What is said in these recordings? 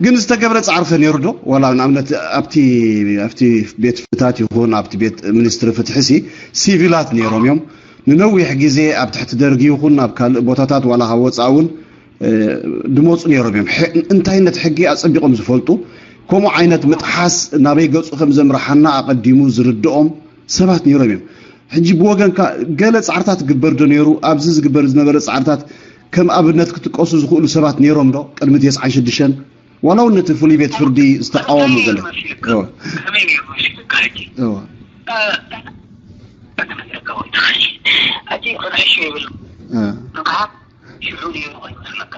ግን ዝተገብረ ፃዕሪ ከ ነይሩ ዶ? ዋላ ንኣብነት ኣብቲ ኣብቲ ቤት ፍታት ይኹን ኣብቲ ቤት ሚኒስትሪ ፍትሒ ሲ ሲቪላት ነይሮም እዮም። ንነዊሕ ግዜ ኣብ ትሕቲ ደርጊ ይኹን ኣብ ካልእ ቦታታት ዋላ ካብ ወፃእ እውን ድመፁ ነይሮም እዮም። እንታይነት ሕጊ ኣፀቢቆም ዝፈልጡ፣ ከምኡ ዓይነት ምጥሓስ ናበይ ገፁ ከም ዘምርሓና ኣቐዲሙ ዝርድኦም ሰባት ነይሮም እዮም። ሕጂ ብወገንካ ገለ ፃዕርታት ግበር ዶ ነይሩ? ኣብዚ ዝግበር ዝነበረ ፃዕርታት ከም ኣብነት ክጥቀሱ ዝኽእሉ ሰባት ነይሮም ዶ? ቅድሚ ተስዓን ሽዱሽተን ዋላ እውን ነቲ ፍሉይ ቤት ፍርዲ ዝተቃወሙ ገለ ሽዑ ነይሩ ኣይመስለካ።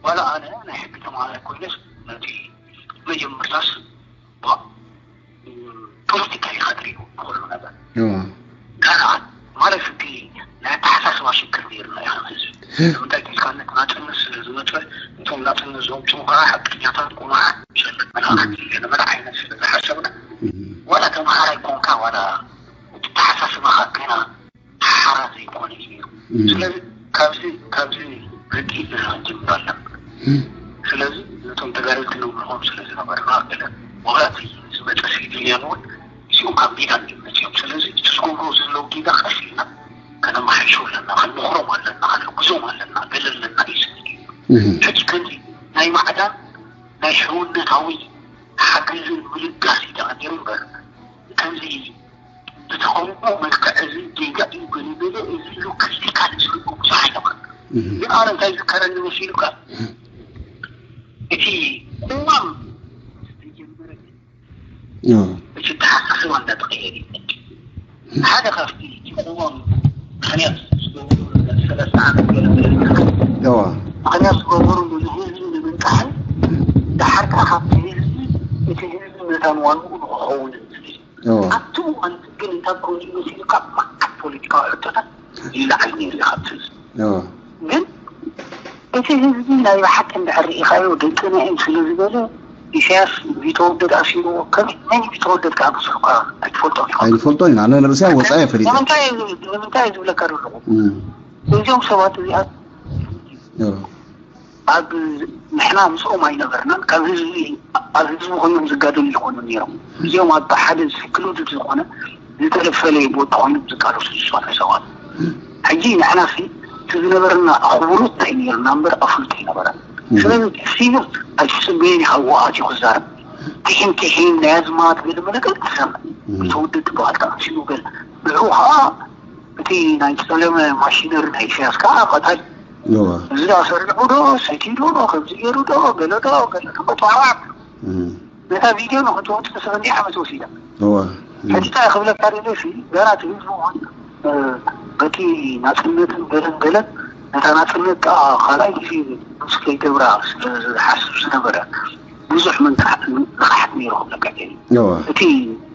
ዋላ ኣነ ናይ ሕጊ ተማሃሪ ኮይነስ ነቲ መጀመርታስ ፖለቲካ ኢኻ ትሪኦ ንኹሉ ነገር። ካልኣት ማለት እቲ ናይ ኣተሓሳስባ ሽግር ነይርና ኢና ህዝቢ። ንምንታይ ተልካ ነት ናፅነት ስለ ዝመፀ እቶም ናፅነት ዘምፅኡ ከዓ ሓቀኛታት ቁማዕ መላእክቲ ገለ መለ ዓይነት ስለ ዝሓሰብና ዋላ ተምሃራይ ኮንካ ዋላ እቲ ተሓሳስባኻ ገና ሓራ ዘይኮነ እዩ። ስለዚ ካብዚ ካብዚ ርድኢት ንክንጅምር ኣለና። ስለዚ ነቶም ተጋደልቲ ንብልኾም ስለ ዝነበርና ገለ ወራቲ ዝመፀ ሲቪልያን እውን እዚኦም ካብ ሜዳ እዮም መፅኦም። ስለዚ እቲ ዝገብሮ ዘለዉ ጌጋ ቀስ ኢልና ከነመሓይሾ ኣለና፣ ክንምኽሮም ኣለና፣ ክንሕግዞም ኣለና፣ ገለ ኣለና እዩ ዝብል እዩ። ሕጂ ከምዚ ናይ ማዕዳን ናይ ሕውነታዊ ሓገዝን ምልጋስ እዩ ተቐዲሩ እምበር ከምዚ ብተቐምጦ መልክዕ እዚ ጌጋ እዩ ገለ ገለ እዚ ኢሉ ክሪቲካል ዝህቡ ብዙሕ ኣይነበረ። ግን ኣነ እንታይ ዝከረኒ መሲሉካ እቲ ቅዋም ዝተጀመረ እቲ ተሓሳስባ እንዳተቐየረ ይመጽእ። ሓደ ካብቲ እቲ ቅዋም ምኽንያት ዝገበሩ ሰለስተ ዓመት ገለ ገለ ምኽንያት ዝገበሩ ንህዝቢ ንምንቃሕን ድሓር ከዓ ካብቲ ህዝቢ እቲ ህዝቢ መታን ዋንኡ ንክኸውን ዝብል ኣብቲ እዋን ግን እንታይ ኮይኑ መሲሉካ መዓት ፖለቲካዊ ሕቶታት ይለዓል ነይሩ እዩ ካብቲ ህዝቢ። ግን እቲ ህዝቢ ናይ ብሓቂ እንድሕር ርኢኻዮ ደቅና እዮም ስለ ዝበለ ኢሳያስ ቢተወደድ ኣሲርዎ። ከመይ መን እዩ ቢተወደድ ከዓ መሲሉካ ኣይትፈልጦን ኢኻ። ኣይንፈልጦን ኢና። ኣነ ንርእሰይ ኣብ ወጻኢ እየ ፈሊጠ። ንምንታይ እዩ ዝብል- ንምንታይ እዩ ዝብለካ ዘለኹ? እም። እዚኦም ሰባት እዚኣ እም። ኣብ ንሕና ምስኦም ኣይነበርናን። ካብ ህዝቢ ኣብ ህዝቢ ኮይኖም ዝጋደሉ ይኾኑ ነይሮም። እዚኦም ኣብ ሓደ ስክሉድድ ዝኾነ ዝተለፈለየ ቦታ ኮይኖም ዝቃለሱ ዝሰርሑ ሰባት። ሕጂ ንሕና ሲ እቲ ዝነበረና ኣኽብሮት እንታይ ነይሩና እምበር ኣፍልጦ ኣይነበረን። ስለዚ ሲቪል ኣይትስበየን ኢኻ ኣብኡ ኣትዩ ክዛረብ። ቲሒም ቲሒም ናይ ኣዝማት ገለ መለ ገለ ትሰምዕ። ተወደድ በሃል ተቐሲቡ ገለ ንዕኡ ከዓ እቲ ናይ ዝፀለመ ማሽነሪ ናይ ኢሳያስ ከዓ ቀታሊ እዋ እዚ ዳ ሰሪዑ ዶ ሰቲዱ ዶ ከምዚ ገይሩ ዶ ገለ ዶ ገለ ዶ በተዋራብ እም። ነታ ቪድዮ ንክትወፅእ ሰበንዲ ዓመት ወሲዳ እዋ ሕጂ እንታይ ክብለካ ደለሲ ገና እቲ ህዝቢ እውን እ፣ በቲ ናፅነትን ገለን ገለን ነታ ናፅነት ከዓ ካልኣይ ግዜ ምስ ከይገብራ ስለ ዝሓስብ ዝነበረ ብዙሕ መንቃሕቲ ንቕሓት ነይሩ ክብለካ እየ። እዋ እቲ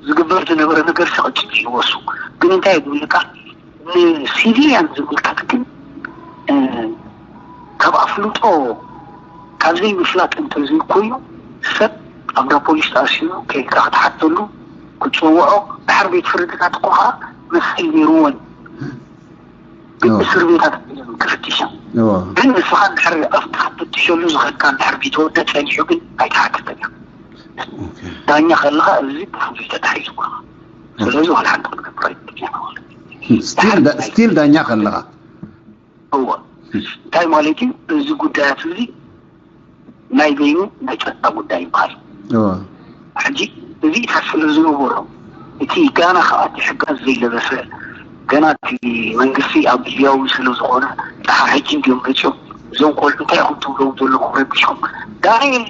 ዝግበር ዝነበረ ነገር ስቕጭት ይወሱ ግን እንታይ ዝብልካ ንሲቪልያን ዝምልከት ግን እ፣ ካብ ኣፍልጦ ካብ ዘይምፍላጥ እንተዘይኮይኑ ሰብ ኣብ ዳ ፖሊስ ተኣሲሩ ከይድካ ክትሓተሉ ክትፀውዖ ድሓር ቤት ፍርድታት እኮ ከዓ መሰል ነይርዎን ግን እስር ቤታት እዮም ክፍትሾም እዋ ግን ንስኻ ድሕር ኣብቲ ክትፍትሸሉ ዝኸድካ ድሕር ቢተወደ ፀኒሑ ግን ኣይትሓትተን እዮም ኦኬ። ዳኛ ከለኻ እዚ ብፍሉይ ተታሒዙ እኮ ስለዚ ዋላ ሓንቲ ክትገብር ኣይትኽእልን። ስቲል ዳ- ስቲል ዳኛ ከለኻ እወ እንታይ ማለት እዩ እዚ ጉዳያት እዚ ናይ በይኑ ናይ ፀጥታ ጉዳይ ይበሃል እዋ ሕጂ እዚታት ስለ ዝነበሮ እቲ ጋና ከዓ እቲ ሕጋት ዘይለበሰ ገና እቲ መንግስቲ ኣብ ግዝያዊ ስለ ዝኾነ ደሓር ሕጂ እንዲዮም መፅኦም እዞም ቆልዑ እንታይ ኢኹም ትብሎም ዘለኹም ረቢሽኩም ዳንኤል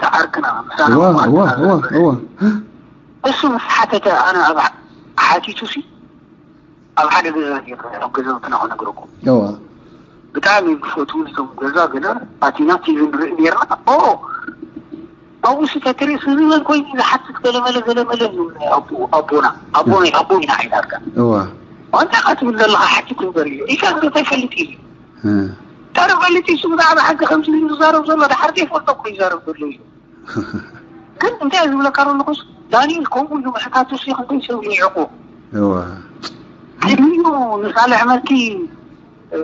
ተዓርክና ምሳና እዋ እዋ እዋ እዋ እሱ ምስ ሓተተ ኣነ ኣብ ሓቲቱ ሲ ኣብ ሓደ ገዛ ጌርና ኣብ ገዛውትና ክነግረኩም እዋ ብጣዕሚ ዝፈትዉ ነቶም ገዛ ገለ ኣቲና ቲቪ ንርኢ ጌርና ኦ ኣብኡ ሲ ተትሪእስ እዚ መን ኮይኑ ዝሓትት ገለመለ ገለመለ እዩ ናይ ኣቦ ኣቦና ኣቦና ኣቦ ኢና ዓይናርካ እዋ እንታይ ካ ትብል ዘለካ ሓቲት እምበር እዩ ኢካ እንታይ ፈልጥ እዩ እ፣ ታዲያ ፈልጥ እዩ ብዛዕባ ሓቂ ከምዚ ኢሉ ዝዛረብ ዘሎ ድሓር ዘይፈልጦ እኮ ይዛረብ ዘሎ እዩ ግን እንታይ ዝብለካ ዘለኩስ ዳንኤል ከምኡ ኢሉ ምሕታቱ ሲ ክንደይ ሰብ ይዕቁ እዋ ግን እዩ ንሳልሕ መልኪ እ፣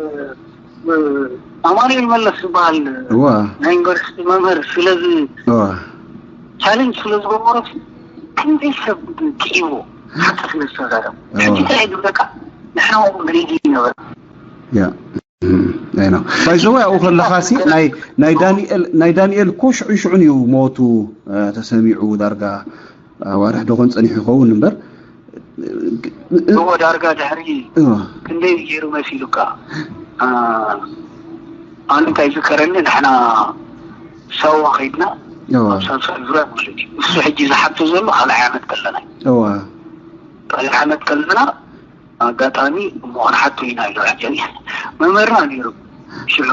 እ፣ ኣማኑኤል መለስ ዝበሃል እዋ ናይ ዩኒቨርሲቲ መምህር ስለዚ እዋ ቻሌንጅ ስለ ዝገበሮ፣ ክንደይ ሰብ ክኢቦ ሓቂ ስለ ዝተዛረብ። ሕጂ እንታይ ዝብለካ? ንሕና እውን ግሬዲ ይነበረ ያ ኣይኖ ባይዘወ ኣብኡ ከለኻሲ ናይ ናይ ዳንኤል ናይ ዳንኤል እኮ ሽዑ ሽዑን እዩ ሞቱ። ተሰሚዑ ዳርጋ ኣዋርሕ ደኾን ጸኒሑ ይኸውን እምበር እዎ ዳርጋ ድሕሪ እዋ ክንደይ ገይሩ መሲሉካ? ኣነ እንታይ ዝከረኒ፣ ንሕና ሳዋ ከይድና እዋ ኣብ ሳልሳይ ዙርያ ማለት እዩ። እሱ ሕጂ ዝሓቶ ዘሎ ካልኣይ ዓመት ከለና እዩ። እዋ ካልኣይ ዓመት ከለና ኣጋጣሚ እሞ ክንሓቶ ኢና ኢሉ። ሕጂ መምህርና ነይሩ ሽዑ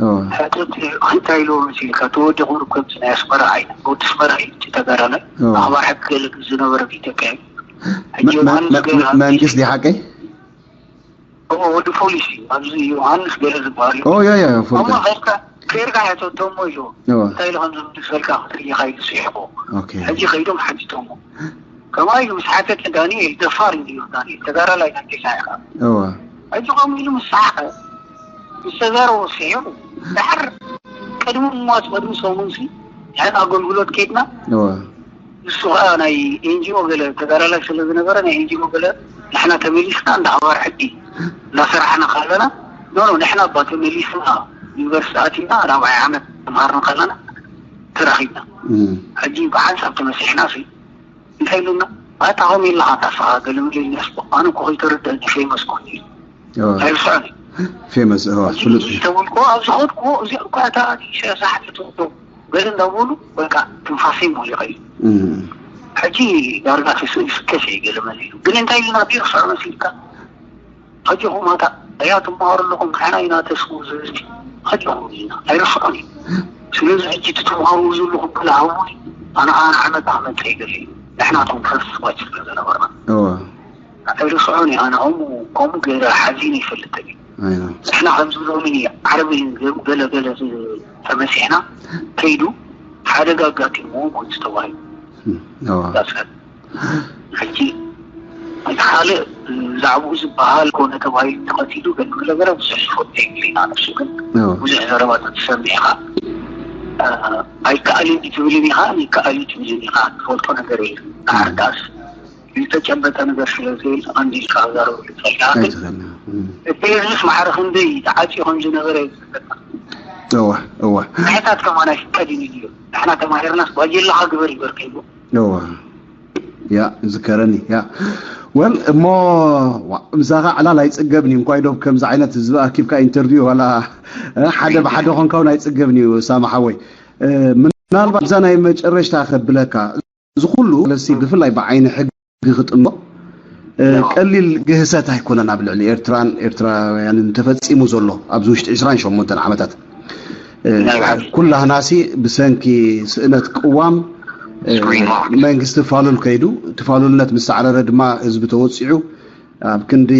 እዋ ሕተት እንታይ ኢልዎ መሲልካ? ተወዲ ክብርኮት ናይ ኣስመራ ዓይነት ወዲ ኣስመራ እዩ። እቲ ተጋዳላይ እዋ ኣኽባር ሕጊ ገለ ዝነበረ ኢትዮጵያ እዩ። ሕጂ ዮሃንስ ገለ መንግስት ዲሓቀይ እሞ ወዲ ፖሊስ እዩ። ኣብዚ ዮሃንስ ገለ ዝበሃል እዩ። ኦ ያ ያ እሞ ፎልካ ኸድካ ከይርካ ሕተቶሞ ኢልዎ እዋ እንታይ ኢሉ ከም ዝምልሰልካ ክትርኢ ኢኻ ኢሉ ስሒቑ። ኦኬ ሕጂ ከይዶም ሓቲቶሞ። ከማይ ኢሉ ምስ ሓተተ ዳንኤል ደፋር እዩ ዳንኤል ተጋዳላይ ናይ ጌታ ኢኻ። እዋ ሕጂ ከምኡ ኢሉ ምስ ሰሓቐ ምስ ተዛረቦ ስሒቑ። ድሓር ቅድሚ ምሟት ቅድሚ ሰሙንሲ ንሕና ኣገልግሎት ከይድና እዋ ንሱ ከዓ ናይ ኤንጂኦ ገለ ተጋዳላይ ስለ ዝነበረ ናይ ኤንጂኦ ገለ ንሕና ተመሊስና እንዳ ኣኽባር ሕጊ እናሰራሕና ካለና ኖ ኖ ንሕና እባ ተመሊስና ዩኒቨርሲቲ ኣቲና ራብዓይ ዓመት ተምሃርና ካለና ተራኺብና። እም ሕጂ ብሓንሳብ ተመሲሕና ሲ እንታይ ኢሉና ኣታ ከምኡ ኢልካ ታስኻ ገለመለ ኢልናስ ኣነ እኮ ከይተረድአኒ ፌመስ ኮን ኢሉ እዋ ኣይርስዖን እዩ። ፌመስ እዋ ፍሉጥ እዩ ተበልኮ ኣብ ዝኸድኩ እዚ እኳ እታ ኢሳያስ ሓተትኩ ገለ እንዳበሉ በቃ ትንፋሰይ ሞሊቐ እዩ። እም ሕጂ ዳርጋ ተስኡ ይፍከስ እየ ገለ መለ ኢሉ ግን እንታይ ኢልና ቢርሶዕ መሲልካ ሕጂ ኹማታ እያ ትመሃሩ ኣለኹም ንሕና ኢና ተስኡ ዝህዝቢ ሕጂ ኹም ኢልና ኣይርስዖን እዩ። ስለዚ ሕጂ እቲ ተምሃሩ ዘለኹም ክልሃውኒ ኣነ ኣነ ዓመት ኣመፀ ይገል እዩ ንሕና ቶም ፈስባች ስለ ዝነበርና እዋ ኣይርስዖን እዩ። ኣነ ከምኡ ከምኡ ገይረ ሓዚነ ይፈልጥ እዩ። ኣይኖ ንሕና ከምዚ ሎሚ ዓርቢ ገይሩ ገለ ገለ ተመሲሕና ከይዱ ሓደጋ ኣጋጢምዎ ሞይቱ ተባሂሉ እዋ ዳስከል ሕጂ እቲ ካልእ ብዛዕባኡ ዝበሃል ኮነ ተባሂሉ ተቐቲሉ ገለ ገለ ገለ ብዙሕ ዝፈልጦ የብለይና ንሱ ግን እዋ ብዙሕ ዘረባታት ትሰምዕ ኢኻ። ኣይከኣልን እዩ ትብልን ኢኻ ይከኣል እዩ ትብልን ኢኻ ትፈልጦ ነገር የለን። ሓርዳስ ዝተጨበጠ ነገር ስለ ዘይል ኣንዲልካ ኣዛረበሉ ጸጋ ግን ኣይትኽእል እም እቲ ህዝብስ ማዕረ ክንደይ ተዓፅዩ ከም ዝነበረ እዩ ዝፍለጥ። እዋ እዋ ንሕታት ከማን ኣይፍቀድን እዩ። ንሕና ተማሂርናስ ባጀላኻ ግበር ይበርከይዎ እዋ ያ ዝከረኒ ያ ወል እሞ ዋ፣ ምሳኻ ዕላል ኣይጽገብን እዩ። እንኳይ ዶብ ከምዚ ዓይነት ህዝቢ ኣኪብካ ኢንተርቪው ዋላ እ፣ ሓደ ብሓደ ኮንካ እውን ኣይጽገብን እዩ ሳማ ሓወይ። እ፣ ምናልባት እዛ ናይ መጨረሽታ ከብለካ እዚ ኩሉ ለሲ ብፍላይ ብዓይኒ ሕጊ ክጥምቶ እ፣ ቀሊል ግህሰት ኣይኮነን ኣብ ልዕሊ ኤርትራን ኤርትራውያንን ተፈጺሙ ዘሎ ኣብዚ ውሽጢ ዕስራን ሸሞንተን ዓመታት። እ፣ ኩላህናሲ ብሰንኪ ስእነት ቅዋም እ፣ መንግስቲ ፋሉል ከይዱ እቲ ፋሉልነት ምስ ሳዕረረ ድማ ህዝቢ ተወጺዑ ኣብ ክንዲ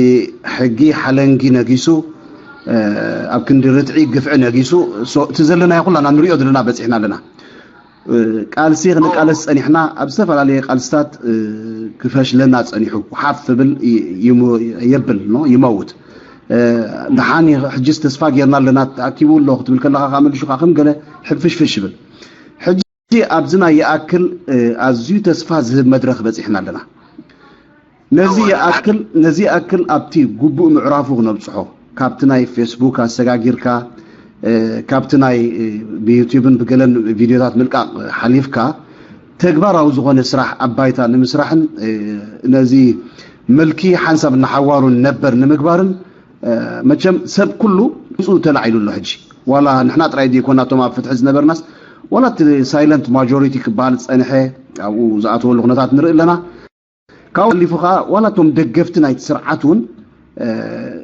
ሕጊ ሓለንጊ ነጊሱ እ፣ ኣብ ክንዲ ርትዒ ግፍዒ ነጊሱ ሶ- እቲ ዘለናዮ ኩላና ንሪኦ ዘለና በፂሕና ኣለና። እ፣ ቃልሲ ክንቃለስ ፀኒሕና ኣብ ዝተፈላለየ ቃልስታት እ፣ ክፈሽለና ፀኒሑ ሓፍ ብል ይ- ይሙ- የብል ኖ ይመውት እ፣ ደሓን ይ- ሕጅስ ተስፋ ጌርና ኣለና ተኣኪቡ ኣሎ ክትብል ከለካ ከዓ መልሹ ከዓ ከም ገለ ሕፍሽፍሽ ይብል። ሕጂ ኣብዚ ናይ ይኣክል እ፣ ኣዝዩ ተስፋ ዝህብ መድረክ በፂሕና ኣለና። ነዚ ይኣክል ነዚ ይኣክል ኣብቲ ግቡእ ምዕራፉ ክነብፅሖ ካብቲ ናይ ፌስቡክ ኣሰጋጊርካ እ፣ ካብቲ ናይ እ፣ ብዩቲብን ብገለን ቪድዮታት ምልቃቕ ሓሊፍካ ተግባራዊ ዝኾነ ስራሕ ኣብ ባይታ ንምስራሕን እ፣ ነዚ ምልኪ ሓንሳብ እናሓዋሩን ነበር ንምግባርን እ፣ መቸም ሰብ ኩሉ ድምፁ ተላዒሉ ኣሎ። ሕጂ ዋላ ንሕና ጥራይ ዘይኮና እቶም ኣብ ፍትሒ ዝነበርናስ ዋላ እቲ ሳይለንት ማጆሪቲ ክበሃል ዝፀንሐ ኣብኡ ዝኣተወሉ ኩነታት ንርኢ ኣለና። ካብኡ ኣሊፉ ከዓ ዋላ እቶም ደገፍቲ ናይቲ ስርዓት እውን እ፣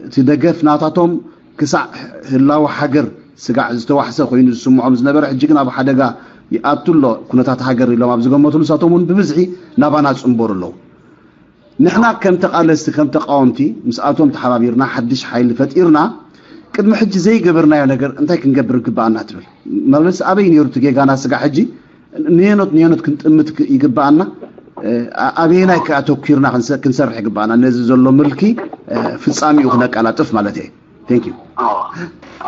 እቲ ደገፍ ናታቶም ክሳዕ ህላወ ሃገር ስጋዕ ዝተዋሕሰ ኮይኑ ዝስምዖም ዝነበረ ሕጂ ግን ኣብ ሓደጋ ይኣቱ ኣሎ ኩነታት ሃገር ኢሎም ኣብ ዝገመትሉ ንሳቶም እውን ብብዝሒ ናባና ፅንበሩ ኣለዉ። ንሕና ከም ተቓለስቲ ከም ተቃወምቲ ምስኣቶም ተሓባቢርና ሓድሽ ሓይሊ ፈጢርና ቅድሚ ሕጂ ዘይገበርናዮ ነገር እንታይ ክንገብር ይግበኣና ትብል? መለስ ኣበይ ነይሩ እቲ ጌጋና ስጋ ሕጂ ንየኖት ንየኖት ክንጥምት ክ- ይግበኣና? እ፣ ኣ- ኣበየናይ ከ ኣተኪርና ክንሰ- ክንሰርሕ ይግበኣና? ነዚ ዘሎ ምልኪ እ፣ ፍጻሚኡ ክነቀላጥፍ ማለት እየ። Thank you። ኦ፣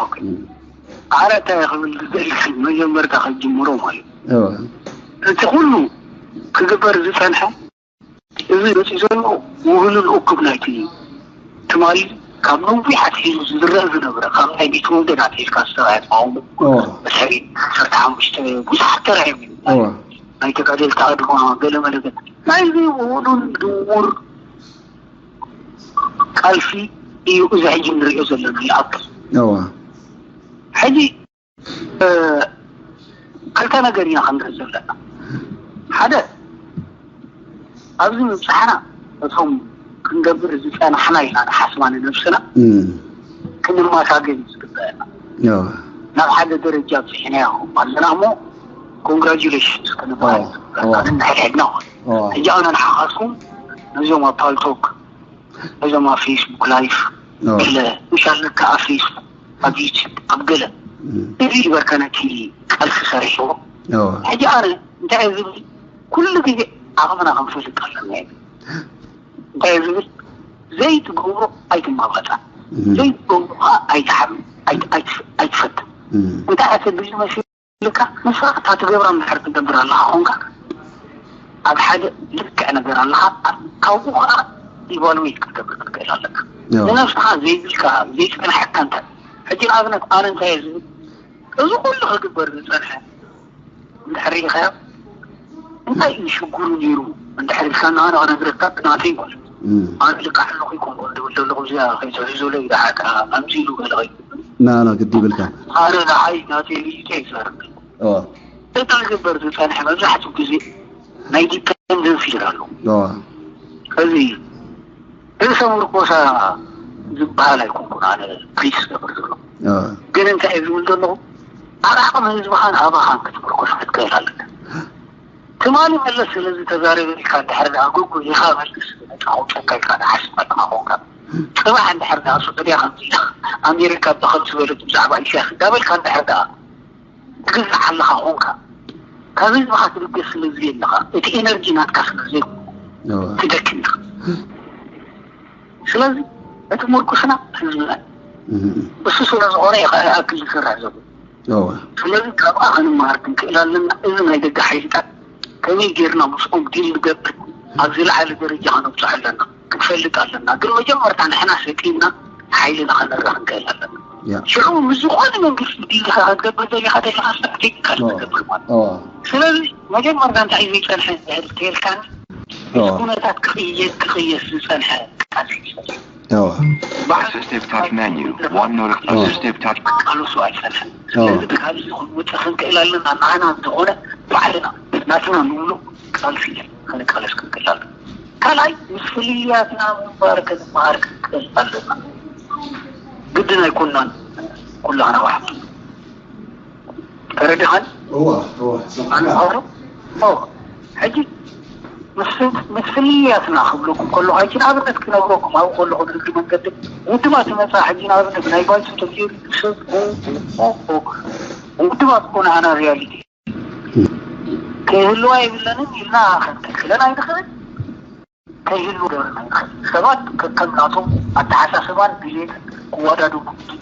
ኦኬ። ኣረ እንታይ ክብል ዝደሊ፣ መጀመርታ ከጅምሮ ማለት እዩ። እቲ ኩሉ ክግበር ዝጸንሐ፣ እዚ መፂኡ ዘሎ ውህሉል እኩብ ናይቲ ትማሊ ካብ ነዊሕ ኣትሒዙ ዝዝረብ ዝነበረ፣ ካብ ናይ ቤት ወልደን ኣትሒዝካ ዝተራእየ ተቃውሞ፣ ድሕሪ ዓሰርተ ሓሙሽተ ብዙሓት ተራእዮም እዮም። ናይ ተጋደልቲ ኣድማ ገለ መለ ገለ፣ ናይዚ ውህሉል ድውር ቃልሲ እዩ እዚ ሕጂ ንሪኦ ዘለና ይኣክል። ሕጂ ክልተ ነገር ኢና ክንርኢ ዘለና። ሓደ፣ ኣብዚ ምብፃሕና እቶም ክንገብር ዝፀናሕና ኢና ንሓስባ ንነብስና ክንመሳገን እዩ ዝግበአና። ናብ ሓደ ደረጃ ኣብፂሕናዮ ኣለና እሞ ኮንግራጁሌሽንስ ክንበሃል ንሕድሕድና። ሕጂ ኣነ ንሓኻስኩም ነዞም ኣብ ፓልቶክ፣ ነዞም ኣብ ፌስቡክ ላይፍ፣ ገለ ምሽ ኣለካ ኣብ ፌስቡክ፣ ኣብ ዩቲብ፣ ኣብ ገለ እዚ ይበርከ ነቲ ቃልሲ ሰሪሕዎ። ሕጂ ኣነ እንታይ እየ ዝብል፣ ኩሉ ግዜ ዓቕምና ክንፈልጥ ኣለና እዩ። እንታይ እየ ዝብል፣ ዘይትገብሮ ኣይትማባፃ፣ ዘይትገብሮ ከዓ ኣይትሓምን፣ ኣይት- ኣይት- ኣይትፈትን። እንታይ ኣተብል መሲ ልካ ንስኻ እታ ትገብራ እንድሕር ትገብር ኣለኻ ኾንካ፣ ኣብ ሓደ ልክዕ ነገር ኣለኻ፣ ካብኡ ኸዓ ኢቫሉዌት ክትገብር ክትክእል ኣለካ። ንነብስኻ ዘይብልካ ዘይጸንሐካ እንታይ? ሕጂ ንኣብነት ኣነ እንታይ እየ ዝብል፣ እዚ ኩሉ ክግበር ዝጸንሐ እንድሕር ርኢኻዮ እንታይ እዩ ሽግሩ ነይሩ እንድሕር ኢልካ ንኣነ ክነግረካ ብናተይ ማለት እዩ። ኣነ ልቃሕ ኣለኹ ይኮንኩ ዝብል ዘለኹ እዚኣ ከይትሕዝለይ ደሓካ ኣምዚ ኢሉ ገለ ከይትብል ናና ግዲ ይብልካ። ኣነ ንዓይ ናተይ ርእይቶ ይዛረብ። እዋ። እቲ ክግበር ዝጸንሐ መብዛሕትኡ ግዜ ናይ ዲፐንደንሲ ይር ኣሎ። እዋ። እዚ ርእሰ ምርኮሳ ዝበሃል ኣይኮንኩን ኣነ ፕሪች ዝገብር ዘሎ። እዋ። ግን እንታይ እየ ዝብል ዘለኹ፣ ኣብ ዓቕሚ ህዝብኻን ኣባኻን ክትምርኮስ ክትክእል ኣለካ። ትማሊ መለስ ስለዚ ተዛረበ ኢልካ እንድሕር ደኣ ጉጉ ኢኻ መልስ ነፃ ኣውፀካ ኢልካ ንሓስብ ኣለኻ ኾንካ፣ ፅባሕ እንድሕር ደኣ ሱዑድያ ከምዚ ኢላ፣ ኣሜሪካ ብኸምዚ በለት ብዛዕባ ኢሳያስ እንዳበልካ እንድሕር ደኣ ትግዛዕ ኣለኻ ኾንካ፣ ካብ ህዝብኻ ትብገስ ስለ ዝየለኻ፣ እቲ ኤነርጂ ናትካ ስለ ዘይኮነ ትደክም ኢኻ። ስለዚ እቲ ምርኩስና ህዝብና እዩ። እሱ ስለ ዝኾነ እዩ ከኣ ይኣክል ዝሰርሕ ዘሎ። ስለዚ ካብኣ ክንመሃር ክንክእል ኣለና። እዚ ናይ ደገ ሓይልታት ከመይ ጌርና ምስኦም ዲል ንገብር፣ ኣብ ዝለዓለ ደረጃ ከነብፅሖ ኣለና፣ ክንፈልጥ ኣለና። ግን መጀመርታ ንሕና ሰጢምና ሓይልና ከነርእ ክንክእል ኣለና። ሽዑ ምስ ዝኾነ መንግስቲ ዲልካ ክትገብር ደሊኻ ደለኻ ስትራቴጂካል ክትገብር ማለት። ስለዚ መጀመርታ እንታይ እዩ ዘይፀንሐ እንድሕር ተልካኒ፣ ኩነታት ክቕየስ ክቕየስ ዝፀንሐ ቃልሲ እዩ። Assistive touch menu. One notif. Assistive touch. ቃልሱ ኣይፀንሐን። ስለዚ ካብዚ ክንወፅእ ክንክእል ኣለና። ንዓና ዝኾነ ባዕልና ናትና ንብሎ ቃልሲ እዩ ክንቃለስ ክንክእል ኣለና። ካልኣይ ምስ ፍልልያትና ምንባር ክንመሃር ክንክእል ኣለና። ግድን ኣይኮናን ኩላህና ዋሕድ። ተረዲኻን? እዋ፣ እዋ፣ ሰምዓና። ኣንጻሩ፣ ኦ፣ ሕጂ ምስ ምስ ፍልልያትና ክብለኩም ከለኹ፣ ሕጂ ንኣብነት ክነግረኩም ኣብኡ ከለኹ ንግዲ መንገዲ ውድባት ይመጻ። ሕጂ ንኣብነት ናይ ባይቶ ተገይሩ ሰብ ኦ፣ ኦ፣ ኦ፣ ውድባት እኮ ንዓና ሪያሊቲ። ከይህልዋ የብለንን ኢልና ክንክልክለን ኣይንኽእል። ከይህሉ ገበርና ይኽእል። ሰባት ከከም ናቶም ኣተሓሳስባን ድሌትን ክወዳደሩ ይኽእሉ።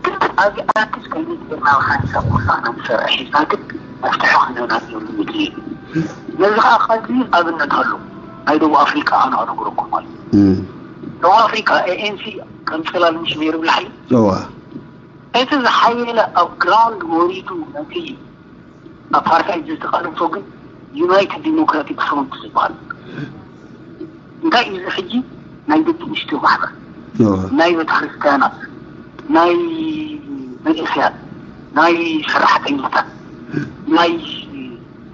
ግን ኣብዚ ኣዲስ ከመይ ጌርና ብሓንሳብ ኩላና ንሰርሕ ሒዝና ግን መፍትሒ ክንህብ የብሉ ምድሊ እዩ። ነዚ ከዓ ቀሊል ኣብነት ኣሎ። ናይ ደቡብ ኣፍሪቃ ኣነ ክነግረኩም ኣሎ። ደቡብ ኣፍሪቃ ኤኤንሲ ከም ጽላል ምሽ ነይሩ ብላሕሊ እዋ። እቲ ዝሓየለ ኣብ ግራውንድ ወሪዱ ነቲ ኣፓርታይድ ዝተቓለሶ ግን ዩናይትድ ዲሞክራቲክ ፍሮንት ዝበሃል። እንታይ እዩ እዚ ሕጂ? ናይ ደቂ ኣንስትዮ ማሕበር፣ ናይ ቤተክርስትያናት፣ ናይ መንእሰያት፣ ናይ ሰራሕተኛታት፣ ናይ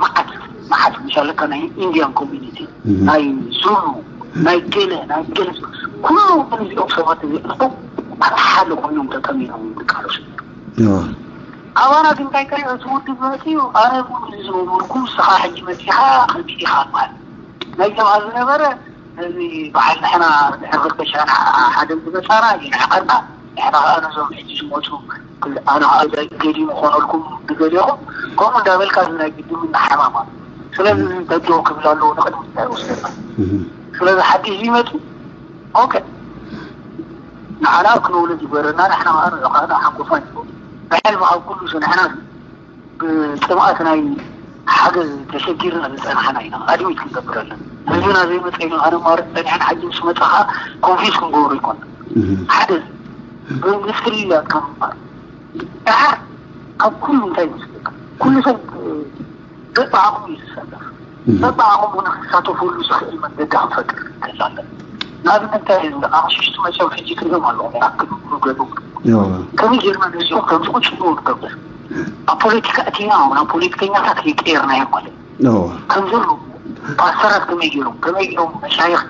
መዓት መዓት ምሻለካ ናይ ኢንዲያን ኮሚኒቲ፣ ናይ ዙሉ፣ ናይ ገለ ናይ ገለ፣ ኩሉ እዚኦም ሰባት እዚኦም ኣብ ሓደ ኮይኖም ተጠሚሮም ይቃለሱ። ኣባና ግን እንታይ እንታይ እቲ ውድብ መፂኡ ኣነ ሙሉ ዝነበርኩ ንስኻ ሕጂ መፂኻ ከምዚ ኢኻ ማለት ናይ ጀብሃ ዝነበረ እዚ በዓል ንሕና ድሕሪ ክልተ ሽሕን ሓደን ዝመፃና ይንዕቐና። ንሕና ከዓ ነዞም ሕጂ ዝመፁ ኣነ ከዓ ገዲም ይኾነልኩም ንገሊኹም ከምኡ እንዳበልካ እዚ ናይ ግድም እናሓማማ ስለዚ ተዶ ክብል ኣለዎ ንቅድሚ እንታይ ወስደና ስለዚ ሓድሽ ይመፁ ኦኬ ንዓና ክንውልድ ይበረና ንሕና ከዓ ንዕኻ ንሓንጎፋ ይበሉ ብሕልሚ ካብ ኩሉ ዝንሕና ብፅምኣት ናይ ሓገዝ ተሸጊርና ዝፀናሕና ኢና። ኣድሚት ክንገብር ኣለና። ህዝብና ዘይመፀ ኢና ኣነማርፅ ፀኒሕና፣ ሕጂ ምስ መፃኻ ኮንፊዝ ክንገብሮ ይኮን ሓደ ብምስክር ኢላ ካብ ምባል ደሓር ካብ ኩሉ እንታይ ይመስለካ? ኩሉ ሰብ በብዓቕሙ እዩ ዝሳተፍ። በብዓቕሙ ንክሳተፈሉ ዝኽእል መንገዲ ክንፈጥር ንክእል ኣለና። ንኣብነት እንታይ እዩ ዝብል ኣቕሽሽቲ መቸም ሕጂ ትሪኦም ኣለኹ ይኣክል ገዱ ከመይ ጌርና ነዚኦም ከምዚ ቁጭ ንገብር ኣብ ፖለቲካ እቲና ናብ ፖለቲከኛታት ይቀየርናዮ ማለት እዩ። ከም ዘሎ ፓስተራት ከመይ ገይሮም ከመይ ገይሮም መሻይኽ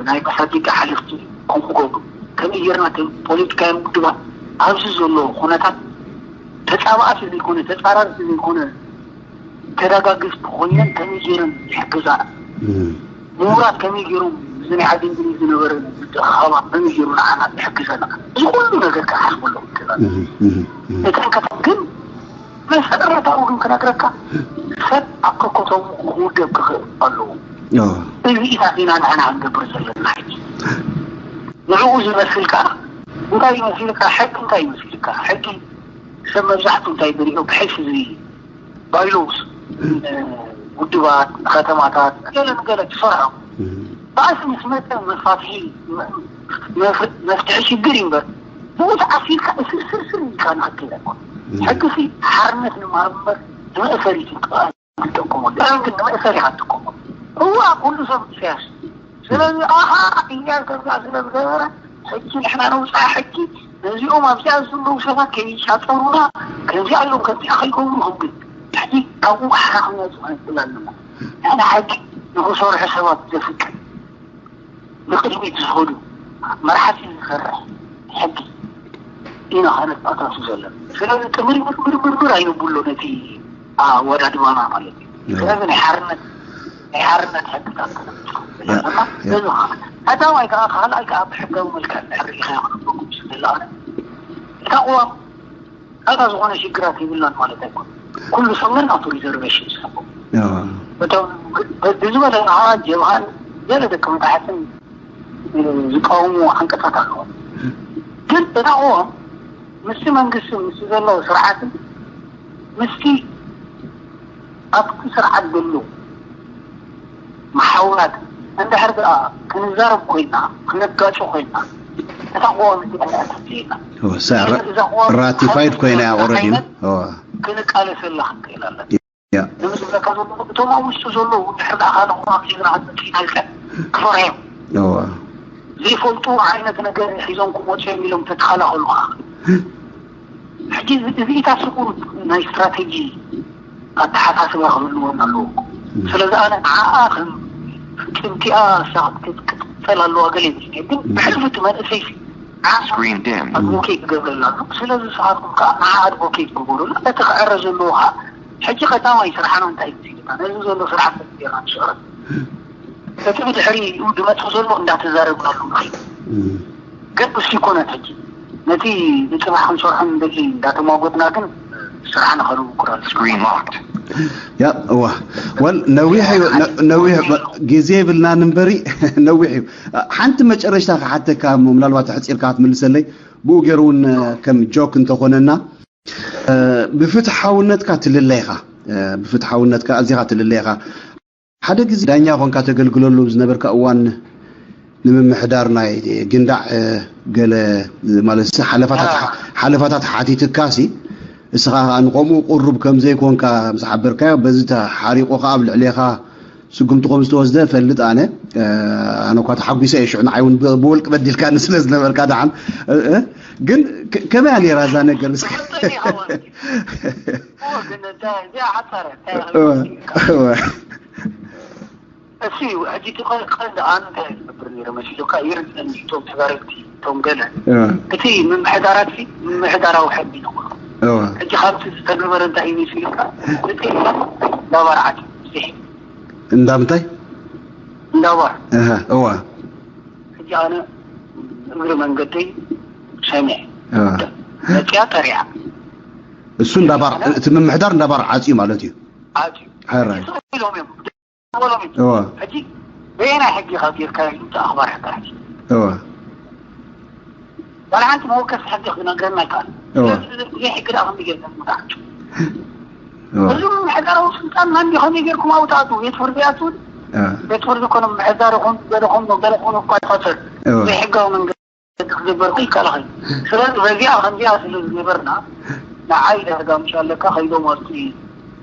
ናይ መሳጊድ ሓለፍቲ ከምኡ ገብሩ ከመይ ጌርና ፖለቲካዊ ውድባት ኣብዚ ዘሎ ኩነታት ተፃባእቲ ዘይኮነ ተፃራርቲ ዘይኮነ ተዳጋግፍቲ ኮይነን ከመይ ጌረን ይሕግዛና? ምሁራት ከመይ ጌሮም እዚ ናይ ዓዲ እንግሊዝ ዝነበረ ምትእኽኻባት ከመይ ጌሩ ንዓና ይሕግዘና? እዚ ኩሉ ነገር ክሓስቡ ኣለዎ። እተን ከተን ግን መሰረታዊ ግን ክነግረካ ሰብ ኣብ ከከተሙ ክውደብ ክኽእል ኣለዎ። እዚ ኢና ንሕና ክንገብር ዘለና ሕጂ። ንዕኡ ዝመስል ከዓ እንታይ ይመስልካ? ሕጊ እንታይ ይመስልካ? ሕጊ ሰብ መብዛሕቱ እንታይ ዝሪኦ ብሕልፊ ዝርኢ ባይሎስ ውድባት ንከተማታት ገለ ንገለ ትሰርሖ ባእሲ ምስ መጠ መፋትሒ መፍትሒ ሽግር እዩ እምበር ብኡ ተዓሲልካ እስርስርስር ኢልካ ንክትለኮ ሕጊ ሲ ሓርነት ንምሃብ እምበር ንመእሰሪት ይጠቀመሉ ግን ንመእሰሪ ኢካ ትጥቀመሉ እዋ ኩሉ ሰብ ኢሳያስ ስለዚ ኣኻ ኢሳያስ ከምዛ ስለ ዝገበረ ሕጂ ንሕና ነውፅኣ ሕጂ ነዚኦም ኣብዚኣ ዘለዉ ሰባት ከይሻጠሩና ከምዚኣ ኣለዉ ከምዚኣ ከይገብሩ ክንብል ሕጂ ካብኡ ሓራ ክንወፅእ ክንክእል ኣለና። ንሕና ሕጂ ንክሰርሑ ሰባት ዘፍቅድ ንቅድሚት ዝኸዱ መራሕቲ ዝሰርሕ ሕጊ ኢና ከነጣጣሱ ዘለና። ስለዚ ጥምርምርምርምር ኣይንብሎ ነቲ ኣወዳድባና ማለት እዩ። ስለዚ ናይ ሓርነት ናይ ሓርነት ሕግታት ከነምፅእ ንኽእል ኣለና። እዚ ቀዳማይ ከዓ ካልኣይ ከዓ ብሕጋዊ መልክዕ እንድሕር ርኢኻዮ ክነብረኩም ዝኽእል ኣነ እታ ቅዋም ካልኣ ዝኾነ ሽግራት የብላን ማለት ኣይኮነ። ኩሉ ሰብ ነናቱ ሪዘርቬሽን ዝሰቦ እቶም ብዝበለ ከዓ ጀብሃን ገለ ደቂ መታሕትን ዝቃወሙ ዓንቀፃት ኣለዎ። ግን ተቃወም ምስቲ መንግስቲ ምስቲ ዘሎ ስርዓትን ምስቲ ኣብቲ ስርዓት ዘሎ መሓውራት እንድሕር ደኣ ክንዛረብ ኮይና ክነጋጮ ኮይና እታ ቅዋም እዚኣ እያ ተፍትየና። ራቲፋይድ ኮይና እያ ኦረዲ። ክንቃለሰላ ክንክእል ኣለና። ዝብለካ ዘሎ እቶም ኣብ ውሽጡ ዘለዉ ድሕር ደኣ ካልእ ቅዋም ሒዝና ክንመፅእ ኢናልካ ክፈርሖም ዘይፈልጡ ዓይነት ነገር ሒዞም ክመፁ እዮም ኢሎም ተተኸላኸሉኻ ሕጂ እዚኢታ ስቁር ናይ ስትራተጂ ኣተሓሳስባ ክህልዎም ኣለዎ። ስለዚ ኣነ ንዓኣ ከም ጭብቲኣ ክትቅፀል ኣለዋ ገለ ይመስለኒ ግን ብሕልፊ እቲ መንእሰይ ኣድቮኬት ክገብረላ ኣሎ። ስለዚ ንስኻትኩም ከዓ ንዓ ኣድቮኬት ግበሩላ። ነቲ ክዕረ ዘለዎ ከዓ ሕጂ ቀዳማይ ስራሕና እንታይ ይመስለካ? ነዚ ዘሎ ስራሕ ጌርና ንስዕረሉ። እቲ ብድሕሪኡ ዝመፅእ ዘሎ እንዳተዛረብናሉ ንኸይድ ግን እሱ ይኮነን ሕጂ ነቲ ንፅባሕ ክንሰርሖ ንደሊ እንዳተማጎትና ግን ስራሕና ከነብኩረሉ። ያ እዋ ወል ነዊሕ እዩ ነዊሕ ግዜ ይብልናን እምበሪ ነዊሕ እዩ። ሓንቲ መጨረሽታ ክሓተካ እሞ ምናልባት ኣሕፂርካ ክትምልሰለይ ብኡ ገይሩ እውን ከም ጆክ እንተኾነና ብፍትሓውነትካ ትልለ ኢኻ። ብፍትሓውነትካ ኣዚኻ ትልለ ኢኻ። ሓደ ግዜ ዳኛ ኮንካ ተገልግለሉ ዝነበርካ እዋን ንምምሕዳር ናይ ግንዳዕ ገለ ማለት ሓለፋታት ሓለፋታት ሓቲትካ ሲ እስኻ ከዓ ንቆምኡ ቁሩብ ከም ዘይኮንካ ምስ ሓበርካዮ በዚ ተሓሪቑ ከዓ ኣብ ልዕሌኻ ስጉምቲ ከም ዝተወስደ ፈልጥ ኣነ ኣነ እኳ ተሓጒሰ እየ ሽዑ ንዓይ እውን ብወልቂ በዲልካኒ ስለ ዝነበርካ ደሓን ግን ከመያ ነይራ እዛ ነገር እስኪ እሱ እዩ ሕጂ እቲ ቀንዲ ኣነ እንታይ ዝገብር ነይረ መሲሉካ ይርድእኒ እቶም ተዛረብቲ እቶም ገለ እቲ ምምሕዳራት ምምሕዳራዊ ሕጊ ንብሎ ሕጂ ካብቲ ዝተገበረ እንታይ እዩ መሲሉካ እቲ እንዳባር ዓዲ እንዳምንታይ እንዳባር እዋ ሕጂ ኣነ እግሪ መንገደይ ሰሚዐ መፅያ ጠሪዓ እሱ እንዳባር እቲ ምምሕዳር እንዳባር ዓፅዩ ማለት እዩ ዓፅዩ ኢሎም እዮም ሕጂ በየናይ ሕጊ ካብ ጌርካ እዩ ኣኽባር ሕጋ ሕጂ ዋላ ሓንቲ መወከሲ ሕጊ ክነገርና ኣይከኣል። ስለዚ ብዘይ ሕጊ ደኣ ከመይ ጌርኩም ምውጣዕ? እዞም ምሕደራዊ ስልጣን ናንዲ ከመይ ጌርኩም ኣውጣቱ? ቤት ፍርዲ ኣትውን ቤት ፍርዲ ኮኖም ምሕዳርኹም ገለኹም ገለኹም እኳ ይኸሰር ዘይሕጋዊ መንገዲ ክግበር ከይከኣል ኸዩ። ስለዚ በዚኣ ከምዚኣ ስለ ዝገበርና ንዓይ ዳርጋ ምሽ ኣለካ ከይዶም ኣብቲ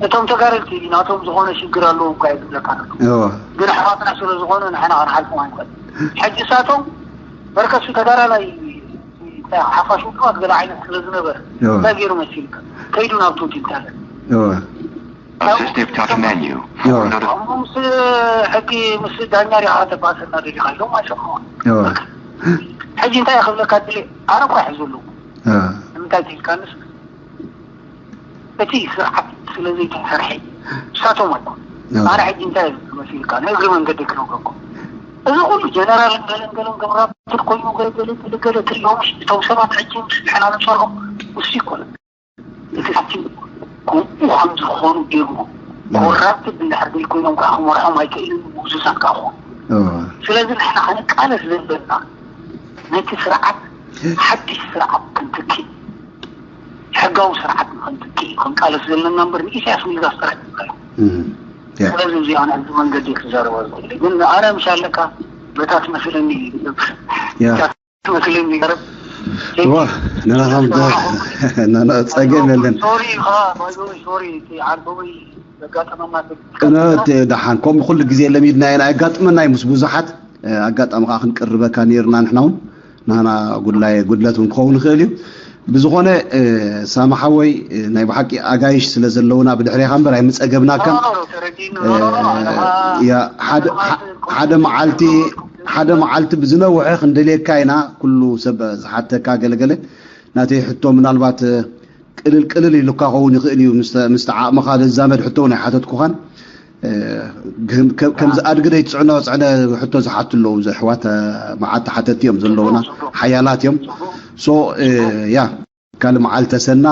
እቶም ተጋደልቲ ናቶም ዝኾነ ሽግር ኣለዎም እኳ ይብለካ ነሎ። ግን ኣሕዋትና ስለ ዝኾኑ ንሕና ክንሓልፎም ኣይንኽእል። ሕጂ ሳቶም በርከሱ ተጋዳላይ ሓፋሽ ውድባት ገለ ዓይነት ስለ ዝነበረ እንታይ ገይሩ መሲልካ ከይዱ ናብ ቱት ይታለ Assistive touch menu. For notif- ምስ ሕጊ ምስ ዳኛ ዲኻ ተባሰና ደሊኻ ኢሎም ኣይሰምዑን። ሕጂ እንታይ ክብለካ ድል ኣነ እኳ ይሕዙ ኣለዉ ንምንታይ ትልካንስ እቲ ስርዓት ስለ ዘይተሰርሐ ንሳቶም ኣይኮኑ ኣነ ሕጂ እንታይ መሲልካ ንእግሪ መንገዲ ክነግረኩም እዚ ኩሉ ጀነራል ገለን ገለን ገብራብር ኮይኑ ገለገለ ገለገለ ትሪኦም እቶም ሰባት ሕጂ ምስ ንሕና ንሰርሖም እሱ ይኮነ እቲ ሳችን ከምኡ ከም ዝኾኑ ገይሩ ኮራፕት እንድሕር ዘይኮይኖም ከዓ ክመርሖም ኣይክእልን ምውዙዛት ከዓ ክኾኑ ስለዚ ንሕና ክንቃለስ ዘለና ነቲ ስርዓት ሓድሽ ስርዓት ክንትክእ ሕጋዊ ስርዓት ንክንትክእ ክንቃለስ ዘለና እምበር ንኢሳያስ ሚልጋስ ጥራሕ ንበላ ስለዚ እዚኣ ነዚ መንገዲ ክዛረባ ዝኽእል ግን ኣነ ምሽ ኣለካ በታ ትመስለኒ ትመስለኒ ገረብ ዋ ንናኻም ንና ጸገም የለን ሶሪ ኻ ባይዞ ሶሪ እቲ ዓርበዊ ዘጋጠመና እነት ደሓን ከምኡ ኩሉ ግዜ ለሚድና ኢና ኣጋጥመና እዩ ምስ ብዙሓት ኣጋጣሚ ከዓ ክንቅርበካ ነርና ንሕና እውን ናና ጉድላይ ጉድለት እውን ክኸውን ይኽእል እዩ ብዝኾነ ሳሚ ሓወይ ናይ ብሓቂ ኣጋይሽ ስለ ዘለውና ብድሕሬኻ እምበር ኣይምፀገብናካን ሓደ መዓልቲ ሓደ መዓልቲ ብዝነውሐ ክንደልየካ ኢና ኩሉ ሰብ ዝሓተካ ገለገለ ናተይ ሕቶ ምናልባት ቅልል ቅልል ኢሉካ ኸውን ይኽእል እዩ ምስቲ ዓቕምኻ ዘዛመድ ሕቶ እውን ኣይሓተትኩኻን ከምዚ ኣድጊ ደይትፅዕኖ ፅዕነ ሕቶ ዝሓቱ ኣለዉ እዚ ኣሕዋት መዓት ተሓተቲ እዮም ዘለዉና ሓያላት እዮም ሶ ያ ካልእ መዓልቲ ተሰና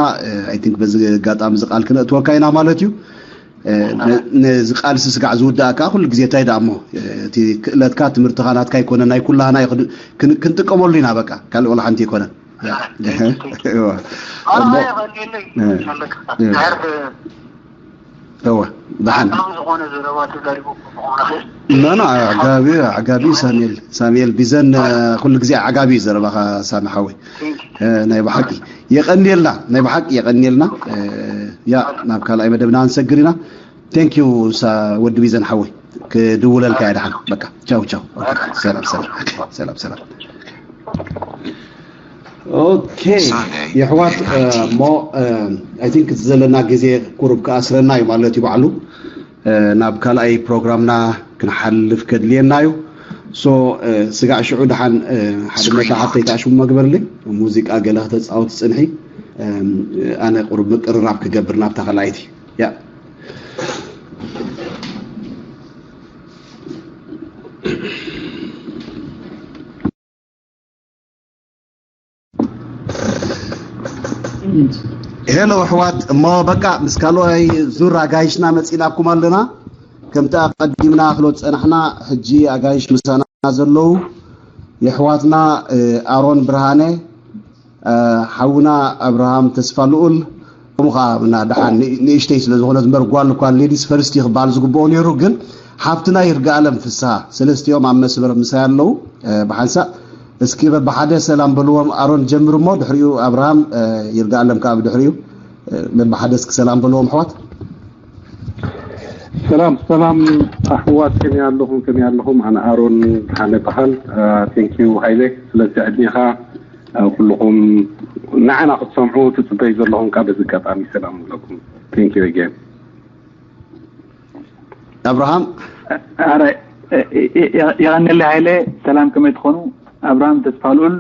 ኣይ ቲንክ በዚ ኣጋጣሚ እዚ ቃል ክነእትወካ ኢና ማለት እዩ ነዚ ቃልሲ ስጋዕ ዝውዳእ ከዓ ኩሉ ግዜ እንታይ ደኣ እሞ እቲ ክእለትካ ትምህርትኻ ናትካ ኣይኮነ ናይ ኩላህና እዩ ክንጥቀመሉ ኢና በቃ ካልእ ወላ ሓንቲ ኣይኮነን እወ ደሓን ኖ ኖ ኣዕጋቢ ኣዕጋቢ ሳሙኤል ሳሙኤል ቢዘን ኩሉ ግዜ ኣዕጋቢ እዩ ዘረባኻ ሳሚ ሓወይ ናይ ብሓቂ የቀንየልና ናይ ብሓቂ የቀንየልና ያ ናብ ካልኣይ መደብና ንሰግር ኢና thank you ወዲ ቢዘን ሓወይ ክድውለልካ እያ ደሓን በቃ ቻው ቻው ሰላም ሰላም ሰላም ሰላም ኦኬ የሕዋት እሞ ኣይ ቲንክ እቲ ዘለና ግዜ ቁሩብ ክኣስረና እዩ ማለት እዩ ባዕሉ ናብ ካልኣይ ፕሮግራምና ክንሓልፍ ከድልየና እዩ ሶ ስጋዕ ሽዑ ደሓን ሓደ መታሓተይ ከዓ ሽሙ መግበርሊ ሙዚቃ ገለ ከተፃወት ፅንሒ ኣነ ቁሩብ ምቅርራብ ክገብር ናብታ ካልኣይቲ ያ ሄሎ ኣሕዋት እሞ በቃ ምስ ካልኦይ ዙር ኣጋይሽና መፂናኩም ኣለና ከምቲ ኣቀዲምና ክሎ ዝፀናሕና ሕጂ ኣጋይሽ ምሳና ዘለዉ የሕዋትና ኣሮን ብርሃነ ሓውና ኣብርሃም ተስፋ ልኡል ከምኡ ከዓ ና ደሓን ንእሽተይ ስለ ዝኾነት እምበር ጓል እኳ ሌዲስ ፈርስት እዩ ክበሃል ዝግብኦ ነይሩ ግን ሓፍትና ይርጋኣለም ፍስሃ ሰለስቲኦም ኣብ መስመር ምሳይ ኣለዉ ብሓንሳእ እስኪ በብሓደ ሰላም በልዎም ኣሮን ጀምር እሞ ድሕሪኡ ኣብርሃም ይርጋኣለም ከዓ ብድሕሪኡ በብሓደ እስኪ ሰላም በልዎም ኣሕዋት ሰላም ሰላም ኣሕዋት ከመይ ኣለኹም ከመይ ኣለኹም ኣነ ኣሮን ብርሃነ በሃል thank you ሃይለ ስለዚ ዕድሜኻ ኩልኹም ንዓና ክትሰምዑ ትፅበዩ ዘለኹም ከዓ በዚ ኣጋጣሚ ሰላም ንብለኩም thank you again ኣብርሃም ኣረ የቐነለ ሃይለ ሰላም ከመይ ትኾኑ ኣብርሃም ተስፋልኡል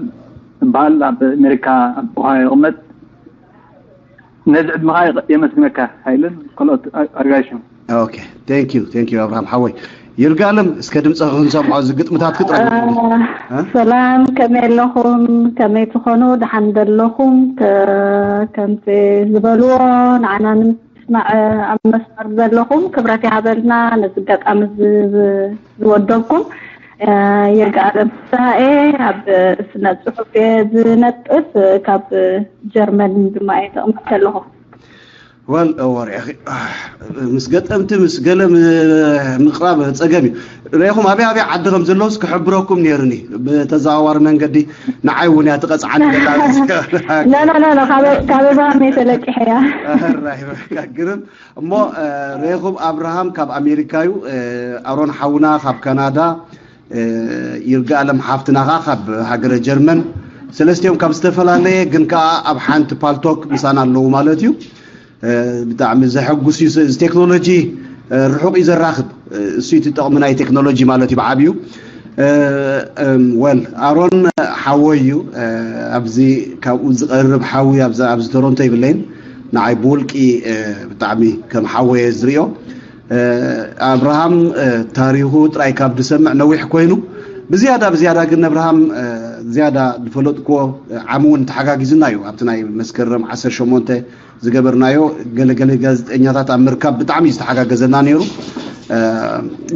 እበሃል ኣብ ኣሜሪካ ኣብ ኦሃዮ ይቕመጥ ነዚ ዕድመኻ የመስግነካ ሃይለን ካልኦት ኣጋይሽን ኦኬ thank you thank you ኣብርሃም ሓወይ ይርጋለም እስከ ድምፅኺ ክንሰምዖ እዚ ግጥምታት ክጥረ ሰላም ከመይ ኣለኹም ከመይ ትኾኑ ደሓን ዘለኹም ከምቲ ዝበልዎ ንዓና ንምስማዕ ኣብ መስመር ዘለኹም ክብረት ይሃበልና ነዚ ኣጋጣሚ ዝወደብኩም ይርጋለም ፍስሃኤ፣ ኣብ ስነ ጽሑፍ እየ ዝነጥፍ። ካብ ጀርመን ድማ እየ ተቐመጥ ከለኹ። ወል ወርዒኺ ምስ ገጠምቲ ምስ ገለ ምቕራብ ጸገም እዩ። ርኢኹም ኣበይ ኣበይ ዓዲ ከም ዘለውስ ክሕብረኩም ነይሩኒ። ብተዘዋዋሪ መንገዲ ንዓይ እውን እያ ትቐጽዓኒ ዘላ። ኖ ኖ ኖ ኖ፣ ካብ ኣበባ እየ ተለቂሐ እያ። ራይ ግርም እሞ ርኢኹም ኣብርሃም ካብ ኣሜሪካ እዩ። ኣሮን ሓውና ካብ ካናዳ፣ ይርጋለም ሓፍትና ከዓ ካብ ሃገረ ጀርመን፣ ሰለስቲኦም ካብ ዝተፈላለየ ግን ከዓ ኣብ ሓንቲ ፓልቶክ ምሳና ኣለዉ ማለት እዩ። ብጣዕሚ ዘሐጉስ እዩ። እዚ ቴክኖሎጂ ርሑቕ እዩ ዘራኽብ። እሱ እቲ ጠቕሚ ናይ ቴክኖሎጂ ማለት እዩ ብዓብዩ። ወል ኣሮን ሓወይ እዩ። ኣብዚ ካብኡ ዝቐርብ ሓዊ ኣብዚ ቶሮንቶ ይብለይን፣ ንዓይ ብውልቂ ብጣዕሚ ከም ሓወየ ዝሪኦ። ኣብርሃም ታሪኹ ጥራይ ካብ ዝሰምዕ ነዊሕ ኮይኑ፣ ብዝያዳ ብዝያዳ ግን ኣብርሃም ዝያዳ ዝፈለጥኩዎ ዓሚ እውን ተሓጋጊዝና እዩ። ኣብቲ ናይ መስከረም ዓሰርተ ሸሞንተ ዝገበርናዮ ገለገለ ጋዜጠኛታት ኣብ ምርካብ ብጣዕሚ ዝተሓጋገዘና ነይሩ።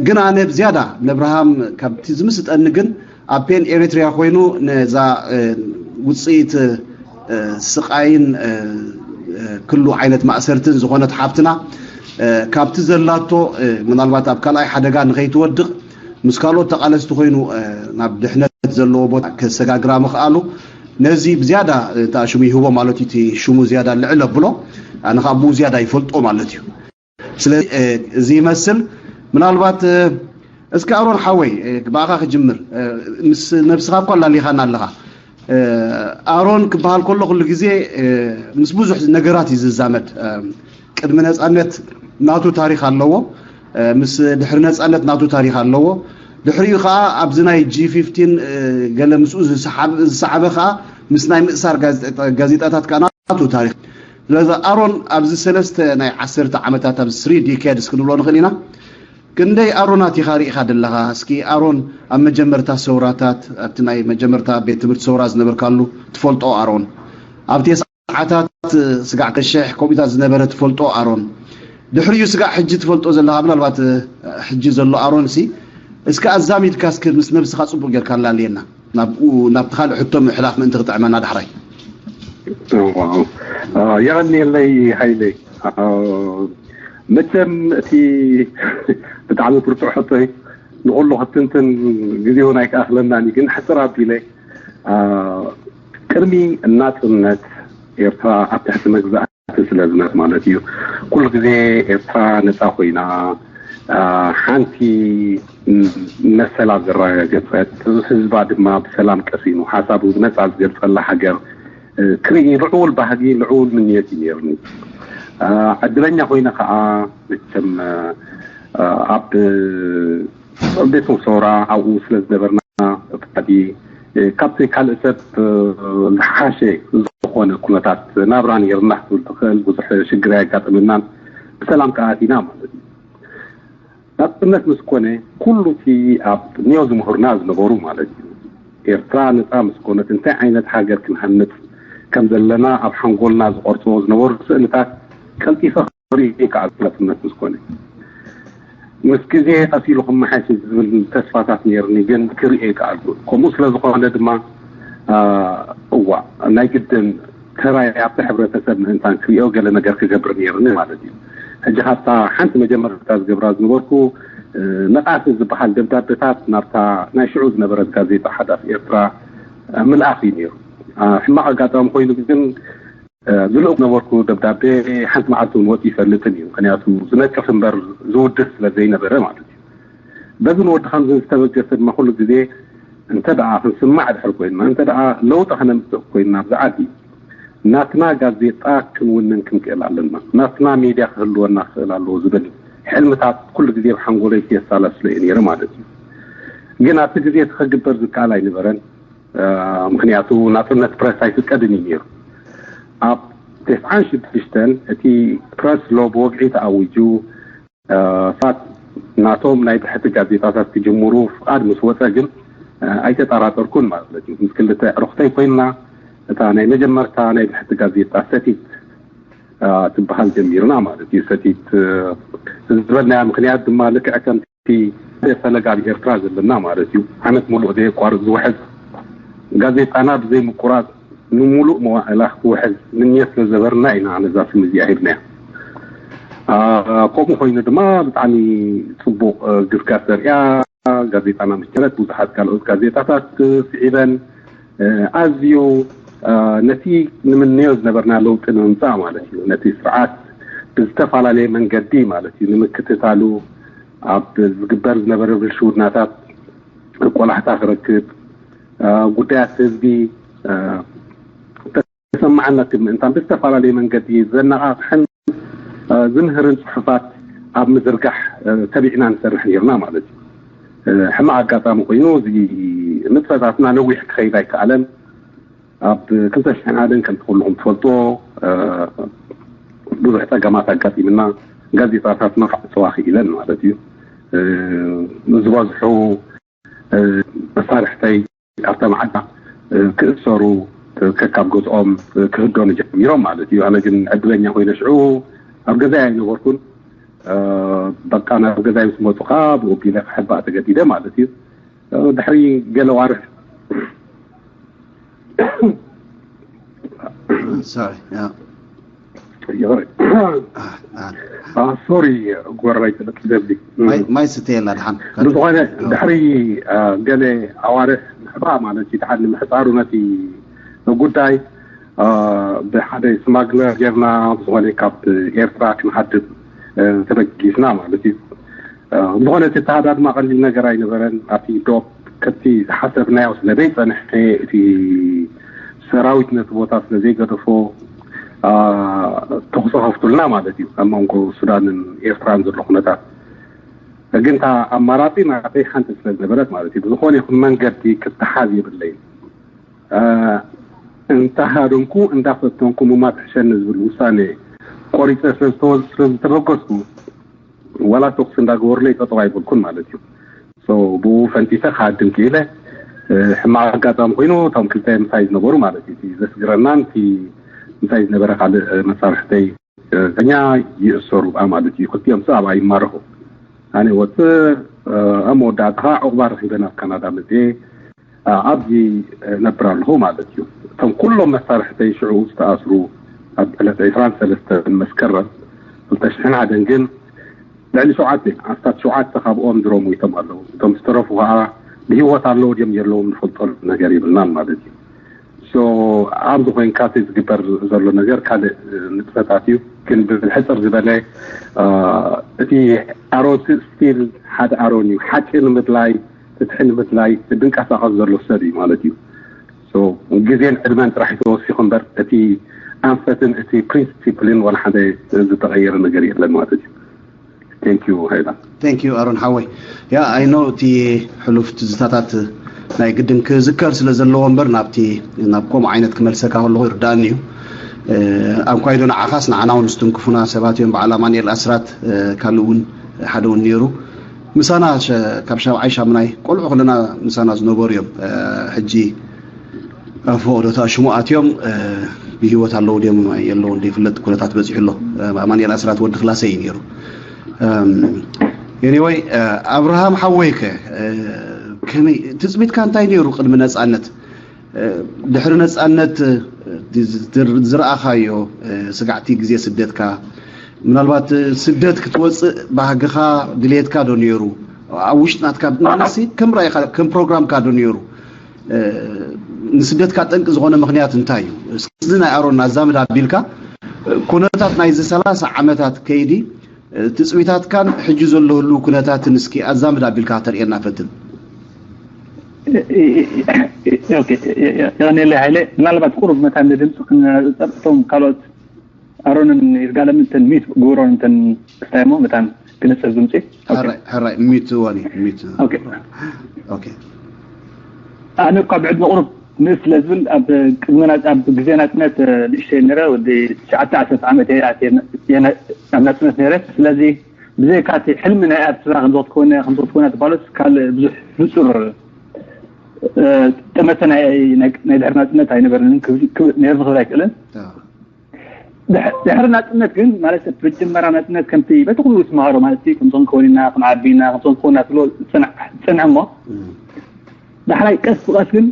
ግን ኣነ ብዝያዳ ነብርሃም ካብቲ ዝምስጠኒ ግን ኣብ ፔን ኤሪትሪያ ኮይኑ ነዛ ውፅኢት ስቃይን ክሉ ዓይነት ማእሰርትን ዝኾነት ሓፍትና ካብቲ ዘላቶ ምናልባት ኣብ ካልኣይ ሓደጋ ንኸይትወድቕ ምስ ካልኦት ተቓለስቲ ኮይኑ ናብ ድሕነት ዘለዎ ቦታ ከሰጋግራ ምኽኣሉ ነዚ ብዝያዳ እታ ሽሙ ይህቦ ማለት እዩ። እቲ ሽሙ ዝያዳ ልዕል ኣብሎ ኣነ ካብ ብኡ ዝያዳ ይፈልጦ ማለት እዩ። ስለዚ እዚ ይመስል። ምናልባት እስኪ ኣሮን ሓወይ ብኣኻ ክጅምር። ምስ ነብስኻ እኳ ኣላሊኻና ኣለኻ። ኣሮን ክበሃል ከሎ ኩሉ ግዜ ምስ ብዙሕ ነገራት እዩ ዝዛመድ። ቅድሚ ነፃነት ናቱ ታሪክ ኣለዎ። ምስ ድሕሪ ነፃነት ናቱ ታሪክ ኣለዎ። ድሕሪኡ ከዓ ኣብዚ ናይ ጂ ፊፍቲን ገለ ምስኡ ዝሰዓበ ከዓ ምስ ናይ ምእሳር ጋዜጣታት ከዓ ናቱ ታሪክ። ስለዚ ኣሮን ኣብዚ ሰለስተ ናይ ዓሰርተ ዓመታት ኣብዚ ስሪ ዲኬድስ ክንብሎ ንኽእል ኢና። ክንደይ ኣሮናት ኢኻ ርኢኻ ዘለኻ? እስኪ ኣሮን ኣብ መጀመርታ ሰውራታት ኣብቲ ናይ መጀመርታ ቤት ትምህርቲ ሰውራ ዝነበርካሉ ትፈልጦ ኣሮን ኣብቲ ሰዓታት ስጋዕ ከሸሕ ከምኡታት ዝነበረ ትፈልጦ ኣሮን ድሕሪኡ ስጋዕ ሕጂ ትፈልጦ ዘለኻ ምናልባት ሕጂ ዘሎ ኣሮን ሲ እስኪ ኣዛሚድካ እስኪ ምስ ነብስኻ ጽቡቅ ጌርካ ኣላልየና። ናብኡ ናብቲ ካልእ ሕቶ ምሕላፍ ምእንቲ ክጥዕመና ዳሕራይ። የቐንየለይ ሃይለይ። መቸም እቲ ብጣዕሚ ብርቱዕ ሕቶ እዩ። ንኩሉ ክትንትን ግዜ እውን ኣይከኣኽለናን እዩ፣ ግን ሕፅር ኣቢለ ቅድሚ ናፅነት ኤርትራ ኣብ ትሕቲ መግዛእቲ ስለ ዝነት ማለት እዩ። ኩሉ ግዜ ኤርትራ ነፃ ኮይና ሓንቲ መሰላ ዘረጋገፀት፣ ህዝባ ድማ ብሰላም ቀሲኑ ሓሳቡ ብነፃ ዝገልፀላ ሃገር ክርኢ ልዑል ባህጊ ልዑል ምንየት እዩ ነይሩኒ። ዕድለኛ ኮይነ ከዓ መቸም ኣብ ቤት ሰውራ ኣብኡ ስለ ዝነበርና ካብቲ ካልእ ሰብ ዝሓሸ ዝኾነ ኩነታት ናብራ ነይርና ክትብል ትኽእል። ብዙሕ ሽግር ኣየጋጠመናን ብሰላም ከዓ ኣቲና ማለት እዩ። ናፅነት ምስ ኮነ ኩሉ እቲ ኣብ ኒዮ ዝምህሩና ዝነበሩ ማለት እዩ። ኤርትራ ነፃ ምስ ኮነት እንታይ ዓይነት ሃገር ክንሃንፅ ከም ዘለና ኣብ ሓንጎልና ዝቐርፅዎ ዝነበሩ ስእልታት ቀልጢፈ ክርኢ ከዓ ናፅነት ምስ ኮነ ምስ ግዜ ቀስ ኢሉ ክመሓሽ ዝብል ተስፋታት ነይርኒ፣ ግን ክርኢ ከኣልኩ። ከምኡ ስለ ዝኾነ ድማ እዋ ናይ ግድን ተራይ ኣብቲ ሕብረተሰብ ምእንታን ክሪኦ ገለ ነገር ክገብር ነይርኒ ማለት እዩ። ሕጂ ካብታ ሓንቲ መጀመርታ ዝገብራ ዝነበርኩ ነቓፊ ዝበሃል ደብዳቤታት ናብታ ናይ ሽዑ ዝነበረት ጋዜጣ ሓዳስ ኤርትራ ምልኣኽ እዩ ነይሩ። ሕማቕ ኣጋጣሚ ኮይኑ ግን ዝልእኩ ነበርኩ ደብዳቤ ሓንቲ መዓልቲ እውን ወፂ ይፈልጥን እዩ። ምክንያቱ ዝነቅፍ እምበር ዝውድስ ስለ ዘይነበረ ማለት እዩ። በዚ ንወዲ ከምዚ ዝተበገሰ ድማ ኩሉ ግዜ እንተ ደኣ ክንስማዕ ድሕር ኮይንና፣ እንተ ደኣ ለውጢ ከነምፅእ ኮይንና ኣብዚ ዓዲ ናትና ጋዜጣ ክንውንን ክንክእል ኣለና፣ ናትና ሜድያ ክህልወና ክኽእል ኣለዎ ዝብል ሕልምታት ኩሉ ግዜ ብሓንጎለይ የሳላስሎ እየ ነይረ ማለት እዩ። ግን ኣብቲ ግዜ እቲ ከግበር ዝከኣል ኣይነበረን። ምክንያቱ ናፅነት ፕረስ ኣይፍቀድን እዩ ነይሩ። ኣብ ተስዓን ሽዱሽተን እቲ ፕረስ ሎ ብወግዒ ተኣዊጁ፣ ሰባት ናቶም ናይ ብሕቲ ጋዜጣታት ክጅምሩ ፍቓድ ምስ ወፀ ግን ኣይተጠራጠርኩን ማለት እዩ። ምስ ክልተ ኣዕሩኽተይ ኮይንና እታ ናይ መጀመርታ ናይ ብሕቲ ጋዜጣ ሰቲት ትበሃል ጀሚርና ማለት እዩ። ሰቲት ዝበልናያ ምክንያት ድማ ልክዕ ከምቲ ፈለግ ኣብ ኤርትራ ዘለና ማለት እዩ። ዓመት ሙሉእ ዘየቋርጽ ዝውሕዝ ጋዜጣና ብዘይ ምቁራጽ ንሙሉእ መዋእላ ክትውሕዝ ምንየት ስለ ዘበርና ኢና ነዛ ስም እዚኣ ሂብናያ። ከምኡ ኮይኑ ድማ ብጣዕሚ ጽቡቕ ግስጋስ ዘርእያ ጋዜጣና ምስ ጀመረት ብዙሓት ካልኦት ጋዜጣታት ስዒበን። ኣዝዩ ነቲ ንምንዮ ዝነበርና ለውጢ ንምምፃእ ማለት እዩ፣ ነቲ ስርዓት ብዝተፈላለየ መንገዲ ማለት እዩ ንምክትታሉ ኣብ ዝግበር ዝነበረ ብልሽውናታት ቆላሕታ ክረክብ፣ ጉዳያት ህዝቢ ተሰማዕነት ምእንታን ብዝተፈላለየ መንገዲ ዘነቓቕሕን ዝምህርን ፅሑፋት ኣብ ምዝርጋሕ ተቢዕና ንሰርሕ ነርና ማለት እዩ። ሕማቕ ኣጋጣሚ ኮይኑ እዚ ንጥፈታትና ነዊሕ ክኸይድ ኣይከኣለን። ኣብ ክልተ ሽሕን ሓደን ከምቲ ኩልኹም ትፈልጥዎ ብዙሕ ፀገማት ኣጋጢምና፣ ጋዜጣታትና ክዕፅዋ ክኢለን ማለት እዩ። ዝበዝሑ መሳርሕተይ ኣብታ መዓዳ ክእሰሩ ከካብ ገዝኦም ክህደኑ ጀሚሮም ማለት እዩ። ኣነ ግን ዕድለኛ ኮይነ ሽዑ ኣብ ገዛይ ኣይነበርኩን። በቃ ናብ ገዛይ ምስ መፁ ከዓ ብኡ ኣቢለ ክሕባእ ተገዲደ ማለት እዩ። ድሕሪ ገለ ዋርሕ Sorry. ሶሪ ጎረባይ ተበቂ ደብሊ ማይ ስተየላ ድሓን ብዝኾነ ድሕሪ ገለ ኣዋርሕ ምሕባእ ማለት እዩ። ድሓን ንምሕፃሩ ነቲ ጉዳይ ብሓደ ስማግለር ጌርና ብዝኾነ ካብ ኤርትራ ክንሃድም ተበጊስና ማለት እዩ። ዝኾነ እቲ ኣተሃዳድማ ቀሊል ነገር ኣይነበረን። ኣብቲ ዶብ ከቲ ዝሓሰብናዮ ስለ ዘይፀንሐ እቲ ሰራዊት ነቲ ቦታ ስለ ዘይገደፎ ተኹሲ ከፍቱልና ማለት እዩ። ኣብ መንጎ ሱዳንን ኤርትራን ዘሎ ኩነታት ግን እታ ኣማራፂ ናተይ ሓንቲ ስለ ዝነበረት ማለት እዩ ብዝኾነ ይኹን መንገዲ ክተሓዝ የብለይን። እንተሃደምኩ እንዳፈተንኩ ምማት ሕሸኒ ዝብል ውሳኔ ቆሪፀ ስለዝተበገስኩ ዋላ ተኩሲ እንዳገበሩለይ ጠጠው ኣይበልኩን ማለት እዩ። ብኡ ፈንጢሰ ክሃድም ክኢለ። ሕማቕ ኣጋጣሚ ኮይኑ እቶም ክልተ ምሳይ ዝነበሩ ማለት እዩ፣ ዘስግረናን እቲ ምሳይ ዝነበረ ካልእ መሳርሕተይ ተኛ ይእሰሩ ብኣ ማለት እዩ። ክልቲኦም ሰብኣይ ይማረኹ። ኣነ ወፅእ ኣብ መወዳእታ ከዓ ዕቑባ ረኪበ ናብ ካናዳ መፅኤ ኣብዚ ነብር ኣለኹ ማለት እዩ። እቶም ኩሎም መሳርሕተይ ሽዑ ዝተኣስሩ ኣብ ዕለት ዕስራን ሰለስተን መስከረም ክልተ ሽሕን ሓደን ግን ልዕሊ ሸውዓተ ኣስታት ሸውዓተ ካብኦም ድሮ ሞይቶም ኣለዉ። እቶም ዝተረፉ ከዓ ብህይወት ኣለዉ ድዮም የለዎም ንፈልጠሉ ነገር የብልናን ማለት እዩ። ኣብዚ ኮይንካ እቲ ዝግበር ዘሎ ነገር ካልእ ንጥፈታት እዩ። ግን ብሕፅር ዝበለ እቲ ኣሮን ስቲል ሓደ ኣሮን እዩ። ሓቂ ንምድላይ ፍትሒ ንምድላይ ዝንቀሳቐስ ዘሎ ሰብ እዩ ማለት እዩ። ግዜን ዕድመን ጥራሕ ተወሲኹ እምበር እቲ ኣንፈትን እቲ ፕሪንሲፕልን ዋላ ሓደ ዝተቐየረ ነገር የለን ማለት እዩ። Thank you ሃይላ። Thank you ኣሮን ሓወይ። ያ I know እቲ ሕሉፍ ትዝታታት ናይ ግድን ክዝከር ስለ ዘለዎ እምበር ናብቲ ናብ ከምኡ ዓይነት ክመልሰካ ከለኹ ይርዳእኒ እዩ። ኣንኳይዶ ንዓኻስ ንዓና እውን ዝትንክፉና ሰባት እዮም። በዓል ኣማንኤል ኣስራት ካልእ እውን ሓደ እውን ነይሩ። ምሳና ካብ ሻብዓይ ሻምናይ ቆልዑ ከለና ምሳና ዝነበሩ እዮም። ሕጂ ኣብ ፈቐዶ ተኣሽሙ ኣትዮም ብህይወት ኣለዉ ድዮም የለውን ዘይፍለጥ ኩነታት በፂሑ ኣሎ። ኣማንኤል ኣስራት ወዲ ክላሰይ እዩ ነይሩ። Anyway ኣብርሃም ሓወይከ ከመይ ትፅቢትካ እንታይ ነይሩ ቅድሚ ነፃነት? ድሕሪ ነፃነት ዝረኣኻዮ ስጋዕቲ ግዜ ስደትካ ምናልባት ስደት ክትወፅእ ባህግኻ ድልየትካ ዶ ነይሩ? ኣብ ውሽጢ ናትካ ንሲ ከም ራእይካ ከም ፕሮግራምካ ዶ ነይሩ? ንስደትካ ጠንቂ ዝኾነ ምኽንያት እንታይ እዩ? እዚ ናይ ኣሮን ኣዛምድ ኣቢልካ ኩነታት ናይዚ ሰላሳ ዓመታት ከይዲ ትፅቢታትካን ሕጂ ዘሎ ህልው ኩነታትን እስኪ ኣዛምድ ኣቢልካ ከተርእየና ፈትን። የቐኔለይ ሃይለ፣ ምናልባት ቁሩብ መታን ንድምፂ ክንፀርፅቶም ካልኦት ኣሮንን ይርጋለምን እተን ሚት ግብሮን እተን ክስታየሞ መታን ክነፅር ድምፂ። ሕራይ ሚት ወኒ ሚት ኣነ እኳ ብዕድመ ቁሩብ ንእስ ስለ ዝብል ኣብ ቅድሚ ኣብ ግዜ ናፅነት ንእሽተይ ነረ ወዲ ትሽዓተ ዓሰርተ ዓመት እየ ኣትየ ናብ ናፅነት ነረ። ስለዚ ብዘይካ እቲ ሕልሚ ናይ ኤርትራ ከምዚ ክትከውን እያ ከምዚ ክትከውን እያ ዝበሃሎስ ካልእ ብዙሕ ንፁር ጠመተ ናይ ድሕሪ ናፅነት ኣይነበረንን ነርኒ ክብል ኣይክእልን። ድሕሪ ናፅነት ግን ማለት ብጀመራ ናፅነት ከምቲ በቲ ኩሉ ዝመሃሮ ማለት ከምዞም ከውን ኢና ክንዓቢ ኢና ከምዞም ከውና ትብሎ ዝፀንሐ እሞ ዳሕራይ ቀስ ብቀስ ግን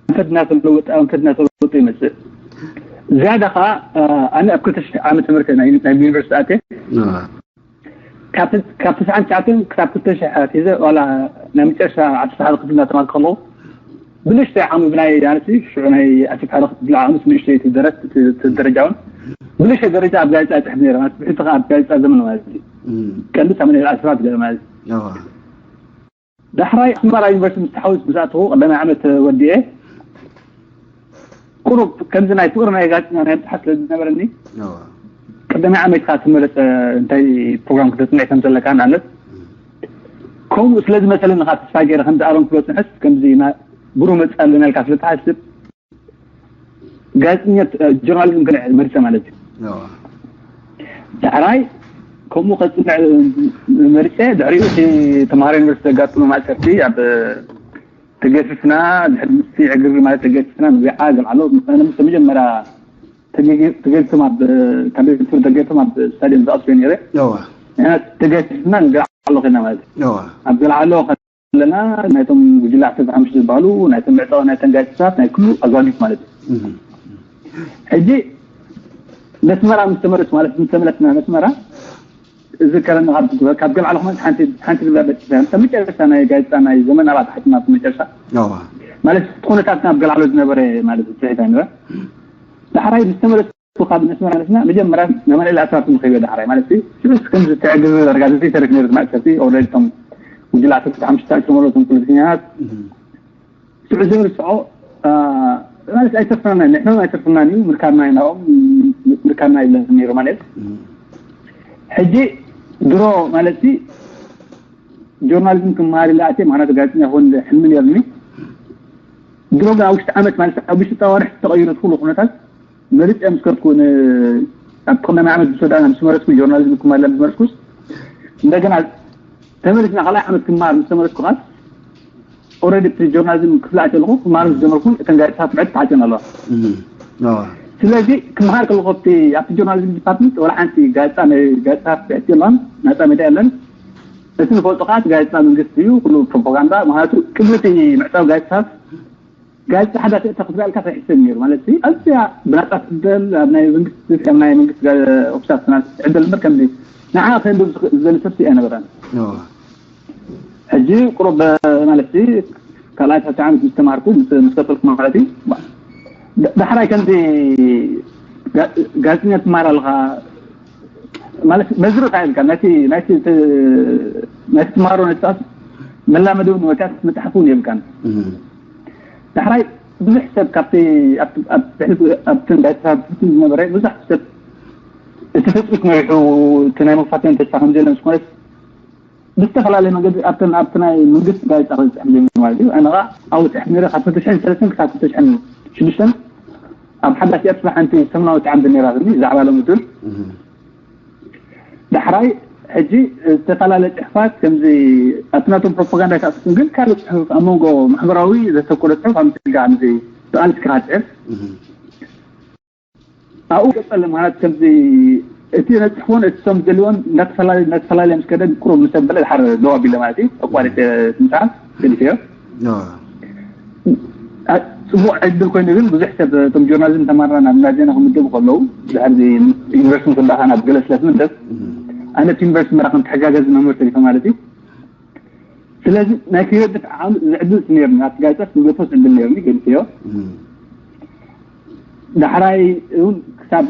ኣንፈት እናተለወጠ ኣንፈት እናተለወጠ ይመፅእ። ዝያዳ ከዓ ኣነ ኣብ ክልተ ሽሕ ዓመተ ምህረት ናይ ዩኒቨርሲቲ ኣትየ ካብ ተስዓን ትሽዓተን ክሳብ ክልተ ሽሕ ኣትሒዘ ዋላ ናይ መጨረሻ ዓሰርተ ሓደ ክፍሊ እናተማሃርኩ ከለኹ ብንእሽተይ ዓቕሚ ብናይ ኣነሲ ሽዑ ናይ ዓሰርተ ሓደ ክፍሊ ዓቕሚ ንእሽተይ ደረጃ እውን ብንእሽተይ ደረጃ ኣብ ጋዜጣ ይፅሕፍ ነይረ ማለት ብሕቲ ኣብ ጋዜጣ ዘመን ማለት እዩ ቀንዲ ሳሙኤል ኣስራት ገለ ማለት እዩ ዳሕራይ ኣስመራ ዩኒቨርሲቲ ምስ ተሓዊስ ምስ ኣተኹ ቀዳማይ ዓመት ወዲኤ ቁሩብ ከምዚ ናይ ፍቅሪ ናይ ጋዜጠኛ ናይ ምፅሓፍ ስለ ዝነበረኒ ቀዳማይ ዓመት ከዓ ትመረፀ እንታይ ፕሮግራም ክተፅንዕ ከም ዘለካ ንኣብነት ከምኡ ስለ ዝመሰለኒ ከዓ ተስፋ ገይረ ከምዚ ኣሮን ክብሎ ፅንሕስ ከምዚ ብሩህ መፅእ ኣለና ኢልካ ስለ ትሓስብ ጋዜጠኛ ጆርናሊዝም ክልዕ መሪፀ ማለት እዩ ዳሕራይ ከምኡ ከፅንዕ መሪፀ ድሕሪኡ እቲ ተምሃሮ ዩኒቨርሲቲ ዘጋጥሙ ማእሰርቲ ኣብ ተገፊፍና ድሕሪ ምስቲ ዕግርግር ማለት ተገፊፍና ንዊዓ ገልዓሎ መጀመርያ ተገፊፍም ኣብ ካብ ቤት ትምህርቲ ተገፊፍም ኣብ ስታዲየም ዝኣስዮ ነይረ ተገፊፍና ንገልዓሎ ኮይና ማለት እዩ ኣብ ገልዓሎ ኣለና ናይቶም ጉጅለ ዓሰርተ ሓሙሽተ ዝበሃሉ ናይቶም ምዕፃዊ ናይተን ጋዜጣታት ናይ ኩሉ ኣዛጊት ማለት እዩ ሕጂ ነስመራ ምስ ተመለስ ማለት ምስ ተመለስና ነስመራ እዝከረኒ ካብ ገልዓለ ኮመንት ሓንቲ ሓንቲ ዝብላ በጭ መጨረሻ ናይ ጋዜጣ ናይ ዘመን ኣባት ሓቲማ መጨረሻ ማለት ኩነታት ናብ ገልዓሎ ዝነበረ ማለት ፅሒታ ንረ ዳሕራይ ምስ ተመለስ ካብ ነስመራ መለስና መጀመርያ ነማንኤል ኣስራት ንኸይበ ዳሕራይ ማለት ሽዑስ ከም ዝተዕግብ ዳርጋ ዘይተረፍ ነይሩ ማእሰርቲ ኦልሬዲ እቶም ጉጅለ ዓሰርተ ሓሙሽተ ዝተመለሱም ፖለቲከኛታት ሽዑ ዘይርስዖ ማለት ኣይተርፍናና ንሕና ኣይተርፍናን እዩ ምርካብና ኢናኦም ምርካብና ይብለን ነይሩ ማለት ሕጂ ድሮ ማለት ጆርናሊዝም ክመሃር ኢለ ኣትየ ምክንያቱ ጋዜጠኛ ክኾን ሕልሚ ነርኒ ድሮ ግን ኣብ ውሽጢ ዓመት ማለት ኣብ ውሽጢ ፀዋርሕ ዝተቐይሩ ኩሉ ኩነታት መሪፀ ምስ ከድኩ ኣብ ቀዳማይ ዓመት ዝሰዳ ምስ መረፅኩ ጆርናሊዝም ክመሃር ምስ መረፅኩስ እንደገና ተመሊስና ካልኣይ ዓመት ክመሃር ምስ ተመለስኩ ከዓ ኦረዲ እቲ ጆርናሊዝም ክፍሊ ኣትየ ኣለኹ ክመሃር ምስ ጀመርኩ እተን ጋዜጣታት ብዕድ ተዓፅየን ኣለዋ ስለዚ ክመሃር ከለኹ ኣብቲ ጆርናሊዝም ዲፓርትመንት ወላ ሓንቲ ጋዜጣ ናይ ጋዜጣታት ብዕድ የላን ናፃ ሜድያ የለን እቲ ንፈልጦ ከዓ እቲ ጋዜጣ መንግስቲ እዩ ኩሉ ፕሮፓጋንዳ ምክንያቱ ቅድሚ እቲ ምዕፃው ጋዜጣታት ጋዜጣ ሓዳስ ኤርትራ ክትረኣልካ ከይሕሰብ ነይሩ ማለት ኣዝያ ብናፃ ትዕደል ኣብ ናይ መንግስቲ ኣብ ናይ መንግስቲ ኦፊሳት ትዕደል እምበር ከምዚ ንዓ ከንብብ ዝደሊ ሰብ ኣይነበረን ሕጂ ቁሩብ ማለት ካልኣይ ሳልሳይ ዓመት ምስ ተማሃርኩ ምስ ቀፀልኩ ማለት እዩ ዳሕራይ ከምዚ ጋዜጠኛ ትመሃር ኣለካ ማለት መዝርእ ኢልካ ነቲ ናይቲ ትመሃሮ ነፃት መላመዲ እውን ወካት መፅሓፍ እውን የብልካን ዳሕራይ ብዙሕ ሰብ ካብቲ ኣብትን ዳይተሳትፍትን ዝነበረ ብዙሕ ሰብ እቲ ፍፅት መሪሑ እቲ ናይ መፋተን ተስፋ ከም ዘለ ምስ ኮነት ብዝተፈላለየ መገዲ ኣብተን ኣብቲ ናይ መንግስቲ ጋዜጣ ክፅሕፍ ጀሚሩ ማለት እዩ ኣነ ከዓ ኣብኡ ፅሕፍ ነረ ካብ ክልተ ሽሕን ሰለስተን ክሳብ ክልተ ሽሕን ሽዱሽተን ኣብ ሓዳስ ኤርትራ ሓንቲ ሰሙናዊት ዓምዲ ነይራትኒ ብዛዕባ ሎሚ ድር ዳሕራይ ሕጂ ዝተፈላለየ ፅሑፋት ከምዚ ኣብቲ ናቶም ፕሮፓጋንዳ ይተኣስስን ግን ካልእ ፅሑፍ ኣብ መንጎ ማሕበራዊ ዘተኮረ ፅሑፍ ኣብ ምስልጋ ከምዚ ብኣልስካ ትፅሕፍ ኣብኡ ቀፀለ ማለት ከምዚ እቲ ነፅሕዎን እቲ ቶም ዝደልዎን እንዳተፈላለየ እንዳተፈላለየ ምስ ከደ ቁሩብ ምስ ኣበለ ድሓር ደው ኣቢለ ማለት እዩ ኣቋሪፀ ትምፃል ገዲፈዮ ፅቡቅ ዕድል ኮይኑ ግን ብዙሕ ሰብ እቶም ጆርናሊዝም ተማርና ናብ ናዜና ክምደቡ ከለዉ ድሕር ዩኒቨርሲቲ ንክዳካ ናብ ገለ ስለ ትምደብ ኣነ እቲ ዩኒቨርሲቲ መራ ከም ተሓጋገዚ መምህር ተሪፈ ማለት እዩ ስለዚ ናይ ክህደት ዓም ዝዕድል ነርኒ ኣብቲ ጋዜጣ ዝገፈስ ዕድል ነርኒ ገዲፈዮ ዳሕራይ እውን ክሳብ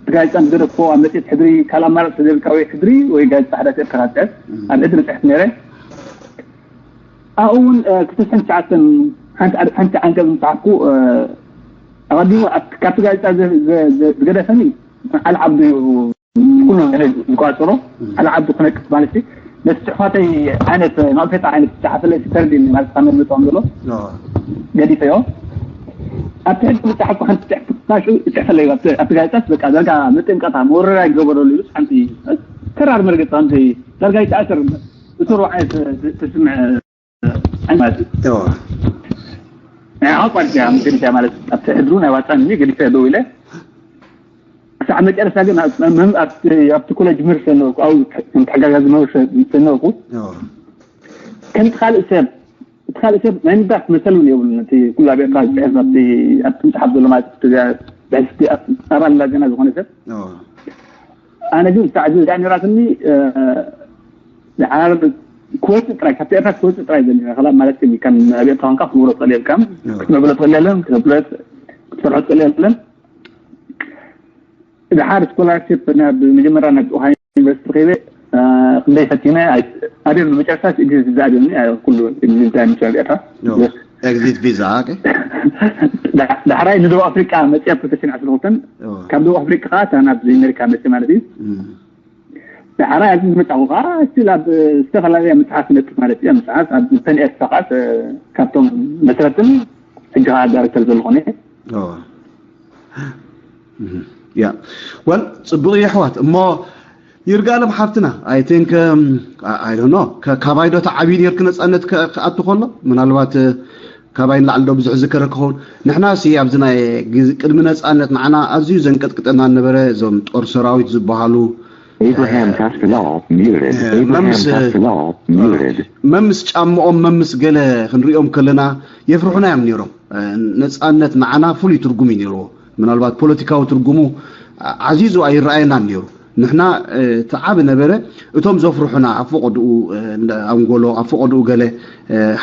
እቲ ጋዜጣ ዝገደፍኮ ኣብ መፅት ሕድሪ ካልእ ኣማራፂ ስለዘይብልካ ወይ ሕድሪ ወይ ጋዜጣ ሓዳስ ኤርትራ ክትፅሕፍ ኣብ ሕድሪ ፅሕፍ ነይረ ኣብኡ እውን ክልተ ሽሕን ትሽዓተን ሓንቲ ዓንቀፅ ምፅሓፍኩ ኣቐዲሙ ካብቲ ጋዜጣ ዝገደፈኒ ዓሊ ዓብዱ እዩ ኩሉ ዝቋፅሮ ዓሊ ዓብዱ ክነቅፍ ማለት ነቲ ፅሑፋተይ ዓይነት ናቕፌታ ዓይነት ዝፀሓፈለይ ተረዲኒ ማለት ካብ መግለፂኦም ዘሎ ገዲፈዮ ኣብቲ ሕጂ ዝፀሓፍኩ ሓንቲ ፅሕፍታ ሽዑ ይፅሕፈለይ ኣብቲ ጋዜጣስ በቃ ዳርጋ መጠንቀቕታ መወረራ ይገበረሉ ኢሉስ ሓንቲ ተራር መርገፂ ከምዚ ዳርጋ ይተኣሰር እሱሩ ዓይነት ትስምዕ ዓይነት ማለት እዩ ናይ ዓቋድ ገዲፈያ ማለት ኣብቲ ሕድሩ ናይ ዋፃን ገዲፈ ደው ኢለ ክሳዕ መጨረሻ ግን ኣብ- መም- ኣብቲ ኣብቲ ኮሌጅ ምህር ዝሰነበኩ ኣብኡ ከም ተሓጋጋዚ መምህር ዝሰነበኩ ከምቲ ካልእ ሰብ እቲ ካልእ ሰብ ናይ ምዳት መሰል እውን የብሉን። እቲ ኩሉ ኣብ ኤርትራ ዝፅሕፍ ኣብቲ ኣብቲ መፅሓፍ ዘሎ ማለት እቲ ብሕስቲ ኣባል ላጀና ዝኾነ ሰብ ኣነ ግን ሳዕ ዝዳ ነራትኒ ድሓር ክወፅእ ጥራይ ካብቲ ኤርትራ ክወፅእ ጥራይ ዘኒራ ከላ ማለት ግን ከም ኣብ ኤርትራ ኳንካ ክትምሮ ትኽእል የልካም ክትምዕብሎ ትኽእል የለን ክትነብሎ ክትሰርሖ ትኽእል የለን። ድሓር ስኮላርሽፕ ናብ መጀመርያ ናብ ኡሃ ዩኒቨርሲቲ ረኺበ ክንደይ ፈቲነ ኣደም መጨረሻ እግዚ ዝዛደኒ ኩሉ እግዚ እንታይ ምሽ ኣብ ኤርትራ ኤግዚት ቪዛ ዳሕራይ ንደቡብ ኣፍሪቃ መፅያ ፕሮፌሽን ዓስርተ ክልተን ካብ ደቡብ ኣፍሪቃ ከዓ እታ ናብ ኣሜሪካ መፅእ ማለት እዩ። ዳሕራይ ኣብዚ ዝመፃኹ ከዓ ስቲል ኣብ ዝተፈላለያ መፅሓፍ ነጥፍ ማለት እዩ። መፅሓፍ ኣብ ፐን ኤርትራ ከዓ ካብቶም መስረትን ሕጂ ከዓ ዳይሬክተር ዘለኾነ ያ ወል ፅቡቅ እዩ ኣሕዋት እሞ ይርጋለም ሓፍትና ኣይ ቲንክ ኣይ ዶንት ኖ ካባይ ዶ ተዓብዩ ነርክ ነፃነት ክኣቱ ከሎ ምናልባት ካባይ ንላዕሊ ዶ ብዙሕ ዝከረ ክኸውን ንሕና ሲ ኣብዚ ናይ ቅድሚ ነፃነት ንዓና ኣዝዩ ዘንቀጥቅጠና ነበረ እዞም ጦር ሰራዊት ዝበሃሉ Abraham Castello muted. Abraham Castello muted. መምስ ጫምኦም መምስ ገለ ክንሪኦም ከለና የፍርሑና እዮም ነይሮም። ነፃነት ንዓና ፍሉይ ትርጉም እዩ ነይርዎ። ምናልባት ፖለቲካዊ ትርጉሙ ዓዚዙ ኣይረኣየናን ነይሩ። ንሕና እቲ ዓቢ ነበረ እቶም ዘፍርሑና ኣብ ፈቐድኡ ኣንጎሎ ኣብ ፈቐድኡ ገለ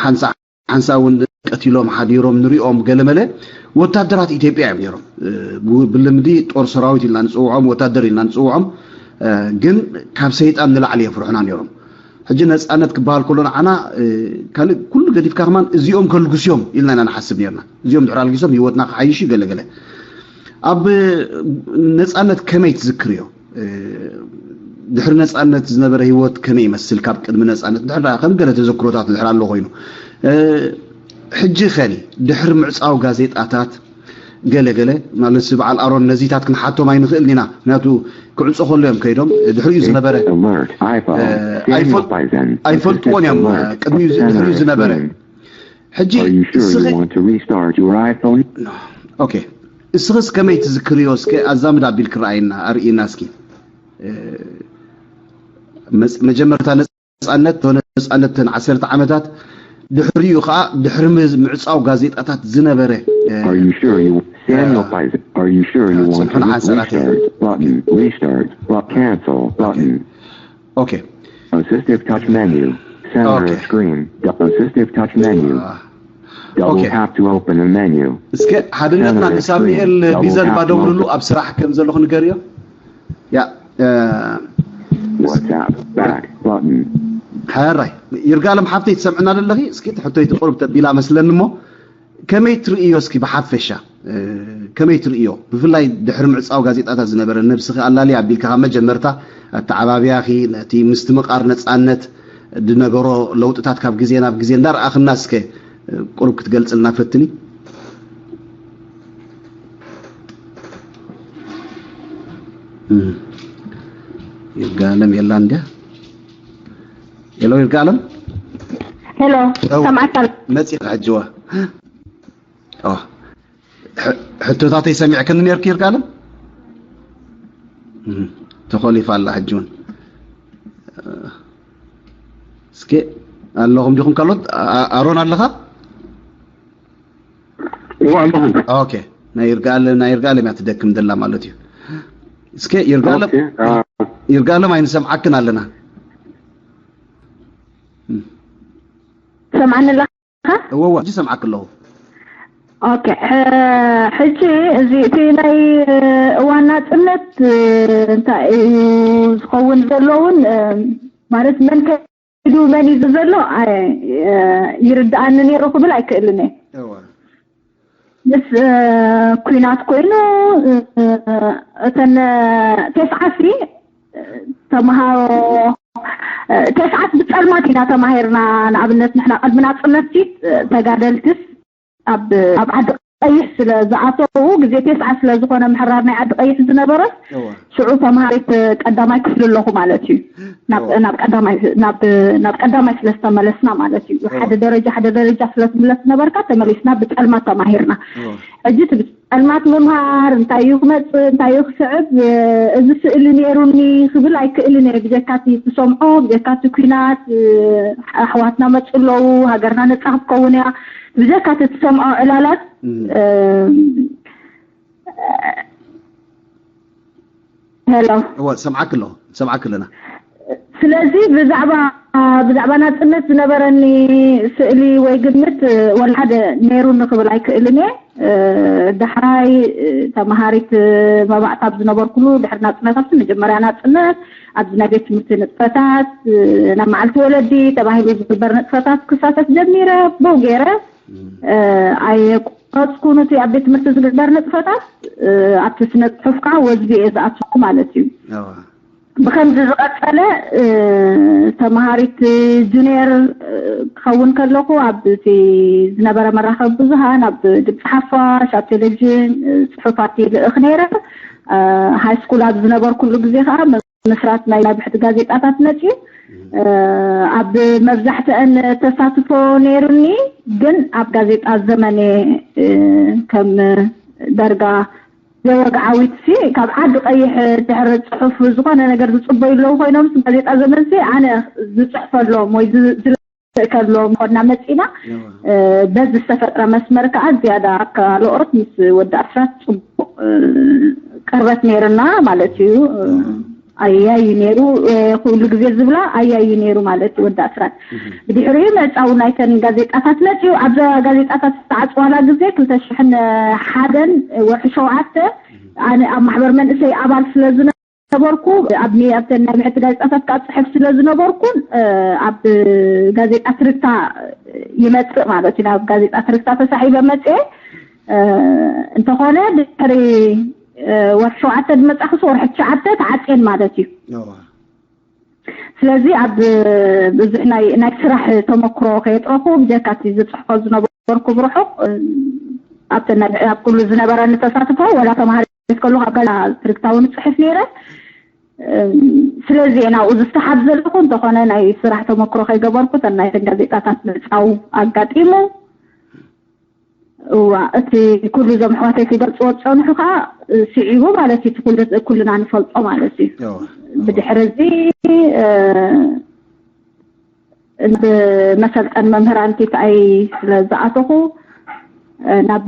ሓንሳ ሓንሳ እውን ቀቲሎም ሓዲሮም ንሪኦም ገለመለ ወታደራት ኢትዮጵያ እዮም ነይሮም። ብልምዲ ጦር ሰራዊት ኢልና ንፅውዖም ወታደር ኢልና ንፅውዖም ግን ካብ ሰይጣን ንላዕሊ የፍርሑና ነይሮም። ሕጂ ነፃነት ክበሃል ከሎ ንዓና ካልእ ኩሉ ገዲፍካ ከማን እዚኦም ከልግስዮም ኢልና ኢና ንሓስብ ነርና። እዚኦም ድሕሪ ኣልጊሶም ህይወትና ክሓይሽ እዩ ገለገለ ኣብ ነፃነት ከመይ ትዝክርዮ? ድሕሪ ነፃነት ዝነበረ ህይወት ከመይ ይመስል? ካብ ቅድሚ ነፃነት ድሕር ከም ገለ ተዘክሮታት ድሕር ኣሎ ኮይኑ ሕጂ ኸኒ ድሕሪ ምዕፃው ጋዜጣታት ገለ ገለ ማለት በዓል ኣሮን ነዚታት ክንሓቶም ኣይንኽእል ኢና። ምክንያቱ ክዕፆ ከሎ እዮም ከይዶም ድሕሪኡ ዝነበረ ኣይፈልጥዎን እዮም ቅድሚኡ ድሕሪኡ ዝነበረ ሕጂ እስኺ ኦኬ እስኽስ ከመይ ትዝክርዮ እስከ ኣዛምድ ኣቢልክ ረኣየና ኣርእየና እስኪ መጀመርታ ነፃነት ነፃነት ተን ዓሰርተ ዓመታት ድሕሪኡ ከዓ ድሕሪ ምዕፃው ጋዜጣታት ዝነበረ Are you sure you Samuel Pfizer? Are you sure you want to restart button? Restart button. Cancel button. Okay. Assistive touch menu. Center okay. screen. Assistive touch menu. Double okay. tap to open a menu. እስከ ሓድነትና ንሳሙኤል ቢዘን ባደውልሉ ኣብ ስራሕ ከም ዘሎ ክንገርዮ ያ WhatsApp back button. ሕራይ ይርጋለም ሓፍተይ ትሰምዕና ዘለኺ እስኪ ሕቶይቲ ቁርብ ተቢላ መስለኒ እሞ ከመይ ትርእዮ እስኪ ብሓፈሻ ከመይ ትርእዮ ብፍላይ ድሕሪ ምዕፃው ጋዜጣታት ዝነበረ ነብስኺ ኣላልያ ኣቢልካ ካብ መጀመርታ ኣተዓባብያኺ ነቲ ምስትምቓር ነፃነት ዝነበሮ ለውጥታት ካብ ግዜ ናብ ግዜ እንዳረኣኽና እስከ ቁሩብ ክትገልፅልና ፈትኒ ይርጋለም የላ እንድያ ሄሎ ይርጋለም ሄሎ ሰማዕካ መፂ ሕጅዋ ሕቶታተይ ሰሚዕክኒ ነርክ ይርጋለም ተኾሊፋ ኣላ ሕጂ እውን እስኪ ኣለኹም ዲኹም ካልኦት ኣሮን ኣለኻ እዋ ኣለኹ ኦኬ ናይ ይርጋለም ናይ ይርጋለም እያ ትደክም ደላ ማለት እዩ እስኪ ይርጋለም ይርጋለም ኣይንሰምዓክን ኣለና ሰምዓኒ ኣለኻ እወ እወ ሕጂ ሰምዓክ ኣለኹ ኦኬ ሕጂ እዚ እቲ ናይ እዋን ናፅነት እንታይ እዩ ዝኸውን ዘለውን ማለት መን ከይዱ መን እዩ ዘሎ ይርድኣኒ ነይሩ ክብል ኣይክእልን እየ ምስ ኩናት ኮይኑ እተን ተስዓሲ ተምሃሮ ተስዓት ብፀልማት ኢና ተማሂርና ንኣብነት ንሕና ቅድሚ ናፅነት ሲ ተጋደልትስ ኣብ ኣብ ዓዲ ቀይሕ ስለ ዝኣተዉ ግዜ ቴስዓ ስለ ዝኾነ ምሕራር ናይ ዓዲ ቀይሕ ዝነበረ ሽዑ ተምሃሪት ቀዳማይ ክፍሊ ኣለኹ ማለት እዩ ናብ ናብ ቀዳማይ ስለ ዝተመለስና ማለት እዩ ሓደ ደረጃ ሓደ ደረጃ ስለ ትምለስ ነበርካ ተመሊስና ብፀልማት ተማሂርና ሕጂ ጸልማት ምምሃር እንታይ እዩ ክመጽእ እንታይ እዩ ክስዕብ፣ እዚ ስእሊ ነይሩኒ ክብል ኣይክእልን እየ። ብጀካቲ ትሰምዖ፣ ብጀካቲ ኲናት፣ ኣሕዋትና መጹ ኣለዉ፣ ሃገርና ነጻ ክትከውን እያ። ብጀካቲ ትሰምዖ ዕላላት፣ ሄሎ። ሰምዓክ ኣለኹ፣ ሰምዓክ ኣለና። ስለዚ ብዛዕባ ብዛዕባ ናጽነት ዝነበረኒ ስእሊ ወይ ግምት ወላ ሓደ ነይሩኒ ክብል ኣይክእልን እየ። ዳሕራይ ተመሃሪት መባእታ ኣብ ዝነበርኩሉ ድሕሪ ናጽነት ኣብቲ መጀመርያ ናጽነት ኣብዚ ናይ ቤት ትምህርቲ ንጥፈታት፣ ናብ መዓልቲ ወለዲ ተባሂሉ ዝግበር ንጥፈታት ክሳተፍ ጀሚረ። ብኡ ገይረ ኣየቋረጽኩን። እቲ ኣብ ቤት ትምህርቲ ዝግበር ንጥፈታት ኣብቲ ስነ ጽሑፍ ከዓ ወዝቢ እየ ዝኣትዎ ማለት እዩ። ብከምዚ ዝቐጸለ ተመሃሪት ጁኒየር ክኸውን ከለኹ ኣብ እቲ ዝነበረ መራኸቢ ብዙሃን ኣብ ድምፂ ሓፋሽ ኣብ ቴሌቪዥን ፅሑፋት ይልእኽ ነይረ። ሃይ ስኩል ኣብ ዝነበርኩሉ ግዜ ከዓ ምስራት ናይ ናይ ብሕቲ ጋዜጣታት መፅዩ ኣብ መብዛሕትአን ተሳትፎ ነይሩኒ። ግን ኣብ ጋዜጣ ዘመን ከም ደርጋ ዘይወግዓዊት ሲ ካብ ዓዲ ቀይሕ ድሕሪ ፅሑፍ ዝኾነ ነገር ዝፅበዩ ኣለዉ ኮይኖም ጋዜጣ ዘመን ሲ ኣነ ዝፅሕፈሎም ወይ ዝልእከሎም ኮና መፂና። በዚ ዝተፈጥረ መስመር ከዓ ዝያዳ ካልኦት ምስ ወዲ ኣስራት ፅቡቅ ቅርበት ነይርና ማለት እዩ። ኣያይ ነይሩ ኩሉ ግዜ ዝብላ ኣያይ ነይሩ ማለት እዩ ወዲ ኣስራት። ብድሕሪኡ መጻው ናይተን ጋዜጣታት መጺኡ ኣብዛ ጋዜጣታት ዝተዓጽዋላ ግዜ ክልተ ሽሕን ሓደን ወርሒ ሸውዓተ ኣነ ኣብ ማሕበር መንእሰይ ኣባል ስለ ዝነበርኩ ኣብ ኣብተን ናይ ብሕቲ ጋዜጣታት ከዓ ጽሕፍ ስለ ዝነበርኩን ኣብ ጋዜጣ ትርታ ይመጽእ ማለት እዩ። ናብ ጋዜጣ ትርታ ተሳሒበ መጽኤ እንተኾነ ድሕሪ ወርሒ ሸውዓተ ዝመጻ ክስ ወርሒ ትሽዓተ ተዓጽየን ማለት እዩ። ስለዚ ኣብ ብዙሕ ናይ ናይ ስራሕ ተመክሮ ከየጥረኹ ብጀካ እቲ ዝፅሕፎ ዝነበርኩ ብርሑቕ ኣብተ ኣብ ኩሉ ዝነበረኒ ተሳትፎ ወላ ተማሃሪ ከለኹ ኣብ ገዛ ትርግታ እውን እፅሕፍ ነይረ። ስለዚ እየ ናብኡ ዝሰሓብ ዘለኹ። እንተኾነ ናይ ስራሕ ተመክሮ ከይገበርኩ ተን ናይተን ጋዜጣታት ምዕፃው ኣጋጢሙ። እዋ እቲ ኩሉ እዞም ኣሕዋተይ ክገልፅዎ ዝፀንሑ ከዓ ስዒቡ ማለት እዩ። ኩልና ንፈልጦ ማለት እዩ። ብድሕሪ እዚ ናብ መሰልጠን መምህራን ቲትኣይ ስለ ዝኣተኹ ናብ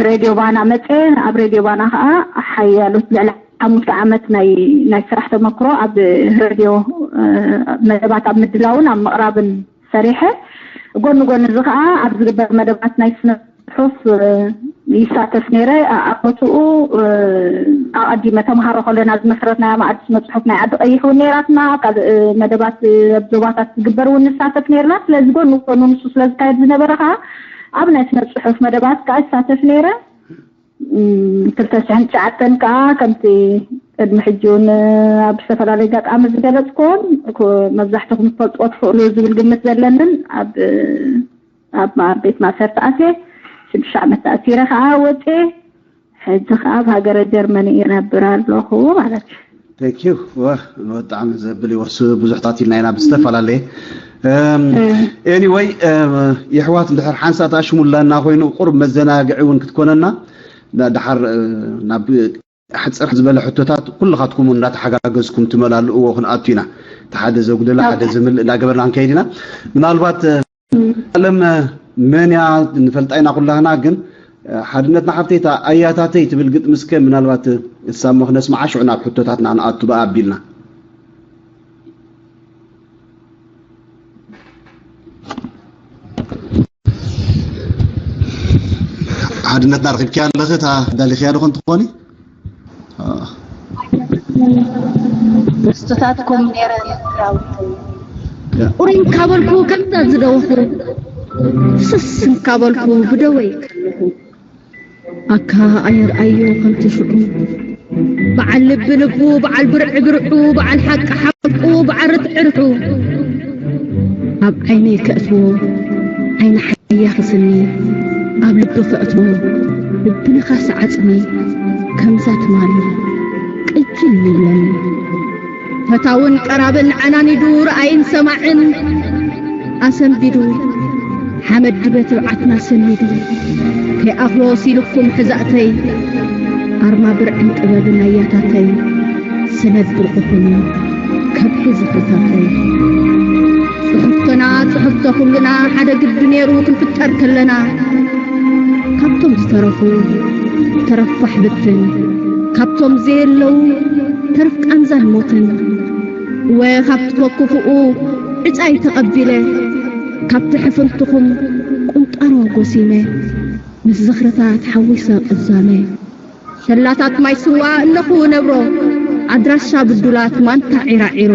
ሬድዮ ባና መፀ። ኣብ ሬድዮ ባና ከዓ ሓያሉት ልዕሊ ሓሙሽተ ዓመት ናይ ናይ ስራሕ ተመክሮ ኣብ ሬድዮ መደባት ኣብ ምድላውን ኣብ ምቕራብን ሰሪሐ። ጎኒ ጎኒ እዚ ከዓ ኣብ ዝግበር መደባት ናይ ስነ ፅሑፍ ይሳተፍ ነይረ። ኣብ ቦትኡ ኣቐዲመ ተምሃሮ ከለና ዝመስረትናያ መኣዲ ስነ ፅሑፍ ናይ ዓዲ ቀይሕ እውን ነይራትና። ኣብ ካልእ መደባት ኣብ ዞባታት ዝግበር እውን ንሳተፍ ነይርና። ስለዚ ጎኒ ጎኑ ንሱ ስለ ዝካየድ ዝነበረ ከዓ ኣብ ናይ ስነ ፅሑፍ መደባት ከዓ ይሳተፍ ነይረ። ክልተ ሽሕን ትሽዓተን ከዓ ከምቲ ቅድሚ ሕጂ እውን ኣብ ዝተፈላለዩ ኣጋጣሚ ዝገለፅኩዎን መብዛሕትኹም ትፈልጥዎ ትኽእሉ ዝብል ግምት ዘለንን ኣብ ኣብ ቤት ማእሰርቲ ኣትየ ሽዱሽተ ዓመት ተኣሲረ ከዓ ወፅየ። ሕጂ ከዓ ኣብ ሃገረ ጀርመኒ ይነብር ኣለኹ ማለት እዩ። Thank you። ወ ብጣዕሚ ዘብል ይወስ ብዙሕታት ኢልና ኢና ብዝተፈላለየ ኤኒወይ የሕዋት እንድሕር ሓንሳት ኣሽሙላና ኮይኑ ቁሩብ መዘናግዒ እውን ክትኮነና ድሓር ናብ ሕፅር ዝበለ ሕቶታት ኩልኻትኩም እንዳተሓጋገዝኩም ትመላልእዎ ክንኣቱ ኢና። እቲ ሓደ ዘጉደለ ሓደ ዝምልእ እንዳገበርና ክንከይድ ኢና። ምናልባት ኣለም መን እያ ንፈልጣ ኢና ኩላህና፣ ግን ሓድነትና ሓፍተይታ ኣያታተይ ትብል ግጥሚ እስከ ምናልባት እሳሞ ክነስምዓ ሽዑ ናብ ሕቶታትና ክንኣቱ ብኣ ኣቢልና። ሓድነትና ረኺብኪያ ኣለኺ እታ ዳሊኽያ ዶ ኮን ትኾኒ? ክስታትኩም ነይረ ቁሪን ካበልኩ ከምዛ ዝደወኹ ስስን ካበልኩ ብደወይ ከለኹ ኣካ ኣየርኣዮ ከምቲ ሽዑ በዓል ልቢ ልቡ በዓል ብርዒ ብርዑ በዓል ሓቂ ሓቁ በዓል ርትዒ ርሑ ኣብ ዓይነይ ከእትዎ ዓይኒ ሓያ ክስኒ ኣብ ልቢ ከእትዎ ልቢ ንኻስ ዓፅሚ ከምዛ ትማሊ ቅጅል ይብለኒ። ፈታውን ቀራብን ዓናኒዱ ረኣይን ሰማዕን ኣሰንቢዱ ሓመድ ድበ ትብዓትና ሰኒዱ ከይኣኽሎ ሲልኩም ሕዛእተይ ኣርማ ብርዕን ጥበብን ኣያታተይ ሰነድ ብርቕኹም ከብሒ ዝኽርታተይ ጽሕፍቶና ጽሕፍቶ ኩልና ሓደ ግዲ ነይሩ ክንፍጠር ከለና ካብቶም ዝተረፉ ተረፋሕ ብትን ካብቶም ዘየለዉ ተርፍ ቃንዛን ሞትን እወ ካብቲ ኮክፍኡ ዕጻይ ተቐቢለ ካብቲ ሕፍንትኹም ቁንጣሮ ጎሲመ ምስ ዝኽርታት ሓዊሰ ቅዛመ ሸላታት ማይ ስዋ እነኹ ነብሮ ኣድራሻ ብዱላት ማንታ ዒራዒሮ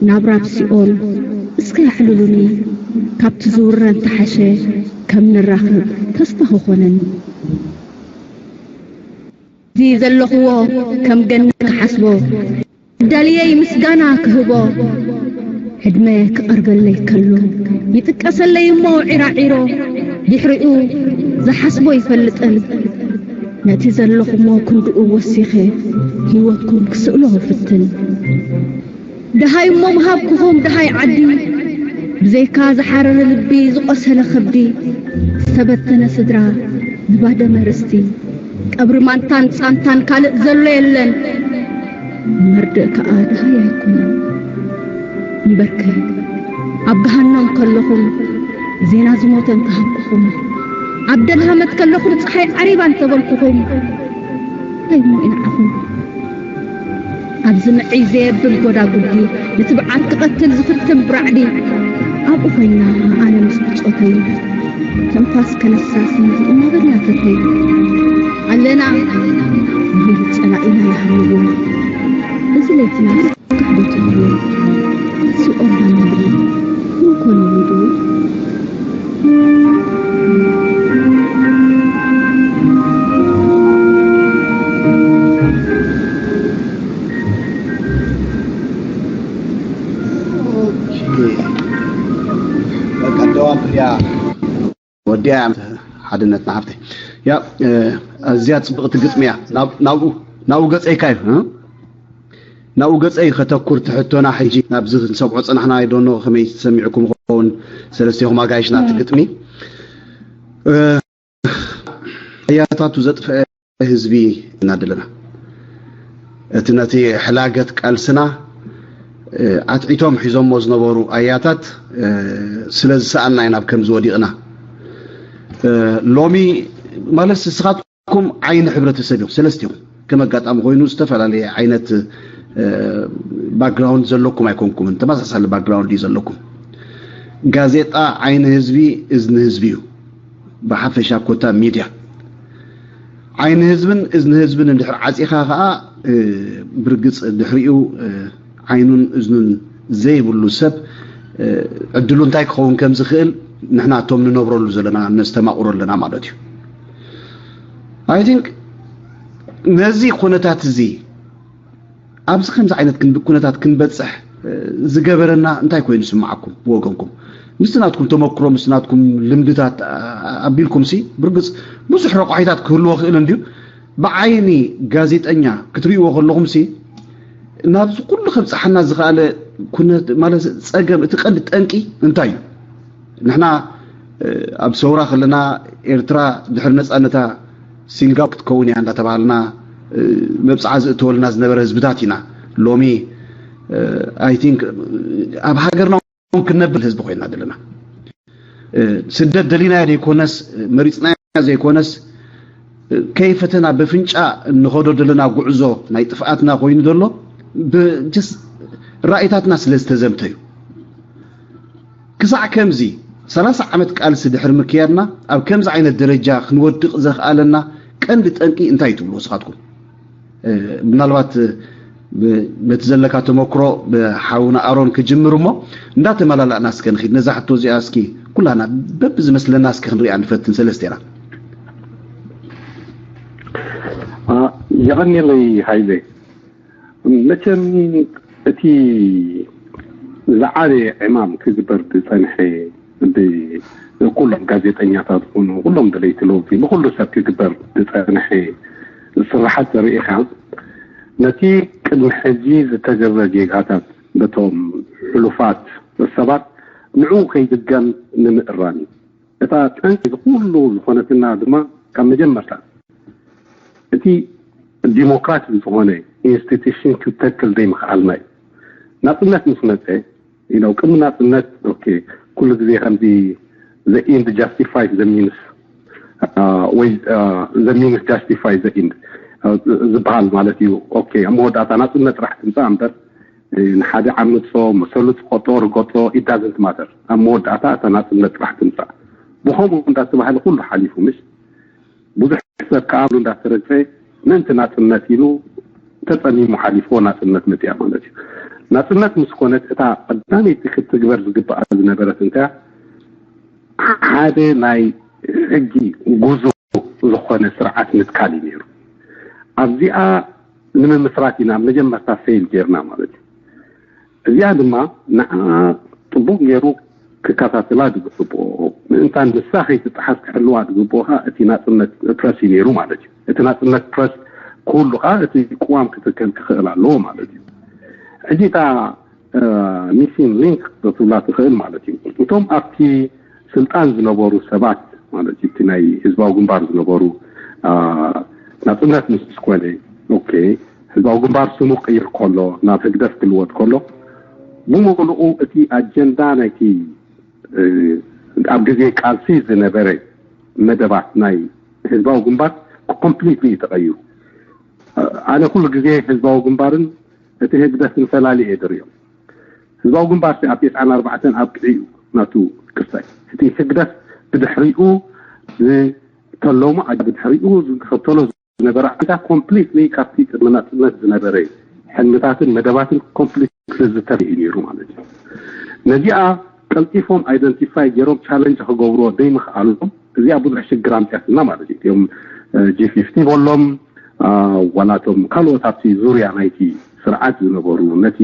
ናብራ ብሲኦል እስከ ኣሕልሉኒ ካብቲ ዝውረን ተሓሸ ከም ንራኽብ ተስፋ ክኾነን እዚ ዘለኽዎ ከም ገነት ክሓስቦ ዳልየይ ምስጋና ክህቦ ዕድመ ክቐርበለይ ከሎ ይጥቀሰለይ እሞ ዒራዒሮ ድሕሪኡ ዝሓስቦ ይፈልጥን ነቲ ዘለኹሞ ክንድኡ ወሲኸ ህይወትኩም ክስእሎ ፍትን ደሃይ እሞ ምሃብኩኹም ደሃይ ዓዲ ብዘይካ ዝሓረረ ልቢ ዝቆሰለ ከብዲ ዝተበተነ ስድራ ዝባደመ ርስቲ ቀብሪ ማንታን ጻንታን ካልእ ዘሎ የለን መርድእ ከኣ ደሃይ ኣይኮነን እምበርከ ኣብ ገሃኖም ከለኹም ዜና ዝሞተ እንተሃብኩኹም ኣብ ደልሃመት ከለኹም ፀሓይ ዓሪባ እንተበልኩኹም እንታይ እሞ ኢንዓኹም ኣብዚ ምዕይ ዘየብል ጎዳጉዲ ንትብዓት ክቐትል ዝፍትን ብራዕዲ ኣብኡ ኮይና ኣነ ምስ ብጾተይ ትንፋስ ከነሳሲ እናበልና ተተይ ኣለና ይብል ጸላኢና ይሃልዎ እዚ ለይትና ክሕደት ይሃልዎ ሲኦል ዳምብል ክንኮን ይውድኡ ወዲያ ሓድነትና ሃብተይ ያ ኣዝያ ፅብቕቲ ግጥሚ እያ ናብኡ ገፀይካ እዩ ናብኡ ገፀይ ከተኩር ትሕቶና ሕጂ ናብዚ ክንሰምዖ ፅናሕና ይዶኖ ከመይ ተሰሚዕኩም ኸውን ሰለስቴኹም ኣጋይሽና እቲ ግጥሚ ኣያታቱ ዘጥፈአ ህዝቢ እናደለና እቲ ነቲ ሕላገት ቃልስና ኣትዒቶም ሒዞሞ ዝነበሩ ኣያታት ስለ ዝሰኣና ኢና ኣብ ከምዚ ወዲቕና ሎሚ ማለት ንስኻትኩም ዓይኒ ሕብረተሰብ ኢኹም ሰለስቲኹም ከም ኣጋጣሚ ኮይኑ ዝተፈላለየ ዓይነት ባክግራውንድ ዘለኩም ኣይኮንኩምን ተመሳሳሊ ባክግራውንድ እዩ ዘለኩም ጋዜጣ ዓይኒ ህዝቢ እዝኒ ህዝቢ እዩ ብሓፈሻ ኮታ ሚድያ ዓይኒ ህዝብን እዝኒ ህዝብን እንድሕር ዓፂኻ ከዓ ብርግፅ ድሕሪኡ ዓይኑን እዝኑን ዘይብሉ ሰብ ዕድሉ እንታይ ክኸውን ከም ዝኽእል ንሕና እቶም ንነብረሉ ዘለና ነስተማቕሮ ኣለና ማለት እዩ I think ነዚ ኩነታት እዚ ኣብዚ ከምዚ ዓይነት ኩነታት ክንበፅሕ ዝገበረና እንታይ ኮይኑ ይስምዓኩም ብወገንኩም ምስቲ ናትኩም ተመክሮ ምስቲ ናትኩም ልምድታት ኣቢልኩም ሲ ብርግፅ ብዙሕ ረቋሒታት ክህልዎ ክእል እንድዩ ብዓይኒ ጋዜጠኛ ክትርእይዎ ከለኹም ሲ ናብዚ ኩሉ ከብፅሓና ዝኽኣለ ኩነት ማለት ፀገም እቲ ቀንዲ ጠንቂ እንታይ እዩ ንሕና ኣብ ሰውራ ከለና ኤርትራ ድሕሪ ነፃነታ ሲንጋፖር ክትከውን እያ እንዳተባሃልና መብፅዓ ዝእተወልና ዝነበረ ህዝብታት ኢና ሎሚ I think ኣብ ሃገርና እውን ክነብል ህዝቢ ኮይና ዘለና ስደት ደሊናዮ ዘይኮነስ መሪፅናዮ ዘይኮነስ ከይፈተና ብፍንጫ እንኸዶ ዘለና ጉዕዞ ናይ ጥፍኣትና ኮይኑ ዘሎ ራእይታትና ስለ ዝተዘምተ እዩ ክሳዕ ከምዚ ሰላሳ ዓመት ቃልሲ ድሕሪ ምክያድና ኣብ ከምዚ ዓይነት ደረጃ ክንወድቕ ዘኽኣለና ቀንዲ ጠንቂ እንታይ ትብሉ ስኻትኩም ምናልባት በቲ ዘለካ ተመክሮ ብሓውና ኣሮን ክጅምር እሞ እንዳተመላላእና እስከ ንኺድ ነዛ ሕቶ እዚኣ እስኪ ኩላና በብዝመስለና እስኪ ክንሪኣ ንፈትን ሰለስቴና የቐኒለይ ሃይለ መቸም እቲ ዝዓበየ ዕማም ክግበር ዝፀንሐ ብኩሎም ጋዜጠኛታት ኹኑ ኩሎም ደለይቲ ለውጢ ብኩሉ ሰብ ክግበር ዝፀንሐ ስራሓት ዘርእኻ ነቲ ቅድሚ ሕጂ ዝተገብረ ጌጋታት በቶም ሕሉፋት ሰባት ንዑ ከይድገም ንምእራም እዩ። እታ ጠንቂ እዚ ኩሉ ዝኾነትና ድማ ካብ መጀመርታ እቲ ዲሞክራቲክ ዝኾነ ኢንስቲትዩሽን ክተክል ዘይምኽኣልና እዩ። ናፅነት ምስ መፀ ኢለው ቅድሚ ናፅነት ኦኬ፣ ኩሉ ግዜ ከምዚ the end justifies the means ወይ the means justifies the end ዝበሃል ማለት እዩ። ኦኬ፣ ኣብ መወዳእታ ናፅነት ጥራሕ ትምፃእ እምበር ንሓደ ዓምፆ፣ መሰሉ ፅቆጦ፣ ርገጦ፣ it doesn't matter። ኣብ መወዳእታ እታ ናፅነት ጥራሕ ትምፃእ። ብኸምኡ እንዳተባህለ ኩሉ ሓሊፉ፣ ምስ ብዙሕ ሰብ ከኣ እንዳተረፀ ምእንቲ ናፅነት ኢሉ ተፀሚሙ ሓሊፍዎ ናፅነት መፅያ ማለት እዩ። ናፅነት ምስ ኮነት እታ ቀዳመይቲ ክትግበር ዝግባኣ ዝነበረት እንታይ ሓደ ናይ ሕጊ ጉዞ ዝኾነ ስርዓት ምትካል እዩ ነይሩ። ኣብዚኣ ንምምስራት ኢና መጀመርታ ፌል ጌርና ማለት እዩ። እዚኣ ድማ ንዓ ጥቡቕ ገይሩ ክከታተላ ዝግብኦ፣ ምእንታን ንሳ ከይትጠሓስ ክሕልዋ ዝግብኦ ከዓ እቲ ናፅነት ፕረስ እዩ ነይሩ ማለት እዩ። እቲ ናፅነት ፕረስ ክህሉ ከዓ እቲ ቅዋም ክትከል ክኽእል ኣለዎ ማለት እዩ። ሕጂ እታ ሚሲንግ ሊንክ ክትብላ ትኽእል ማለት እዩ። እቶም ኣብቲ ስልጣን ዝነበሩ ሰባት ማለት እዩ፣ እቲ ናይ ህዝባዊ ግንባር ዝነበሩ ናፅነት ምስ ኮነ፣ ኦኬ፣ ህዝባዊ ግንባር ስሙ ቅይር ከሎ ናብ ህግደፍ ክልወጥ ከሎ፣ ብምሉኡ እቲ ኣጀንዳ ናይቲ ኣብ ግዜ ቃልሲ ዝነበረ መደባት ናይ ህዝባዊ ግንባር ኮምፕሊትሊ እዩ ተቐይሩ። ኣነ ኩሉ ግዜ ህዝባዊ ግንባርን እቲ ህግደፍን ፈላሊ እየ ዝሪኦም። ህዝባዊ ግንባር ኣብ ተስዓን ኣርባዕተን ኣብቂዑ እዩ ናቱ ክስታይ። እቲ ህግደፍ ብድሕሪኡ ዝተለሙ ብድሕሪኡ ዝኸተሎ ዝነበረ ዓንታ ኮምፕሊትሊ ካብቲ ቅድሚ ናፅነት ዝነበረ ሕልምታትን መደባትን ኮምፕሊትሊ ዝተለየ እዩ ነይሩ ማለት እዩ። ነዚኣ ቀልጢፎም ኣይደንቲፋይ ገይሮም ቻለንጅ ክገብርዎ ዘይምኽኣሎም እዚኣ ብዙሕ ሽግር ኣምፅያትና ማለት እዩ። እቲኦም ጂ ፊፍቲ በሎም ዋላቶም ካልኦት ኣብቲ ዙርያ ናይቲ ስርዓት ዝነበሩ ነቲ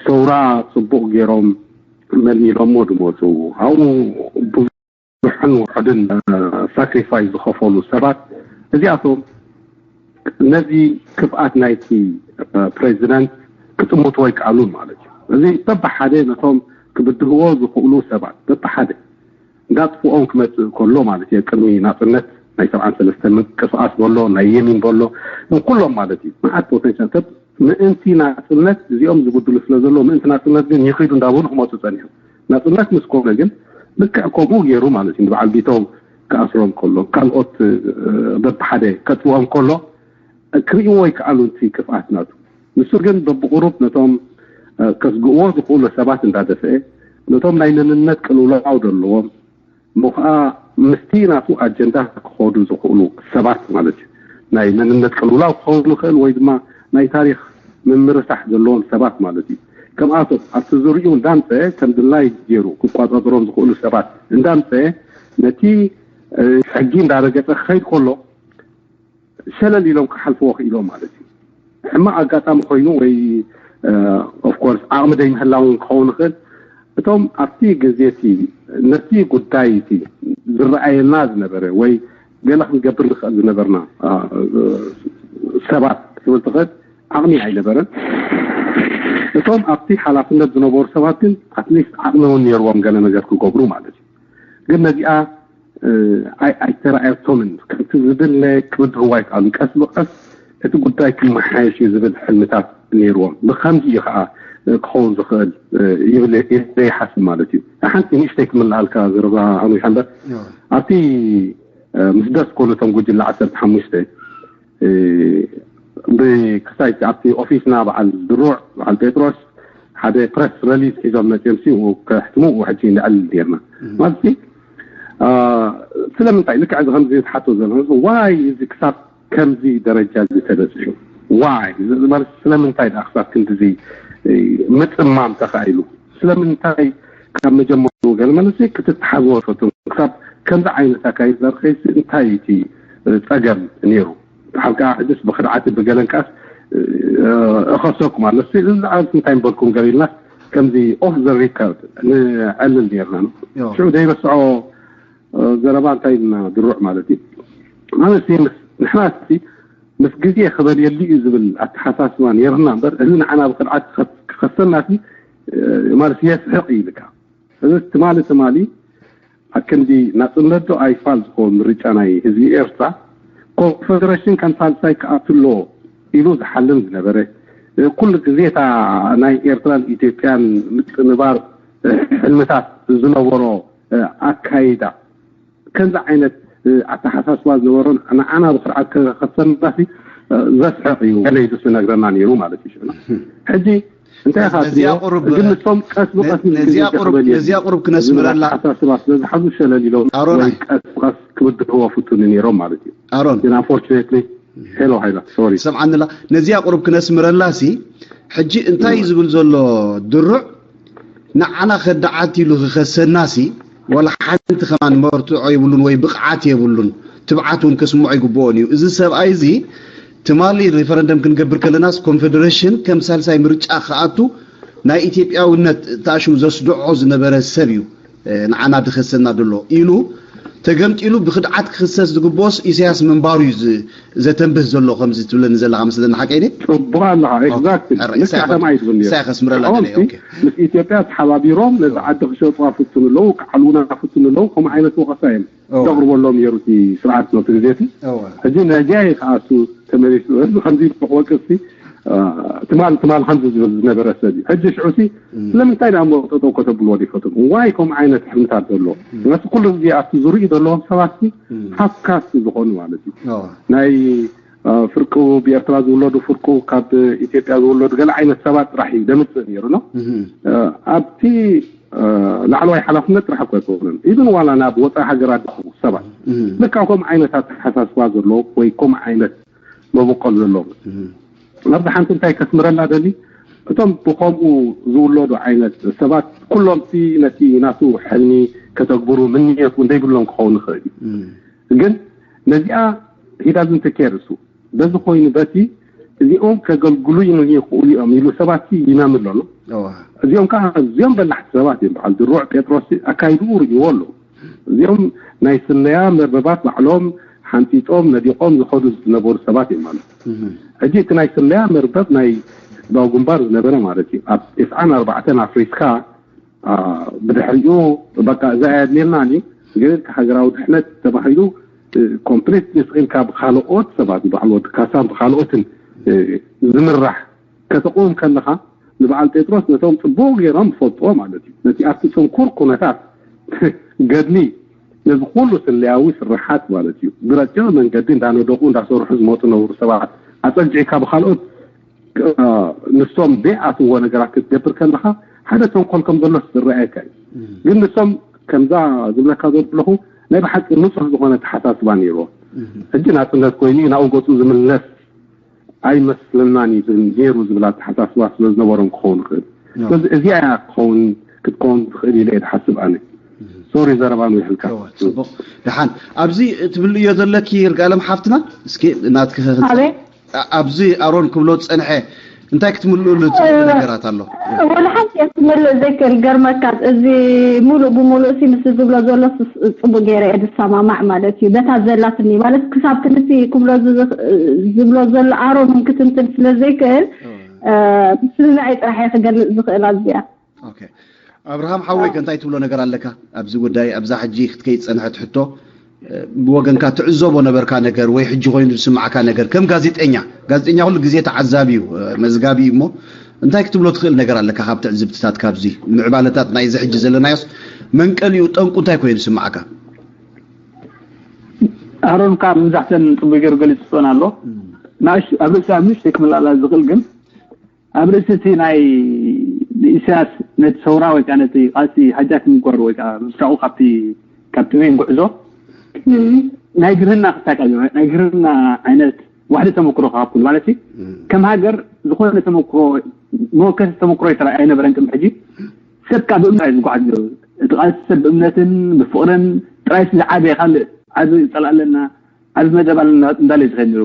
ሰውራ ፅቡቕ ገይሮም መልሚሎሞ ዝመፁ ኣብኡ ብዙሕን ውሑድን ሳክሪፋይስ ዝኸፈሉ ሰባት እዚኣቶም ነዚ ክፍኣት ናይቲ ፕሬዚደንት ክጥምቱ ኣይከኣሉን ማለት እዩ። እዚ በብሓደ ነቶም ክብድህዎ ዝኽእሉ ሰባት በብሓደ እንዳጥፍኦም ክመፅእ ከሎ ማለት እዩ። ቅድሚ ናፅነት ናይ ሰብዓን ሰለስተን ምንቅስቃስ በሎ ናይ የሚን በሎ ኩሎም ማለት እዩ መዓት ፖቴንሻል ሰብ ምእንቲ ናፅነት እዚኦም ዝጉድሉ ስለ ዘሎ ምእንቲ ናፅነት ግን ይኺዱ እንዳበሉ ክመፁ ፀኒሖም። ናፅነት ምስ ኮነ ግን ልክዕ ከምኡ ገይሩ ማለት እዩ። ንበዓል ቢተው ክኣስሮም ከሎ ካልኦት በብሓደ ከጥፍኦም ከሎ ክርእይዎ ይከኣሉ እቲ ክፍኣት ናቱ። ንሱ ግን በብቁሩብ ነቶም ከስግእዎ ዝኽእሉ ሰባት እንዳደፍአ ነቶም ናይ መንነት ቅልውላው ዘለዎም እሞ ከዓ ምስቲ ናቱ ኣጀንዳ ክኸዱ ዝኽእሉ ሰባት ማለት እዩ። ናይ መንነት ቅልውላው ክኸውን ይኽእል ወይ ድማ ናይ ታሪክ ምምርሳሕ ዘለዎም ሰባት ማለት እዩ። ከምኣቶም ኣብቲ ዝርኡ እንዳምፀ ከም ድላይ ገይሩ ክቋፃፀሮም ዝኽእሉ ሰባት እንዳምፀ ነቲ ሕጊ እንዳረገፀ ክኸይድ ከሎ ሸለል ኢሎም ክሓልፍዎ ክኢሎም ማለት እዩ። ሕማቕ ኣጋጣሚ ኮይኑ ወይ ኦፍኮርስ ዓቕሚ ደይምህላውን ክኸውን ይኽእል። እቶም ኣብቲ ግዜ እቲ ነቲ ጉዳይ እቲ ዝረኣየና ዝነበረ ወይ ገለ ክንገብር ንኽእል ዝነበርና ሰባት ክትብል ትኽእል ዓቕሚ ኣይነበረን። እቶም ኣብቲ ሓላፍነት ዝነበሩ ሰባት ግን ኣትሊስት ዓቕሚ እውን ነይርዎም ገለ ነገር ክገብሩ ማለት እዩ። ግን ነዚኣ ኣይተረኣየቶምን ከምቲ ዝድለ ክብድህዋ ኣይከኣሉን። ቀስ ብቐስ እቲ ጉዳይ ክመሓየሽ እዩ ዝብል ሕልምታት ነይርዎም። ብከምዚ እዩ ከዓ ክኸውን ዝኽእል ይብል ዘይሓስብ ማለት እዩ። ሓንቲ ንእሽተይ ክምልኣልካ ዘረባ ኣኑ ይሓንበር ኣብቲ ምስ ደስ ኮሉ እቶም ጉጅለ ዓሰርተ ሓሙሽተ ብክሳይ ኣብቲ ኦፊስና በዓል ድሩዕ በዓል ጴጥሮስ ሓደ ፕረስ ረሊዝ ሒዞም መፅኦም ሲ ከሕትሙ ሕጂ ንዕል ጌርና ማለት ስለምንታይ ልክዕ እዚ ከምዚ ዝሓቶ ዘሎ ዋይ እዚ ክሳብ ከምዚ ደረጃ እዚ ተበፂሑ ዋይ ማለት ስለምንታይ ዳ ክሳብ ክንዲዚ ምፅማም ተኻኢሉ ስለምንታይ ካብ መጀመሩ ገለ ማለት ክትተሓዝዎ ፈትም ክሳብ ከምዚ ዓይነት ኣካይድ ዘርኸይሲ እንታይ እቲ ፀገም ነይሩ ሓልካ ሕጅስ ብክድዓትን ብገለን ከኣስ እኸሰኩም ኣሎ እዚ ዝዓበስ እንታይ ንበልኩም ገቢልና ከምዚ ኦፍ ዘ ሪከርድ ንዕልል ነርና ሽዑ ዘይረስዖ ዘረባ እንታይ ኢልና ድሩዕ ማለት እዩ ማለት ንሕና ምስ ግዜ ክበልየሉ እዩ ዝብል ኣተሓሳስባ ነርና እምበር እዚ ንዓና ብክድዓት ክኸሰና ማለት የስሕቕ እዩ ኢልካ እዚ ትማሊ ትማሊ ኣክንዲ ናጽነት ዶ ኣይፋል ዝኸውን ምርጫ ናይ ህዝቢ ኤርትራ፣ ኮንፈደሬሽን ከም ሳልሳይ ክኣቱ ኣለዎ ኢሉ ዝሓልም ዝነበረ፣ ኩሉ ግዜ እታ ናይ ኤርትራን ኢትዮጵያን ምጽንባር ሕልምታት ዝነበሮ ኣካይዳ፣ ከምዚ ዓይነት ኣተሓሳስባ ዝነበሮን ንዓና ብስርዓት ከኸሰናሲ ዘስሕቕ እዩ ኢሉ ዝነግረና ነይሩ ማለት እዩ። ሽዑ ሕጂ እንታይ ኢኻ ነዚኣ ትብሎ? ቁሩብ ግን ንሶም ቀስ ብቀስ ነ- ነዚኣ ምክንያት ቁሩብ ክበል ነዚኣ ቁሩብ ክነስምረላ ኣተሓሳስባ ስለ ዝሓዙ ሸለል ኢሎም ኣሮን ወይ ኣይ- ቀስ ብቀስ ክብድህዎ ፍቱኑ ነይሮም ማለት እዩ። ኣሮን ግን ኣንፎርቹኔትሊ ሄሎ ሃይላ ሶሪ ትሰምዓንላ ነዚኣ ቁሩብ ክነስምረላ ሲ ሕጂ እንታይ እዩ ዝብል ዘሎ ድሩዕ ንዓና ከዳዓት ኢሉ ክኸሰና ሲ ዋላ ሓንቲ ከማን መርትዖ የብሉን ወይ ብቕዓት የብሉን ትብዓት እውን ከስምዖ ይግብኦን እዩ እዚ ሰብኣይ እዚ ትማሊ ሪፈረንደም ክንገብር ከለናስ ኮንፌደሬሽን ከም ሳልሳይ ምርጫ ክኣቱ ናይ ኢትዮጵያውነት ተኣሽሙ ዘስድዖ ዝነበረ ሰብ እዩ ንዓና ድኸሰና ዘሎ ኢሉ ተገምጢሉ ብክድዓት ክኽሰስ ዝግብኦስ ኢሳያስ ምንባሩ እዩ ዘተንብህ ዘሎ ከምዚ ትብለኒ ዘለኻ መስለኒ ሓቀይ ድየ? ጽቡቕ ኣለኻ። ኤግዛክትሊ። ልክዕ ከምኣ እዩ ዝብል ነይሩ። ኢሳያስ ከስምረላ ደለየ። ኦኬ። ምስ ኢትዮጵያ ተሓባቢሮም ነዚ ዓዲ ክሸጡ ኣፍትኑ ኣለዉ፣ ክዓልዉና ኣፍትኑ ኣለዉ። ከምኡ ዓይነት ወቐሳ እዮም ዘቕርበሎም ነይሩ እቲ ስርዓት ነቲ ግዜ እቲ። ሕጂ ነዚኣ እዩ ከኣ እሱ ተመሊሱ እዚ ከምዚ ኢሉ ክወቅስ ሲ ትማል ትማል ከምዚ ዝብል ዝነበረ ሰብ እዩ። ሕጂ ሽዑ ሲ ስለምንታይ ደኣ እሞ ጠጠው ከተብልዎ ዲፈትም ዋይ ከምኡ ዓይነት ሕልምታት ዘሎ መስ ኩሉ ግዜ ኣብቲ ዝርእዩ ዘለዎም ሰባት ሲ ሃፍካስ ዝኾኑ ማለት እዩ ናይ ፍርቁ ብኤርትራ ዝውለዱ ፍርቁ ካብ ኢትዮጵያ ዝውለዱ ገለ ዓይነት ሰባት ጥራሕ እዩ ደምፅእ ነይሩ ኖ ኣብቲ ላዕለዋይ ሓላፍነት ጥራሕ እኮ ኣይኮነን ኢብን ዋላ ናብ ወፃኢ ሃገራት ዝኸዱ ሰባት ልካ ከምኡ ዓይነት ኣተሓሳስባ ዘለዎ ወይ ከምኡ ዓይነት መበቆል ዘለዎም ኣብዚ ሓንቲ እንታይ ከስምረላ ደሊ እቶም ብከምኡ ዝውለዱ ዓይነት ሰባት ኩሎም ሲ ነቲ ናቱ ሕልሚ ከተግብሩ ምንየት እውን ዘይብሎም ክኸውን ይኽእል እዩ ግን ነዚኣ ሂዳዝን ተኬር እሱ በዚ ኮይኑ በቲ እዚኦም ከገልግሉ ይኽእሉ እዮም ኢሉ ሰባት ይናምን ኣሎ እዚኦም ከዓ እዚኦም በላሕቲ ሰባት እዮም በዓል ድሩዕ ጴጥሮስ ኣካይድኡ ርእይዎ ኣሎ እዚኦም ናይ ስለያ መርበባት ባዕሎም ሓንፂፆም ነዲቆም ዝኸዱ ዝነበሩ ሰባት እዮም ማለት ሕጂ እቲ ናይ ስለያ መርበብ ናይ ህዝባዊ ግንባር ዝነበረ ማለት እዩ ኣብ ተስዓን ኣርባዕተን ኣፍሪስካ ብድሕሪኡ በቃ እዛ ኣየድልየናን እዩ ግን ሃገራዊ ድሕነት ተባሂሉ ኮምፕሊት ስኢልካ ብካልኦት ሰባት ባዕሉ ወዲ ካሳን ብካልኦትን ዝምራሕ ከተቕውም ከለኻ ንበዓል ጴጥሮስ ነቶም ጽቡቕ ገይሮም ዝፈልጥዎ ማለት እዩ ነቲ ኣብቲ ጽንኩር ኩነታት ገድሊ ነዚ ኩሉ ስለያዊ ስርሓት ማለት እዩ ብረቂቕ መንገዲ እንዳነደቑ እንዳሰርሑ ዝመጡ ነበሩ ሰባት ኣጸግዒካ ብካልኦት ንሶም ዘይኣትዎ ነገራት ክትገብር ከለኻ ሓደ ተንኮል ከም ዘሎ ዝረኣየካ እዩ ግን ንሶም ከምዛ ዝብለካ ዘለኹ ናይ ብሓቂ ንፁህ ዝኾነ ተሓሳስባ ነይርዎ ሕጂ ናፅነት ኮይኑ ናብኡ ገፁ ዝምለስ ኣይመስለናን እዩ ነይሩ ዝብል ኣተሓሳስባ ስለ ዝነበሮም ክኸውን ይኽእል ስለዚ እዚኣ እያ ክኸውን ክትከውን ትኽእል ኢለ እየ ዝሓስብ ኣነ ሶሪ ዘረባ ንውሕልካ ፅቡቅ ደሓን ኣብዚ ትብልዮ ዘለኪ ይርጋለም ሓፍትና እስኪ ናትኪ ኣብዚ ኣሮን ክብሎ ዝፀንሐ እንታይ ክትምልእሉ ትኽእሉ ነገራት ኣሎ? ወላ ሓንቲ እየ ክምልእ ዘይክእል ገርመካ እዚ ሙሉእ ብሙሉእ ሲ ምስ ዝብሎ ዘሎ ጽቡቅ ገይረ እየ ዝሰማማዕ ማለት እዩ በታ ዘላትኒ ማለት ክሳብ ክንሲ ክብሎ ዝብሎ ዘሎ ኣሮን ክትንትን ስለ ዘይክእል ምስምምዐይ ጥራሕ እየ ክገልጽ ዝኽእል ኣብዚኣ ኣብርሃም ሓወይ ከ እንታይ ትብሎ ነገር ኣለካ ኣብዚ ጉዳይ ኣብዛ ሕጂ ክትከይድ ዝፀንሐት ሕቶ ብወገንካ ትዕዘቦ ነበርካ ነገር ወይ ሕጂ ኮይኑ ዝስማዕካ ነገር ከም ጋዜጠኛ ጋዜጠኛ ኩሉ ግዜ ተዓዛቢ እዩ መዝጋቢ እዩ እሞ እንታይ ክትብሎ ትኽእል ነገር ኣለካ ካብ ትዕዝብትታት ካብዚ ምዕባለታት ናይዚ ሕጂ ዘለናዮስ መንቀሊኡ ጠንቁ እንታይ ኮይኑ ዝስማዕካ ኣሮን ካብ መብዛሕተን ጥቡይ ገይሩ ገሊፅቶን ኣሎ ኣብ ርእሲ ኣብ ንእሽተይ ክምላላ ዝኽእል ግን ኣብ ርእሲ እቲ ናይ ንኢሳያስ ነቲ ሰውራ ወይ ከዓ ነቲ ቃልሲ ሃጃክ ምግባሩ ወይ ከዓ ምስራቁ ካብቲ ካብቲ ወይን ጉዕዞ ናይ ግርህና ክስታቃ ናይ ግርህና ዓይነት ዋሕዲ ተመክሮ ካብ ኩሉ ማለት ከም ሃገር ዝኾነ ተመክሮ መወከሲ ተመክሮ ኣይነበረን ቅድሚ ሕጂ ሰብ ካብ ብእምነት እዩ ዝጓዓዝ ነይሩ እቲ ቃልሲ ሰብ ብእምነትን ብፍቅርን ጥራይ ዝዓበየ ካልእ ዓቢ ፀላእ ኣለና ዓቢ መደብ ኣለና እንዳለ ዝኸድ ነይሩ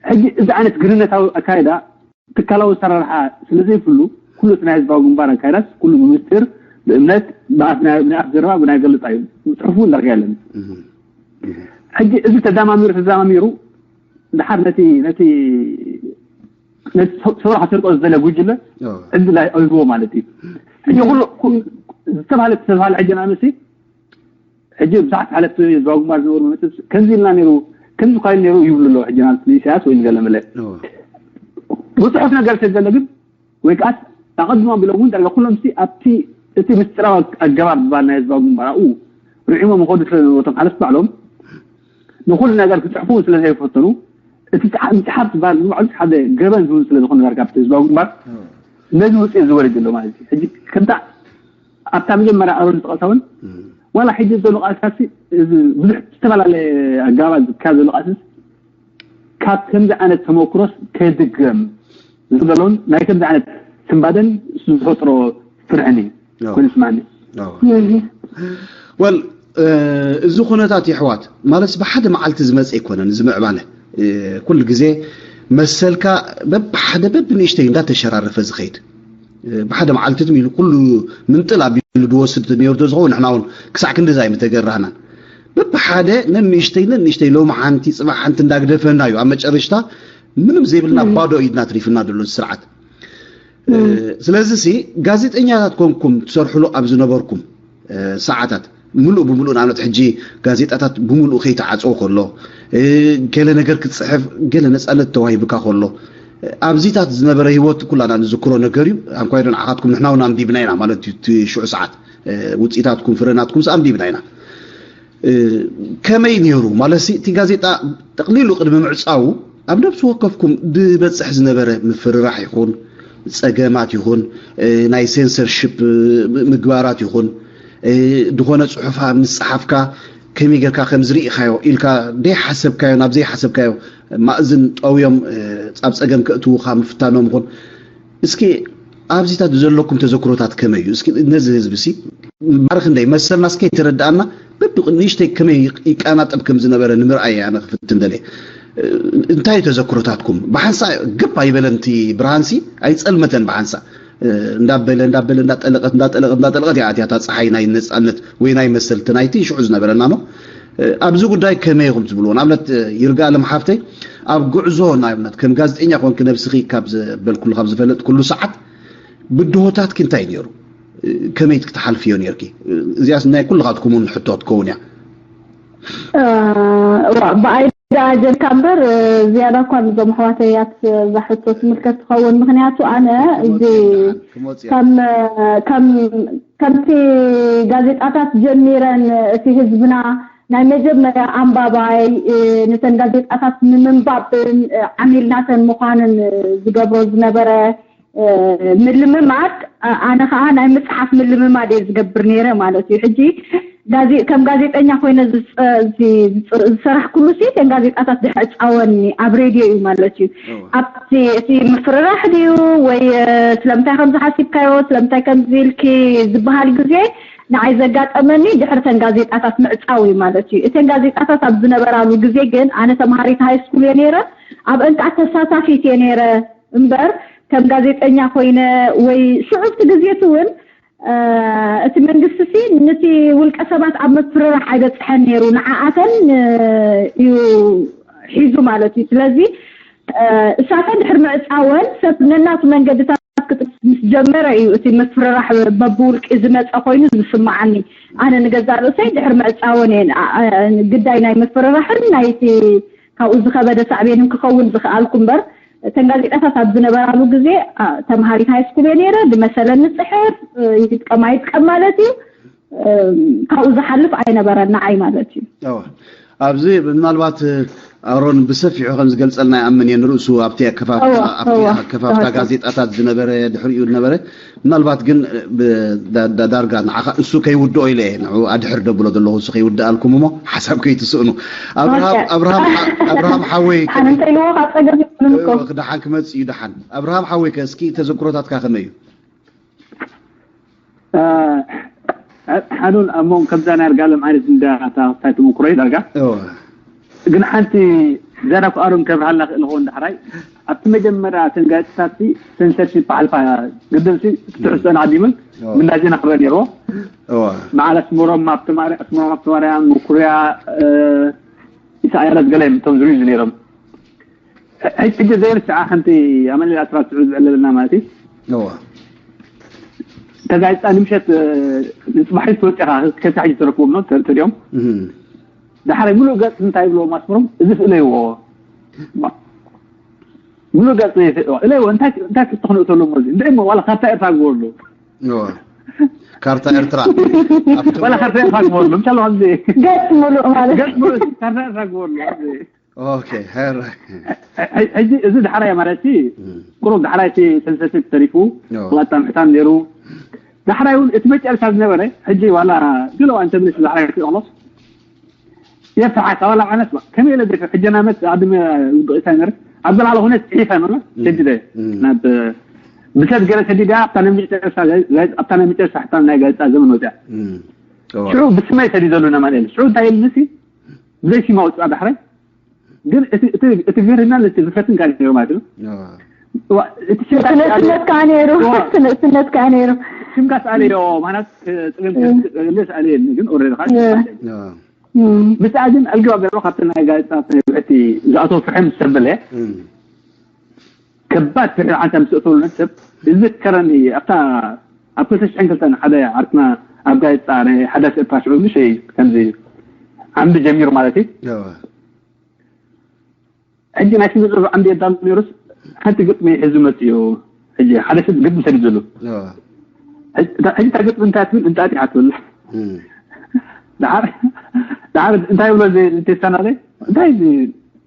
ሕጂ እዚ ዓይነት ግርህነታዊ ኣካይዳ ትካላዊ ኣሰራርሓ ስለ ዘይፍሉ ኩሉ እቲ ናይ ህዝባዊ ግንባር ኣካይዳስ ኩሉ ብምስጢር ብእምነት ብኣፍ ናይ ኣፍ ዘረባ ብናይ ገልጣ እዩ። ጽሑፉ እውን ዳርጋ የለን። ሕጂ እዚ ተዳማሚሩ ተዳማሚሩ ድሓር ነቲ ነቲ ነቲ ሰውራ ክሰርቆ ዝደለ ጉጅለ ዕድል ኣይህብዎ ማለት እዩ። ሕጂ ኩሉ ዝተባህለ ዝተባህለ ሕጂ ንኣምሲ ሕጂ ብዙሓት ሓለፍቲ ህዝባዊ ግንባር ዝነበሩ መፅእ ከምዚ ኢልና ነይሩ፣ ከምዚ ኳይል ነይሩ ይብሉ ኣለዉ። ሕጂ ንኣምሲ ንኢሳያስ ወይ ንገለመለ ብፅሑፍ ነገር ስለ ዘሎ ግን ወይ ከዓ ኣቐድሞ ኣቢሎም እውን ዳርጋ ኩሎም ሲ ኣብቲ እቲ ምስጢራዊ ኣገባብ ዝበሃል ናይ ህዝባዊ ግንባር ኣብኡ ርዒሞም ይኸዱ ስለ ዝነበሩ እቶም ሓለፍቲ ባዕሎም ንኹሉ ነገር ክፅሕፉ ስለ ዘይፈተኑ እቲ ምፅሓፍ ዝበሃል ንባዕሉ ሓደ ገበን ዝውን ስለ ዝኾነ ዳርጋ ኣብቲ ህዝባዊ ግንባር ነዚ ውፅኢት ዝወለድ ዘሎ ማለት እዩ። ሕጂ ከምታ ኣብታ መጀመርያ ኣሮን ዝጠቐሳ እውን ዋላ ሕጂ ዘሎ ቃልሳሲ ብዙሕ ዝተፈላለየ ኣገባባት ዝካየድ ዘሎ ቃልስስ ካብ ከምዚ ዓይነት ተመክሮስ ከድገም ዝብለውን ናይ ከምዚ ዓይነት ስንባደን ዝፈጥሮ ፍርሕን እዩ ኮይኑ ስማኒ። ወል እዚ ኩነታት የሕዋት ማለት ብሓደ መዓልቲ ዝመፀ ኣይኮነን። እዚ ምዕባለ ኩሉ ግዜ መሰልካ በብሓደ በብንእሽተይ እንዳተሸራረፈ ዝኸይድ ብሓደ መዓልቲ ትም ኢሉ ኩሉ ምንጥል ኣቢሉ ዝወስድ ነይሩ ተዝኸውን ንሕና እውን ክሳዕ ክንድዛ ኣይምተገራህናን። በብሓደ ነንእሽተይ ነንእሽተይ ሎሚ ሓንቲ ፅባሕ ሓንቲ እንዳግደፈና እዩ ኣብ መጨረሽታ ምንም ዘይብልና ባዶ ኢድና ትሪፍና ዘሎ ስርዓት። ስለዚ ሲ ጋዜጠኛታት ኮንኩም ትሰርሕሉ ኣብ ዝነበርኩም ሰዓታት ምሉእ ብምሉእ ንኣብነት ሕጂ ጋዜጣታት ብምሉእ ከይተዓፀው ከሎ ገለ ነገር ክትፅሕፍ ገለ ነፃነት ተዋሂብካ ከሎ ኣብዚታት ዝነበረ ህይወት ኩላና ንዝክሮ ነገር እዩ። ኣንኳይዶ ንዓኻትኩም ንሕና እውን ኣንቢብና ኢና ማለት እዩ። እቲ ሽዑ ሰዓት ውፅኢታትኩም ፍረናትኩም ኣንቢብና ኢና። ከመይ ነይሩ ማለት እቲ ጋዜጣ ጠቕሊሉ ቅድሚ ምዕፃው ኣብ ነብሲ ወከፍኩም ዝበፅሕ ዝነበረ ምፍርራሕ ይኹን ፀገማት ይኹን ናይ ሴንሰርሽፕ ምግባራት ይኹን ዝኾነ ፅሑፋ ምስ ፀሓፍካ ከመይ ጌርካ ከም ዝርኢኻዮ ኢልካ ደይሓሰብካዮ ናብ ዘይሓሰብካዮ ማእዝን ጠውዮም ኣብ ፀገም ከእትውኻ ምፍታኖም ይኹን እስኪ ኣብዚታት ዘለኩም ተዘክሮታት ከመይ እዩ? እስኪ ነዚ ህዝቢ ሲ ባርክ እንደይ መሰልና እስከ ተረዳኣና በብቅ ንእሽተይ ከመይ ይቃናጠብ ከም ዝነበረ ንምርኣይ ኣነ ክፍትን ደለ እንታይ ተዘክሮታትኩም ብሓንሳ ግብ ኣይበለን እቲ ብርሃንሲ ኣይፀልመተን ብሓንሳ እንዳበለ እንዳበለ እንዳጠለቀት እንዳጠለቀት እንዳጠለቀት እያ ኣትያታ ፀሓይ ናይ ነፃነት ወይ ናይ መሰልቲ ናይቲ ሽዑ ዝነበረና ሞ ኣብዚ ጉዳይ ከመይ ኢኹም ትብልዎ ንኣብነት ይርጋ ኣለም ሓፍተይ ኣብ ጉዕዞ ንኣብነት ከም ጋዜጠኛ ኮንክ ነብስኺ ካብ ዝበልኩሉ ካብ ዝፈለጥኩሉ ሰዓት ብድሆታትኪ እንታይ ነይሩ ከመይ ክትሓልፍዮ ነርኪ እዚያስ ናይ ኩልኻትኩም እውን ሕቶ ትከውን እያ ብኣይ ደኣ ጀርካ እምበር ዝያዳ እኳ ንዞም ኣሕዋተይ እያ እዛ ሕቶ ትምልከት ትኸውን ምክንያቱ ኣነ እዚ ከምቲ ጋዜጣታት ጀሚረን እቲ ህዝብና ናይ መጀመርያ ኣንባባይ ነተን ጋዜጣታት ንምንባብ ዓሚል ናተን ምዃንን ዝገብሮ ዝነበረ ምልምማድ ኣነ ከዓ ናይ ምፅሓፍ ምልምማድ እየ ዝገብር ነይረ ማለት እዩ ሕጂ ከም ጋዜጠኛ ኮይነ ዝሰራሕኩሉ ሲ ተን ጋዜጣታት ዝሕዕፃወኒ ኣብ ሬድዮ እዩ ማለት እዩ ኣብቲ እቲ ምፍርራሕ ድዩ ወይ ስለምንታይ ከም ዝሓሲብካዮ ስለምንታይ ከምዚ ኢልኪ ዝበሃል ግዜ ንዓይ ዘጋጠመኒ ድሕሪ ተን ጋዜጣታት ምዕፃው እዩ ማለት እዩ እተን ጋዜጣታት ኣብ ዝነበራሉ ግዜ ግን ኣነ ተምሃሪት ሃይስኩል እየ ነይረ ኣብ እንቃዕ ተሳታፊት እየ ነይረ እምበር ከም ጋዜጠኛ ኮይነ ወይ ሽዑ እቲ ግዜት እውን እቲ መንግስቲ ሲ ነቲ ውልቀ ሰባት ኣብ ምፍርራሕ ኣይበፅሐን ነይሩ ንዓኣተን እዩ ሒዙ ማለት እዩ ስለዚ እሳተን ድሕር ምዕፃወን ሰብ ነናቱ መንገድታት ክጥቅስ ምስ ጀመረ እዩ እቲ ምፍርራሕ በብውልቂ ዝመፀ ኮይኑ ዝስማዓኒ ኣነ ንገዛ ርእሰይ ድሕር ምዕፃወን እየ ግዳይ ናይ ምፍርራሕን ናይቲ ካብኡ ዝኸበደ ሳዕቤንን ክኸውን ዝኽኣልኩ እምበር እተን ጋዜጣታት ኣብ ዝነበራሉ ግዜ ተምሃሪት ሃይስኩል እየ ነይረ ብመሰለኒ ፅሕፍ ይጥቀም ኣይጥቀም ማለት እዩ ካብኡ ዝሓልፍ ኣይነበረን ንዓይ ማለት እዩ ኣብዚ ምናልባት ኣሮን ብሰፊሑ ከም ዝገልፀልና ይኣምን እየ ንርእሱ ኣብቲ ኣከፋፍታ ጋዜጣታት ዝነበረ ድሕሪኡ ዝነበረ ምናልባት ግን ዳርጋ ንዓኻ እሱ ከይውድኦ ኢለ እየ ንዑ ኣድሕር ደብሎ ዘለኹ እሱ ከይውድኣልኩም እሞ ሓሳብ ከይትስእኑ ኣብርሃም ሓወይ ኣነ እንተኢልዎ ካብ ፀገም ይብሉን እኮ ደሓን ክመፅእ እዩ ደሓን ኣብርሃም ሓወይ ከ እስኪ ተዘክሮታትካ ከመይ እዩ ሓኑን ኣሞ ከምዛ ናይ ርጋለም ዓይነት እንዳታ ታይ ተመክሮ እዩ ዳርጋ ግን ሓንቲ ዘረፍ ኣሮን ከብርሃልና ክእል ኾን ዳሕራይ ኣብቲ መጀመርያ ተን ጋዜጣታት ሰንሰርሺፕ ሓልፋ ግድን ትሕዝቶን ዓዲምን ምናዜ ነኽበ ነይርዎ በዓል ኣስመሮም ኣብቲ ማርያ ኣስመሮም ኣብቲ ማርያ ምኩርያ ኢሳያስ ገለ እዮም እቶም ዝርዩ ነይሮም ሕጂ ዘይርስዓ ሓንቲ ኣመሊል ኣስራት ስዑድ ዝዕለለና ማለት እዩ ተጋይፃ ንምሸት፣ እ፣ ንፅባሒት ትወፅኻ ከሳሕ ትረክቦም ነው ተ-፣ ተሪኦም። ዳሕራይ ሙሉእ ገፅ እንታይ ይብልዎ ማስመሮም፣ እዚ ፍእለይዎ። ሙሉእ ገፅ እለይዎ። እንታይ፣ እንታይ ክትኾኑ እተሎም እዚ? እንታይ እሞ ዋላ ካርታ ኤርትራ ግበሉ። እዋ። ካርታ ኤርትራ። ዋላ ካርታ ኤርትራ ግበሉ። ምሻሎ ከምዚ። ገፅ ሙሉእ ማለት። ገፅ ሙሉእ ካርታ ኤርትራ ግበሉ። ከምዚ። ኦኬ፣ ሄር። ሕጂ እዚ ዳሕራይ ማለት ቁሩብ ዳሕራይ እቲ ሰንሰቲቭ ተሪፉ፣ ኦ። ዋጣ ምሕታም ነይሩ። ዳሕራይ እውን እቲ መጨረሻ ዝነበረ፣ ሕጂ ዋላ ገለ እዋን ተምልስ ዳሕራይ እቲ ኦሎስ የፍሓት ዋላ ዓነስ ባ ከመይ ኢለ ደፊ ሕጂ ናመት ኣድመ ውድቕ ኢታ ነር ኣብ ገለ ኩነት ጽሒፈ ነው። ሰዲደ ናብ ብሰብ ገለ ሰዲዳ ኣብታ ናይ መጨረሻ፣ ኣብታ ናይ መጨረሻ ሕታም ናይ ጋዜጣ ዘመን ወፅያ። ሽዑ ብስመይ ሰዲደሉ ነማንኤል። ሽዑ እንታይ ኢልንሲ ብዘይ ሽማ ውፅኣ ዳሕራይ ግን እቲ፣ እቲ፣ እቲ ቪርናል እቲ ዝፈትን ጋር ነይሩ ማለት ነው። እቲ ሽም ስነስነት ከዓ ነይሩ። ስነስነት ከዓ ነይሩ። ሽምካ ስኣለዮ ማለት ጽገም ስኣለየኒ ግን ኦልሬዲ ከዓ ምስኣ ግን ኣልግባ ገርባ ካብቲ ናይ ጋዜጣ ናይ ብሕቲ ዝኣተው ፍሕም ዝሰብለ ከባድ ፍሕሪ ዓንታ ምስ እተውሉ ሰብ ይዝከረኒ። ኣብታ ኣብ ክልተ ሽሕን ክልተን ሓደ ዓርክና ኣብ ጋዜጣ ናይ ሓዳሽ ኤርትራ ሽዑ ምሸይ ከምዚ ዓምዲ ጀሚሩ ማለት እዩ። ሕጂ ናይ ስነ ጽሑፍ ዓምዲ የዳሉ ነይሩስ ሓንቲ ግጥሚ ሒዙ መጽኡ። ሕጂ ሓደ ሰብ ግጥሚ ሰዲዱሉ። ሕጂ እታ ግጥሚ እንታይ ትብል? እንጣጢ እያ ትብል። ደሓር ደሓር እንታይ ብሎ እዚ እንተይሰናለ እንታይ እዚ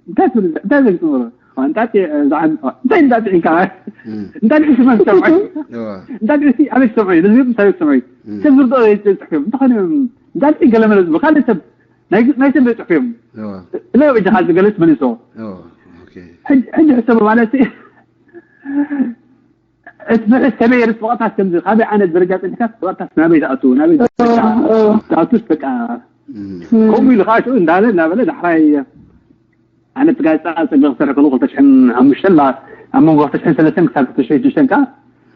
እንታይ ትብል እንታይ ዘግጥምሮ እንጣጢ እንታይ እንጣጢ ኢልካ እንጣጢ ስማ ሰምዖ እንጣጢ ሲ ኣበይ ሰምዖ ነዚ እንታይ ሰምዖ ሰብ ዝርድኦ ጽሑፍ እንተኾነ እንጣጢ ገለመለ ዝብሉ ካልእ ሰብ ናይ ግጥሚ ስም ጽሑፍ እዮም። እለ እጅኻ ዝገለጽ መሊሶ። ሕጂ ሕሰብ ማለት እቲ ፍርሒ ሰበይ ርስ ብቐጥታ ከምዚ ካበይ ዓይነት ደረጃ ጽንሕካ ብቐጥታ ናበይ ትኣቱ ናበይ ትኣቱስ በቃ ከምኡ ኢሉ ከዓ ሽዑ እንዳለ እንዳበለ ዳሕራይ ኣነ እቲ ጋዜጣ ጽግሪ ክሰርሕ ከለኹ ክልተ ሽሕን ሓሙሽተን ኣብ መንጎ ክልተ ሽሕን ሰለስተን ክሳብ ክልተ ሽሕን ሽዱሽተን ከዓ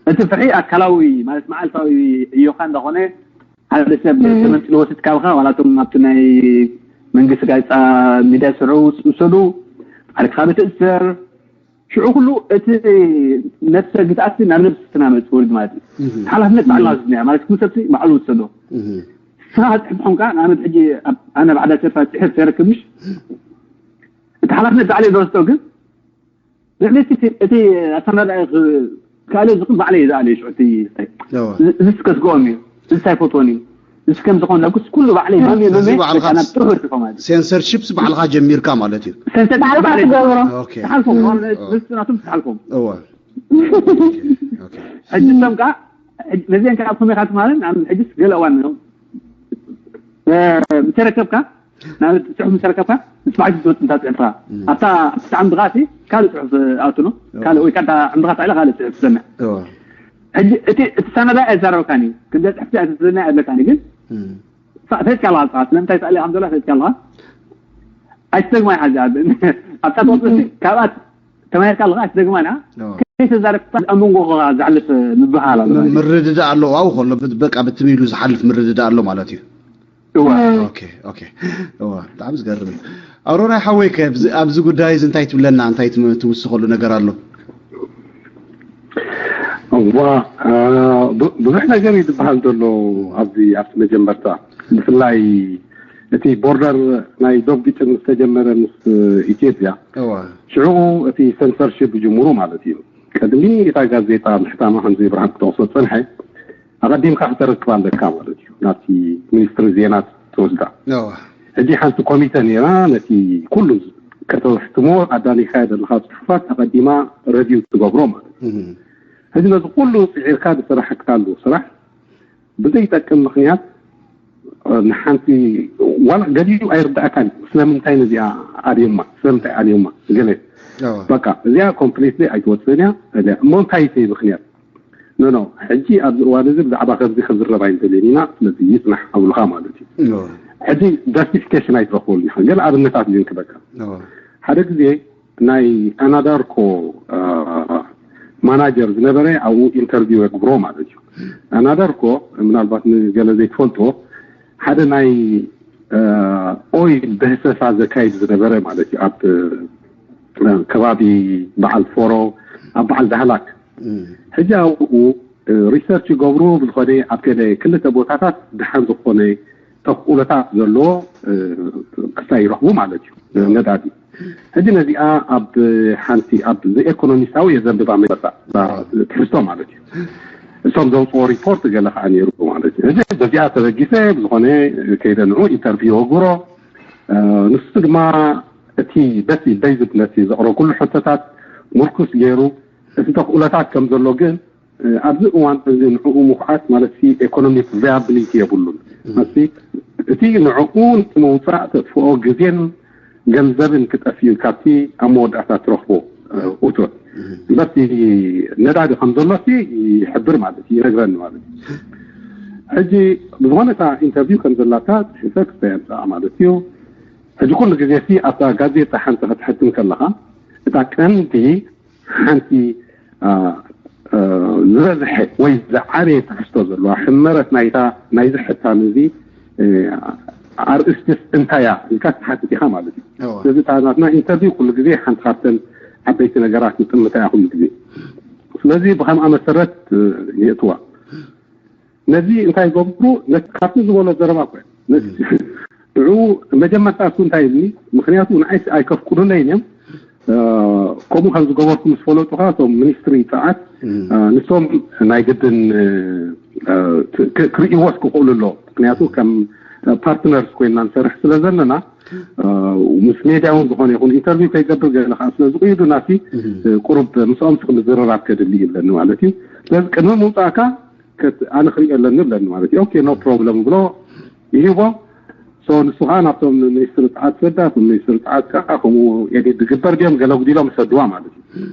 እቲ ፍርሒ ኣካላዊ ማለት መዓልታዊ እዮኻ እንዳኾነ ሓደ ሰብ ተመንጢሉ ወስድ ካብኻ ዋላ እቶም ኣብቲ ናይ መንግስቲ ጋዜጣ ሚድያ ዝሰርሑ ውሰዱ ዓርክኻ ብትእሰር ሽዑ ኩሉ እቲ ነብሰ ግትኣት ናብ ነብሲ ትናመፅ ወልድ ማለት እዩ። ሓላፍነት ባዕልና ዝድነያ ማለት ኩሉ ሰብሲ ባዕሉ ውሰዶ። ስኻ ክትፅሕፍ ኾንካ ንኣብነት ሕጂ ኣነ ባዕዳ ሸርፋ ፅሕፍ ተረክብ ምሽ እቲ ሓላፍነት ባዕለ ዝወስዶ ግን ልዕሊ እቲ ኣሰናዳኢ ካልእ ዝኽእል ባዕለይ ዝኣለዩ ሽዑ እቲ እዚ ከስግኦም እዩ። እዚ ኣይፈትዎን እዩ። እዚ ከም ዝኾን ዳኩስ ኩሉ ባዕለይ መምየ መምየ ጥሑር ትኾ ማለት ሴንሰርሺፕስ ባዕልኻ ጀሚርካ ማለት እዩ። ሴንሰርሺፕ ባዕልኻ ትገብሮ። ትሓልፎም ናቶም ትሓልፎም። እወ ሕጂ እቶም ከዓ ነዚአን ከዓ ኣብ ከመይ ኢኻ ትማለን ኣብ ሕጅስ ገለ እዋን ምተረከብካ ናብ ጽሑፍ ምስ ረከብካ ምስ ባዕልቲ ትወጽእ እንታ ጽሑፍካ ኣብታ ኣብቲ ዓምድኻ እቲ ካልእ ጽሑፍ ኣውትኖ ካልእ ወይ ካልእ ዓምድኻ ታዕለ ካልእ ጽሑፍ ትሰምዕ። ሕጂ እቲ እቲ ሰነዳ ኣይዛረበካን እዩ። ክንደ ጽሕፍቲ ኣይትዘና ኣይብለካን እዩ። ግን ፈጥካ ኣለኻ ንስኻ ስለምንታይ ትኣለ ከም ዘሎ ፈጥካ ኣለኻ። ኣይትደግማ ሓዚ ኣብታ ትወጽእ ካብኣ ተማሂርካ ኣለኻ ኣይትደግማ ንዓ። ከይተዛረብካ ኣብ መንጎ ዝሓልፍ ምብሃል ኣሎ ማለት እዩ። ምርድዳእ ኣለዎ ኣብኡ ከሎ በቃ ብትም ኢሉ ዝሓልፍ ምርድዳእ ኣሎ ማለት እዩ። እወ ኦኬ ኦኬ እወ ብጣዕሚ ዝገርም እዩ። ኣሮራይ ሓወይ ከ ኣብዚ ጉዳይ እዚ እንታይ ትብለና እንታይ ትውስኸሉ ነገር ኣሎ? እዋ ብዙሕ ነገር እዩ ዝበሃል ዘሎ ኣብዚ ኣብቲ መጀመርታ ብፍላይ እቲ ቦርደር ናይ ዶብ ግጭት ምስ ተጀመረ ምስ ኢትዮጵያ እወ ሽዑ እቲ ሰንሰርሺፕ ጅምሩ ማለት እዩ። ቅድሚ እታ ጋዜጣ ምሕታማ ከምዚ ብርሃን ክጠቕሶ ዝጸንሐ ኣቐዲምካ ክተረክብ ኣለካ ማለት እዩ። ናብቲ ሚኒስትሪ ዜና ትወስዳ። እወ ሕጂ ሓንቲ ኮሚተ ነይራ ነቲ ኩሉ ከተሕትሞ ኣዳሊኻዮ ዘለኻ ጽሑፋት ኣቐዲማ ረቪው ትገብሮ ማለት እዩ። ሕጂ ነዚ ኩሉ ጽዒርካ ዝሰራሕካሉ ስራሕ ብዘይጠቅም ምኽንያት ንሓንቲ ዋላ ገሊኡ ኣይርዳእካን ስለምንታይ ነዚኣ ኣልዮማ ስለምንታይ ኣልዮማ ገለ በቃ እዚኣ ኮምፕሊትሊ ኣይትወፅእን እያ እሞ እንታይ ምኽንያት ኖ ኖ ሕጂ ኣብዚ እዋን እዚ ብዛዕባ ከምዚ ክዝረብ ኣይንደልን ኢና ስለዚ ይፅናሕ ኣብሉካ ማለት እዩ ሕጂ ጃስቲፊኬሽን ኣይትረክበሉ ኢኻ ገለ ኣብነታት ግን ክበካ ሓደ ግዜ ናይ ኣናዳርኮ ማናጀር ዝነበረ ኣብኡ ኢንተርቪው የግብሮ ማለት እዩ ኣናዳርኮ ምናልባት ንገለ ዘይትፈልጥዎ ሓደ ናይ ኦይል ደህሰሳ ዘካይድ ዝነበረ ማለት እዩ ኣብ ከባቢ በዓል ፎሮ ኣብ በዓል ዳህላክ ሕጂ ኣብኡ ሪሰርች ይገብሩ። ብዝኾነ ኣብ ገለ ክልተ ቦታታት ደሓን ዝኾነ ተኽእሎታት ዘለዎ ክስታይ ይረኽቡ ማለት እዩ። ነዳዲ ሕጂ ነዚኣ ኣብ ሓንቲ ኣብ ኢኮኖሚስታዊ የዘንብባ መሳ ትሕዝቶ ማለት እዩ። እሶም ዘውፅዎ ሪፖርት ገለ ከዓ ነይሩ ማለት እዩ። እዚ በዚኣ ተበጊሰ ብዝኾነ ከይደ ንዑ ኢንተርቪው ወግሮ። ንሱ ድማ እቲ በቲ በይዝድ ነቲ ዘቕረብኩሉ ሕቶታት ምርኩስ ገይሩ እቲ ተኽእሎታት ከም ዘሎ ግን ኣብዚ እዋን እዚ ንዕኡ ምኹዓት ማለት ሲ ኤኮኖሚክ ቫያብሊቲ የብሉን። ማለት እቲ ንዕኡ ንምውፃእ ተጥፍኦ ግዜን ገንዘብን ክጠፍዩ ካብቲ ኣብ መወዳእታ ትረኽቦ እቶት እምበርቲ ነዳዲ ከም ዘሎ ሲ ይሕብር ማለት እዩ፣ ይነግረኒ ማለት እዩ። ሕጂ ብዝኾነ እታ ኢንተርቪው ከም ዘላታ ጽሒፈ ክስተየምፅኣ ማለት እዩ። ሕጂ ኩሉ ግዜ ሲ ኣብታ ጋዜጣ ሓንቲ ክትሕትም ከለኻ እታ ቀንዲ ሓንቲ ዝበዝሐ ወይ ዝዓበየ ትሕዝቶ ዘለዋ ሕመረት ናይታ ናይዚ ሕታም እዚ ኣርእስትስ እንታይ እያ ኢልካ ትሓትት ኢኻ ማለት እዩ። ስለዚ እታ ናትና ኢንተርቪው ኩሉ ግዜ ሓንቲ ካብተን ዓበይቲ ነገራት ንጥምታ እያ ኩሉ ግዜ። ስለዚ ብከምኣ መሰረት የእትዋ። ነዚ እንታይ ይገብሩ? ነቲ ካብቲ ዝበሎ ዘረባ እኮ ንዑ መጀመርታ እሱ እንታይ ይብልኒ? ምክንያቱ ንዓይ ኣይከፍቅዱለይን እዮም። ከምኡ ከም ዝገበርኩ ምስ ፈለጡ ከዓ እቶም ሚኒስትሪ ፀዓት ንሶም ናይ ግድን ክርእይዎስ ክኽእሉ ኣለዎ። ምክንያቱ ከም ፓርትነርስ ኮይንና ንሰርሕ ስለ ዘለና ምስ ሜድያ እውን ዝኾነ ይኹን ኢንተርቪው ከይገብር ገለ ከዓ ስለ ዝቕይዱ ናቲ ቁሩብ ምስኦም ክምዝርራብ ከድሊ ይብለኒ ማለት እዩ። ስለዚ ቅድሚ ምውፃእካ ኣነ ክሪኦ ኣለኒ ብለኒ ማለት እዩ። ኦኬ ኖ ፕሮብለም ብሎ ይህቦ። ሶ ንሱ ከዓ ናብቶም ሚኒስትሪ ፀዓት ሰዳ፣ እቶም ሚኒስትሪ ፀዓት ከዓ ከምኡ ኤዲት ዝግበር ድዮም ገለ ጉዲሎም ሰድዋ ማለት እዩ።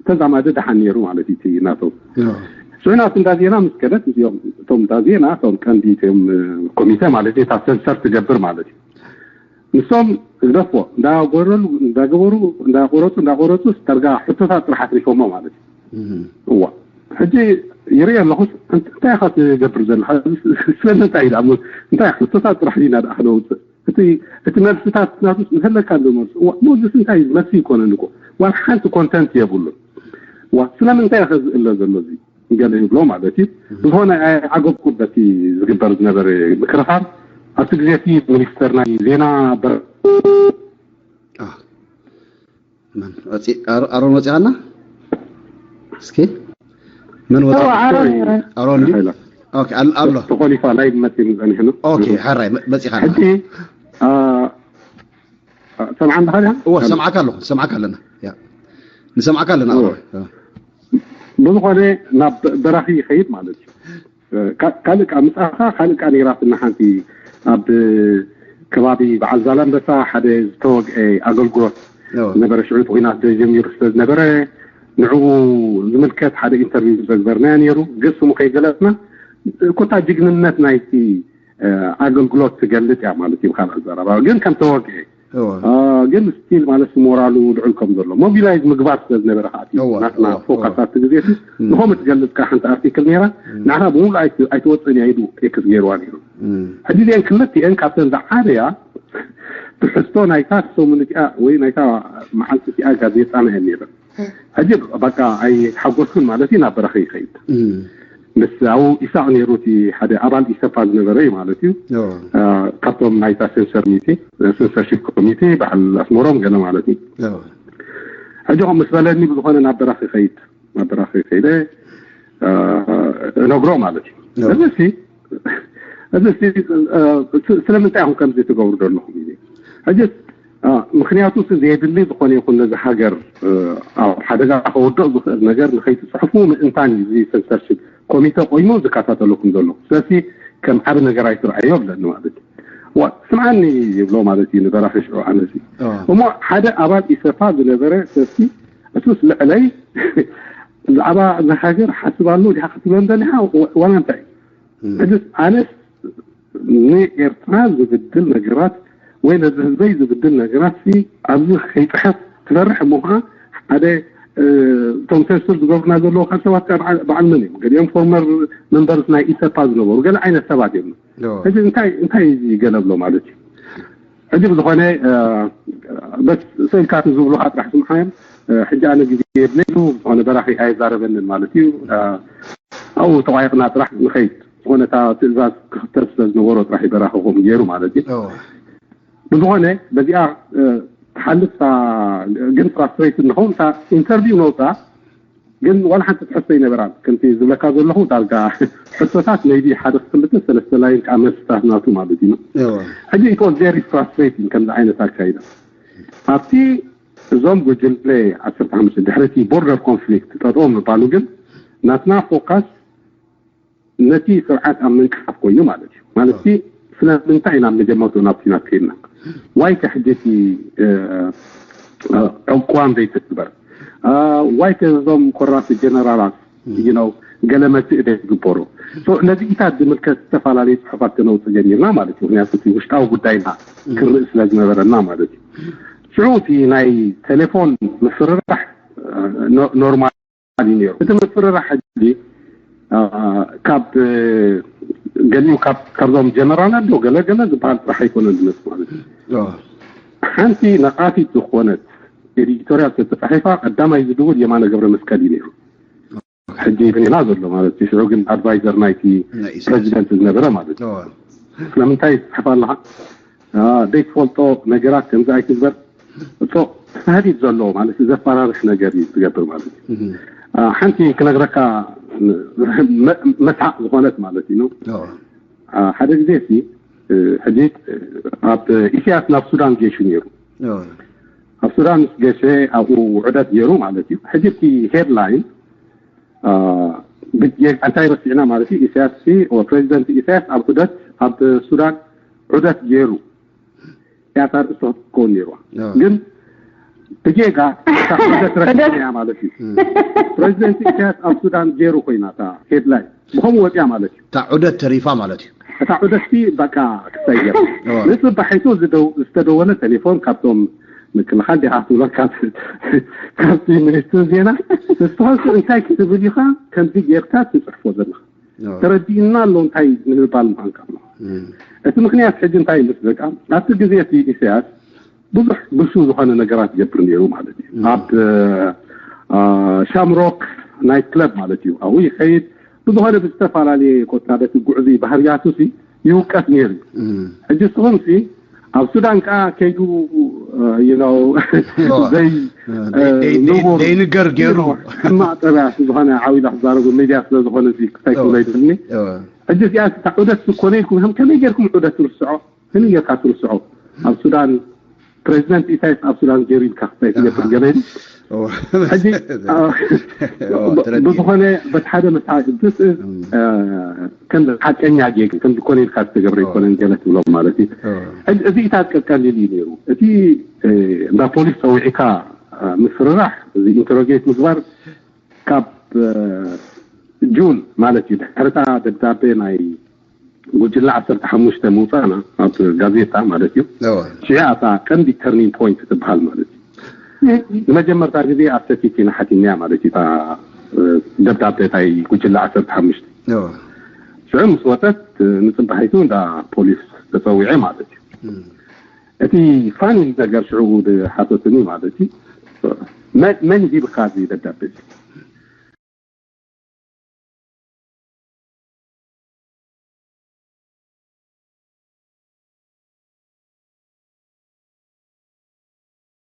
ተዛማዲ ደሓን ነይሩ ማለት እዩ እቲ ናቶም ሽዑ ናብቲ እንዳ ዜና ምስ ከደት እዚኦም እቶም እንዳ ዜና እቶም ቀንዲ እቶም ኮሚተ ማለት እዩ እታ ሰንሰር ትገብር ማለት እዩ። ንሶም ግደፎ እንዳጎረሉ እንዳገበሩ እንዳቆረፁ እንዳቆረፁ ስተርጋ ሕቶታት ጥራሕ ኣትሪፎሞ ማለት እዩ። እዋ ሕጂ ይርኢ ኣለኹ እንታይ ኢኻ ትገብር ዘለኻ? ስለምንታይ ኢላ እንታይ ሕቶታት ጥራሕ ዲና ደኣ ክነውፅእ እቲ እቲ መልስታት ናቱስ ዝህለካ ኣሎ መልስ እዋ ሞዝስ እንታይ መልሲ ይኮነን እኮ ዋላ ሓንቲ ኮንተንት የብሉን። ዋ ስለምንታይ ኢኻ ዝእለ ዘሎ እዚ ገለ ይብሎ ማለት እዩ። ዝኾነ ዓገብኩ በቲ ዝግበር ዝነበረ ምክርኻር ኣብቲ ግዜ እቲ ሚኒስተር ናይ ዜና ኣሮን ወፂኻና እስኪ መን ወፂ ኣሮን ኣሮን ኣሎ ተኾሊፋ ላይ መፂ ጸኒሕኑ ኦኬ ሓራይ መፂኻ ሕጂ ሰምዓ ኣለኻ ዲኻ? እወ ሰምዓካ ኣለኹ ሰምዓካ ኣለና ንሰምዓካ ኣለና ብዝኾነ ናብ በራኺ ይኸይድ ማለት እዩ። ካልእ ቃ ምጻኻ ካልእ ቃ ነይራትና ሓንቲ ኣብ ከባቢ በዓል ዛላንበሳ ሓደ ዝተወግአ ኣገልግሎት ነበረ። ሽዑ እቲ ኹናት ጀሚሩ ስለ ዝነበረ ንዕኡ ዝምልከት ሓደ ኢንተርቪው ዘግበርናዮ ነይሩ። ግን ስሙ ከይገለጽና ኮታ ጅግንነት ናይቲ ኣገልግሎት ትገልጽ እያ ማለት እዩ። ብካልእ ኣዘራርባ ግን ከም ተወግአ ግን ስቲል ማለት ሞራሉ ልዑል ከም ዘሎ ሞቢላይዝ ምግባር ስለ ዝነበረ ከዓ ናትና ፎካስ ኣብቲ ግዜ ንኸምኡ ትገልጽ ከዓ ሓንቲ ኣርቲክል ነይራ። ንዓኻ ብምሉእ ኣይትወፅእን እያ ኢሉ ኤክስ ገይርዋ ነይሩ። ሕጂ እዚአን ክልቲአን ካብተን ዝዓበያ ትሕዝቶ ናይታ ሰሙን እቲኣ ወይ ናይታ መዓልቲ እቲኣ ጋዜጣና እየን ነይረን። ሕጂ በቃ ኣይተሓጎስኩን ማለት እዩ። ናብ በረኻ ይኸይድ ምስ ኣብኡ ኢሳቅ ነይሩ እቲ ሓደ ኣባል ኢሰፓ ዝነበረ እዩ ማለት እዩ። ካብቶም ናይታ ሴንሰር ኮሚቴ ሴንሰርሺፕ ኮሚቴ በዓል ኣስመሮም ገለ ማለት እዩ። ሕጂ ከም ምስ በለኒ ብዝኾነ ናብ በራኺ ከይድ ናብ በራኺ ከይደ እነግሮ ማለት እዩ። እዚ ሲ እዚ ሲ ስለምንታይ ኢኹም ከምዚ ትገብሩ ዘለኹም እዩ። ሕጂ ምክንያቱ ዘየድሊ ዝኾነ ይኹን ነዚ ሃገር ኣብ ሓደጋ ከወድቕ ዝኽእል ነገር ንኸይትፅሕፉ ምእንታን እዩ እዚ ሴንሰርሺፕ ኮሚተ ኮይኑ ዝከታተለኩም ዘሎ። ስለዚ ከም ዓቢ ነገር ኣይትረኣዮ ብለኒ ማለት እዩ። ዋ ስምዓኒ ይብሎ ማለት እዩ ንበራኺ ሽዑ ኣነሲ እሞ ሓደ ኣባል ኢሰፓ ዝነበረ ሰብሲ እሱስ ልዕለይ ብዛዕባ እዛ ሃገር ሓስብ ኣሎ ዲኻ ክትብሎ ደሊኻ ዋላ እንታይ እዩ ሕጅስ ኣነስ ንኤርትራ ዝብድል ነገራት ወይ ነዚ ህዝበይ ዝብድል ነገራት ሲ ኣብዚ ከይፅሐፍ ትፈርሕ እሞ ከዓ ሓደ እቶም ሴንሱር ዝገብሩና ዘለዉ ካብ ሰባት ከዓ በዓል መን እዮም? ገሊኦም ፎርመር መንበርስ ናይ ኢሰፓ ዝነበሩ ገለ ዓይነት ሰባት እዮም። ሕዚ እንታይ እንታይ እዚ ገለ ብሎ ማለት እዩ። ሕጂ ብዝኾነ በስ ስእልካ ዝብሉካ ጥራሕ ስምዓዮም። ሕጂ ኣነ ግዜ የብለይ ዝኾነ በራኺ ኣይዛረበንን ማለት እዩ። ኣብኡ ተቋይቕና ጥራሕ ንኸይድ ዝኾነ እታ ትእዛዝ ክኽተል ስለ ዝነበሮ ጥራሕ ይበራኸኹም ገይሩ ማለት እዩ። ብዝኾነ በዚኣ ትሓልፍ ግን ፍራስትሬት እንኸውን እታ ኢንተርቪው ነውፃ ግን ዋላ ሓንቲ ትሕዝቶ ይነበራን ከምቲ ዝብለካ ዘለኹ ዳርጋ ሕቶታት ነይዲ ሓደ ክፍልተ ሰለስተ ላይን ከዓ መልስታት ናቱ ማለት እዩ። ሕጂ ኢት ቨሪ ፍራስትሬቲንግ ከምዚ ዓይነት ኣካይዳ ኣብቲ እዞም ጉጅለ ዓሰርተ ሓሙሽተ ድሕሪ እቲ ቦርደር ኮንፍሊክት ጠጠው ምባሉ ግን ናትና ፎካስ ነቲ ስርዓት ኣብ ምንቃፍ ኮይኑ ማለት እዩ። ማለት ስለምንታይ ኢና መጀመርቱ ናብ ኩናት ከይድና ዋይ ከሕጂ እቲ ዕቋም ዘይትግበር ዋይ ከዞም ኮራፕት ጀነራላት ነው ገለ መትእ ዘይግበሩ ነዚኢታት ዝምልከት ዝተፈላለዩ ፅሑፋት ከነውፅእ ጀሚርና ማለት እዩ። ምክንያቱ እቲ ውሽጣዊ ጉዳይና ክርኢ ስለ ዝነበረና ማለት እዩ። ሽዑ እቲ ናይ ቴሌፎን ምፍርራሕ ኖርማል እዩ ነይሩ። እቲ ምፍርራሕ ሕጂ ካብ ገሊኡ ካብዞም ጀነራል ኣሎ ገለገለ ዝበሃል ጥራሕ ኣይኮነን ዝመፅእ ማለት እዩ። ሓንቲ ነቓፊት ዝኾነት ኤዲቶሪያል ተተፃሒፋ ቀዳማይ ዝድውል የማነ ገብረ መስቀል እዩ ነይሩ። ሕጂ ይብን ኢና ዘሎ ማለት እዩ። ሽዑ ግን ኣድቫይዘር ናይቲ ፕሬዚደንት ዝነበረ ማለት እዩ። ስለምንታይ ትፅሕፍ ኣለኻ? ዘይትፈልጦ ነገራት ከምዚ ኣይትግበር። እቶ ተህዲድ ዘለዎ ማለት ዘፈራርሕ ነገር እዩ ዝገብር ማለት እዩ። ሓንቲ ክነግረካ መስሓቅ ዝኾነት ማለት እዩ። ሓደ ግዜ ሲ ሕጂ ኣብ ኢሳያስ ናብ ሱዳን ጌሹ ነይሩ። ኣብ ሱዳን ምስ ገሸ ኣብኡ ውዕደት ገይሩ ማለት እዩ። ሕጂ እቲ ሄድላይን እንታይ ረሲዕና ማለት እዩ። ኢሳያስ ሲ ፕሬዚደንት ኢሳያስ ኣብ ዑደት ኣብ ሱዳን ዑደት ገይሩ እያ እታ ርእስቶ ክትከውን ነይርዋ። ግን ብጌጋ እታ ዑደት ረሲዕናያ ማለት እዩ። ፕሬዚደንት ኢሳያስ ኣብ ሱዳን ገይሩ ኮይና እታ ሄድላይን ብኸምኡ ወፅያ ማለት እዩ። እታ ዑደት ተሪፋ ማለት እዩ። እታ ዑደትሲ በቃ ክሳይ ገይራ ንፅባሒቱ ዝተደወለ ቴሌፎን ካብቶም ምክልኻል ዲኻ ክትብሎ ካብቲ ሚኒስትር ዜና ንስኻስ እንታይ ክትብል ኢኻ ከምዚ ጌርካ ትፅሕፎ ዘለኻ ተረዲእና ኣሎ እንታይ ንምባል ምዃንካ ኣሎ። እቲ ምኽንያት ሕጂ እንታይ ምስ በቃ ኣብቲ ግዜ እቲ ኢሳያስ ብዙሕ ብሱ ዝኾነ ነገራት ይገብር ነይሩ ማለት እዩ። ኣብ ሻምሮክ ናይት ክለብ ማለት እዩ ኣብኡ ይኸይድ ብዝኾነ ብዝተፈላለየ ኮታደቲ ጉዕዚ ባህርያቱ ሲ ይውቀስ ነይሩ እዩ። ሕጂ ስኹም ሲ ኣብ ሱዳን ከዓ ከይዱ ዘይንገር ገይሩ ሕማቅ ጠባያ ዝኾነ ዓዊላ ክዛረቡ ሚድያ ስለዝኾነ ክሳይ ክብሎ ይደልኒ። ሕጂ እዚኣ እታ ዑደት ዝኾነ ኢልኩም ከም ከመይ ገይርኩም ዑደት ትርስዖ ከመይ ጌርካ ትርስዖ? ኣብ ሱዳን ፕሬዚደንት ኢሳያስ ኣብ ሱዳን ገይሩ ኢልካ ክሳይ ትገብር ገለ ኢሉ ሕጂ ብዝኾነ በቲ ሓደ መስሓቅ ምስ ከም ሓቀኛ ጌግ ከም ዝኾነ ኢልካ ዝተገብረ ይኮነን ገለ ትብሎም ማለት እዩ። ሕጂ እዚኢታት ቀቀሊል እዩ ነይሩ። እቲ እንዳ ፖሊስ ፀዊዕካ ምስርራሕ እዚ ኢንተሮጌት ምግባር ካብ ጁን ማለት እዩ ድሕርታ ደብዳቤ ናይ ጉጅለ ዓሰርተ ሓሙሽተ ምውፃእና ኣብ ጋዜጣ ማለት እዩ። ሽያ እታ ቀንዲ ተርኒንግ ፖይንት ትበሃል ማለት እዩ። ንመጀመርታ ግዜ ኣብ ሰቲቲና ሓቲምያ ማለት እዩ እታ ደብዳቤ እታይ ጉጅለ ዓሰርተ ሓሙሽተ ሽዑ ምስ ወፀት ንፅባሒቱ እንዳ ፖሊስ ተፀዊዐ ማለት እዩ። እቲ ፋኒ ነገር ሽዑ ሓተትኒ ማለት እዩ መን ሂብካ እዚ ደብዳቤ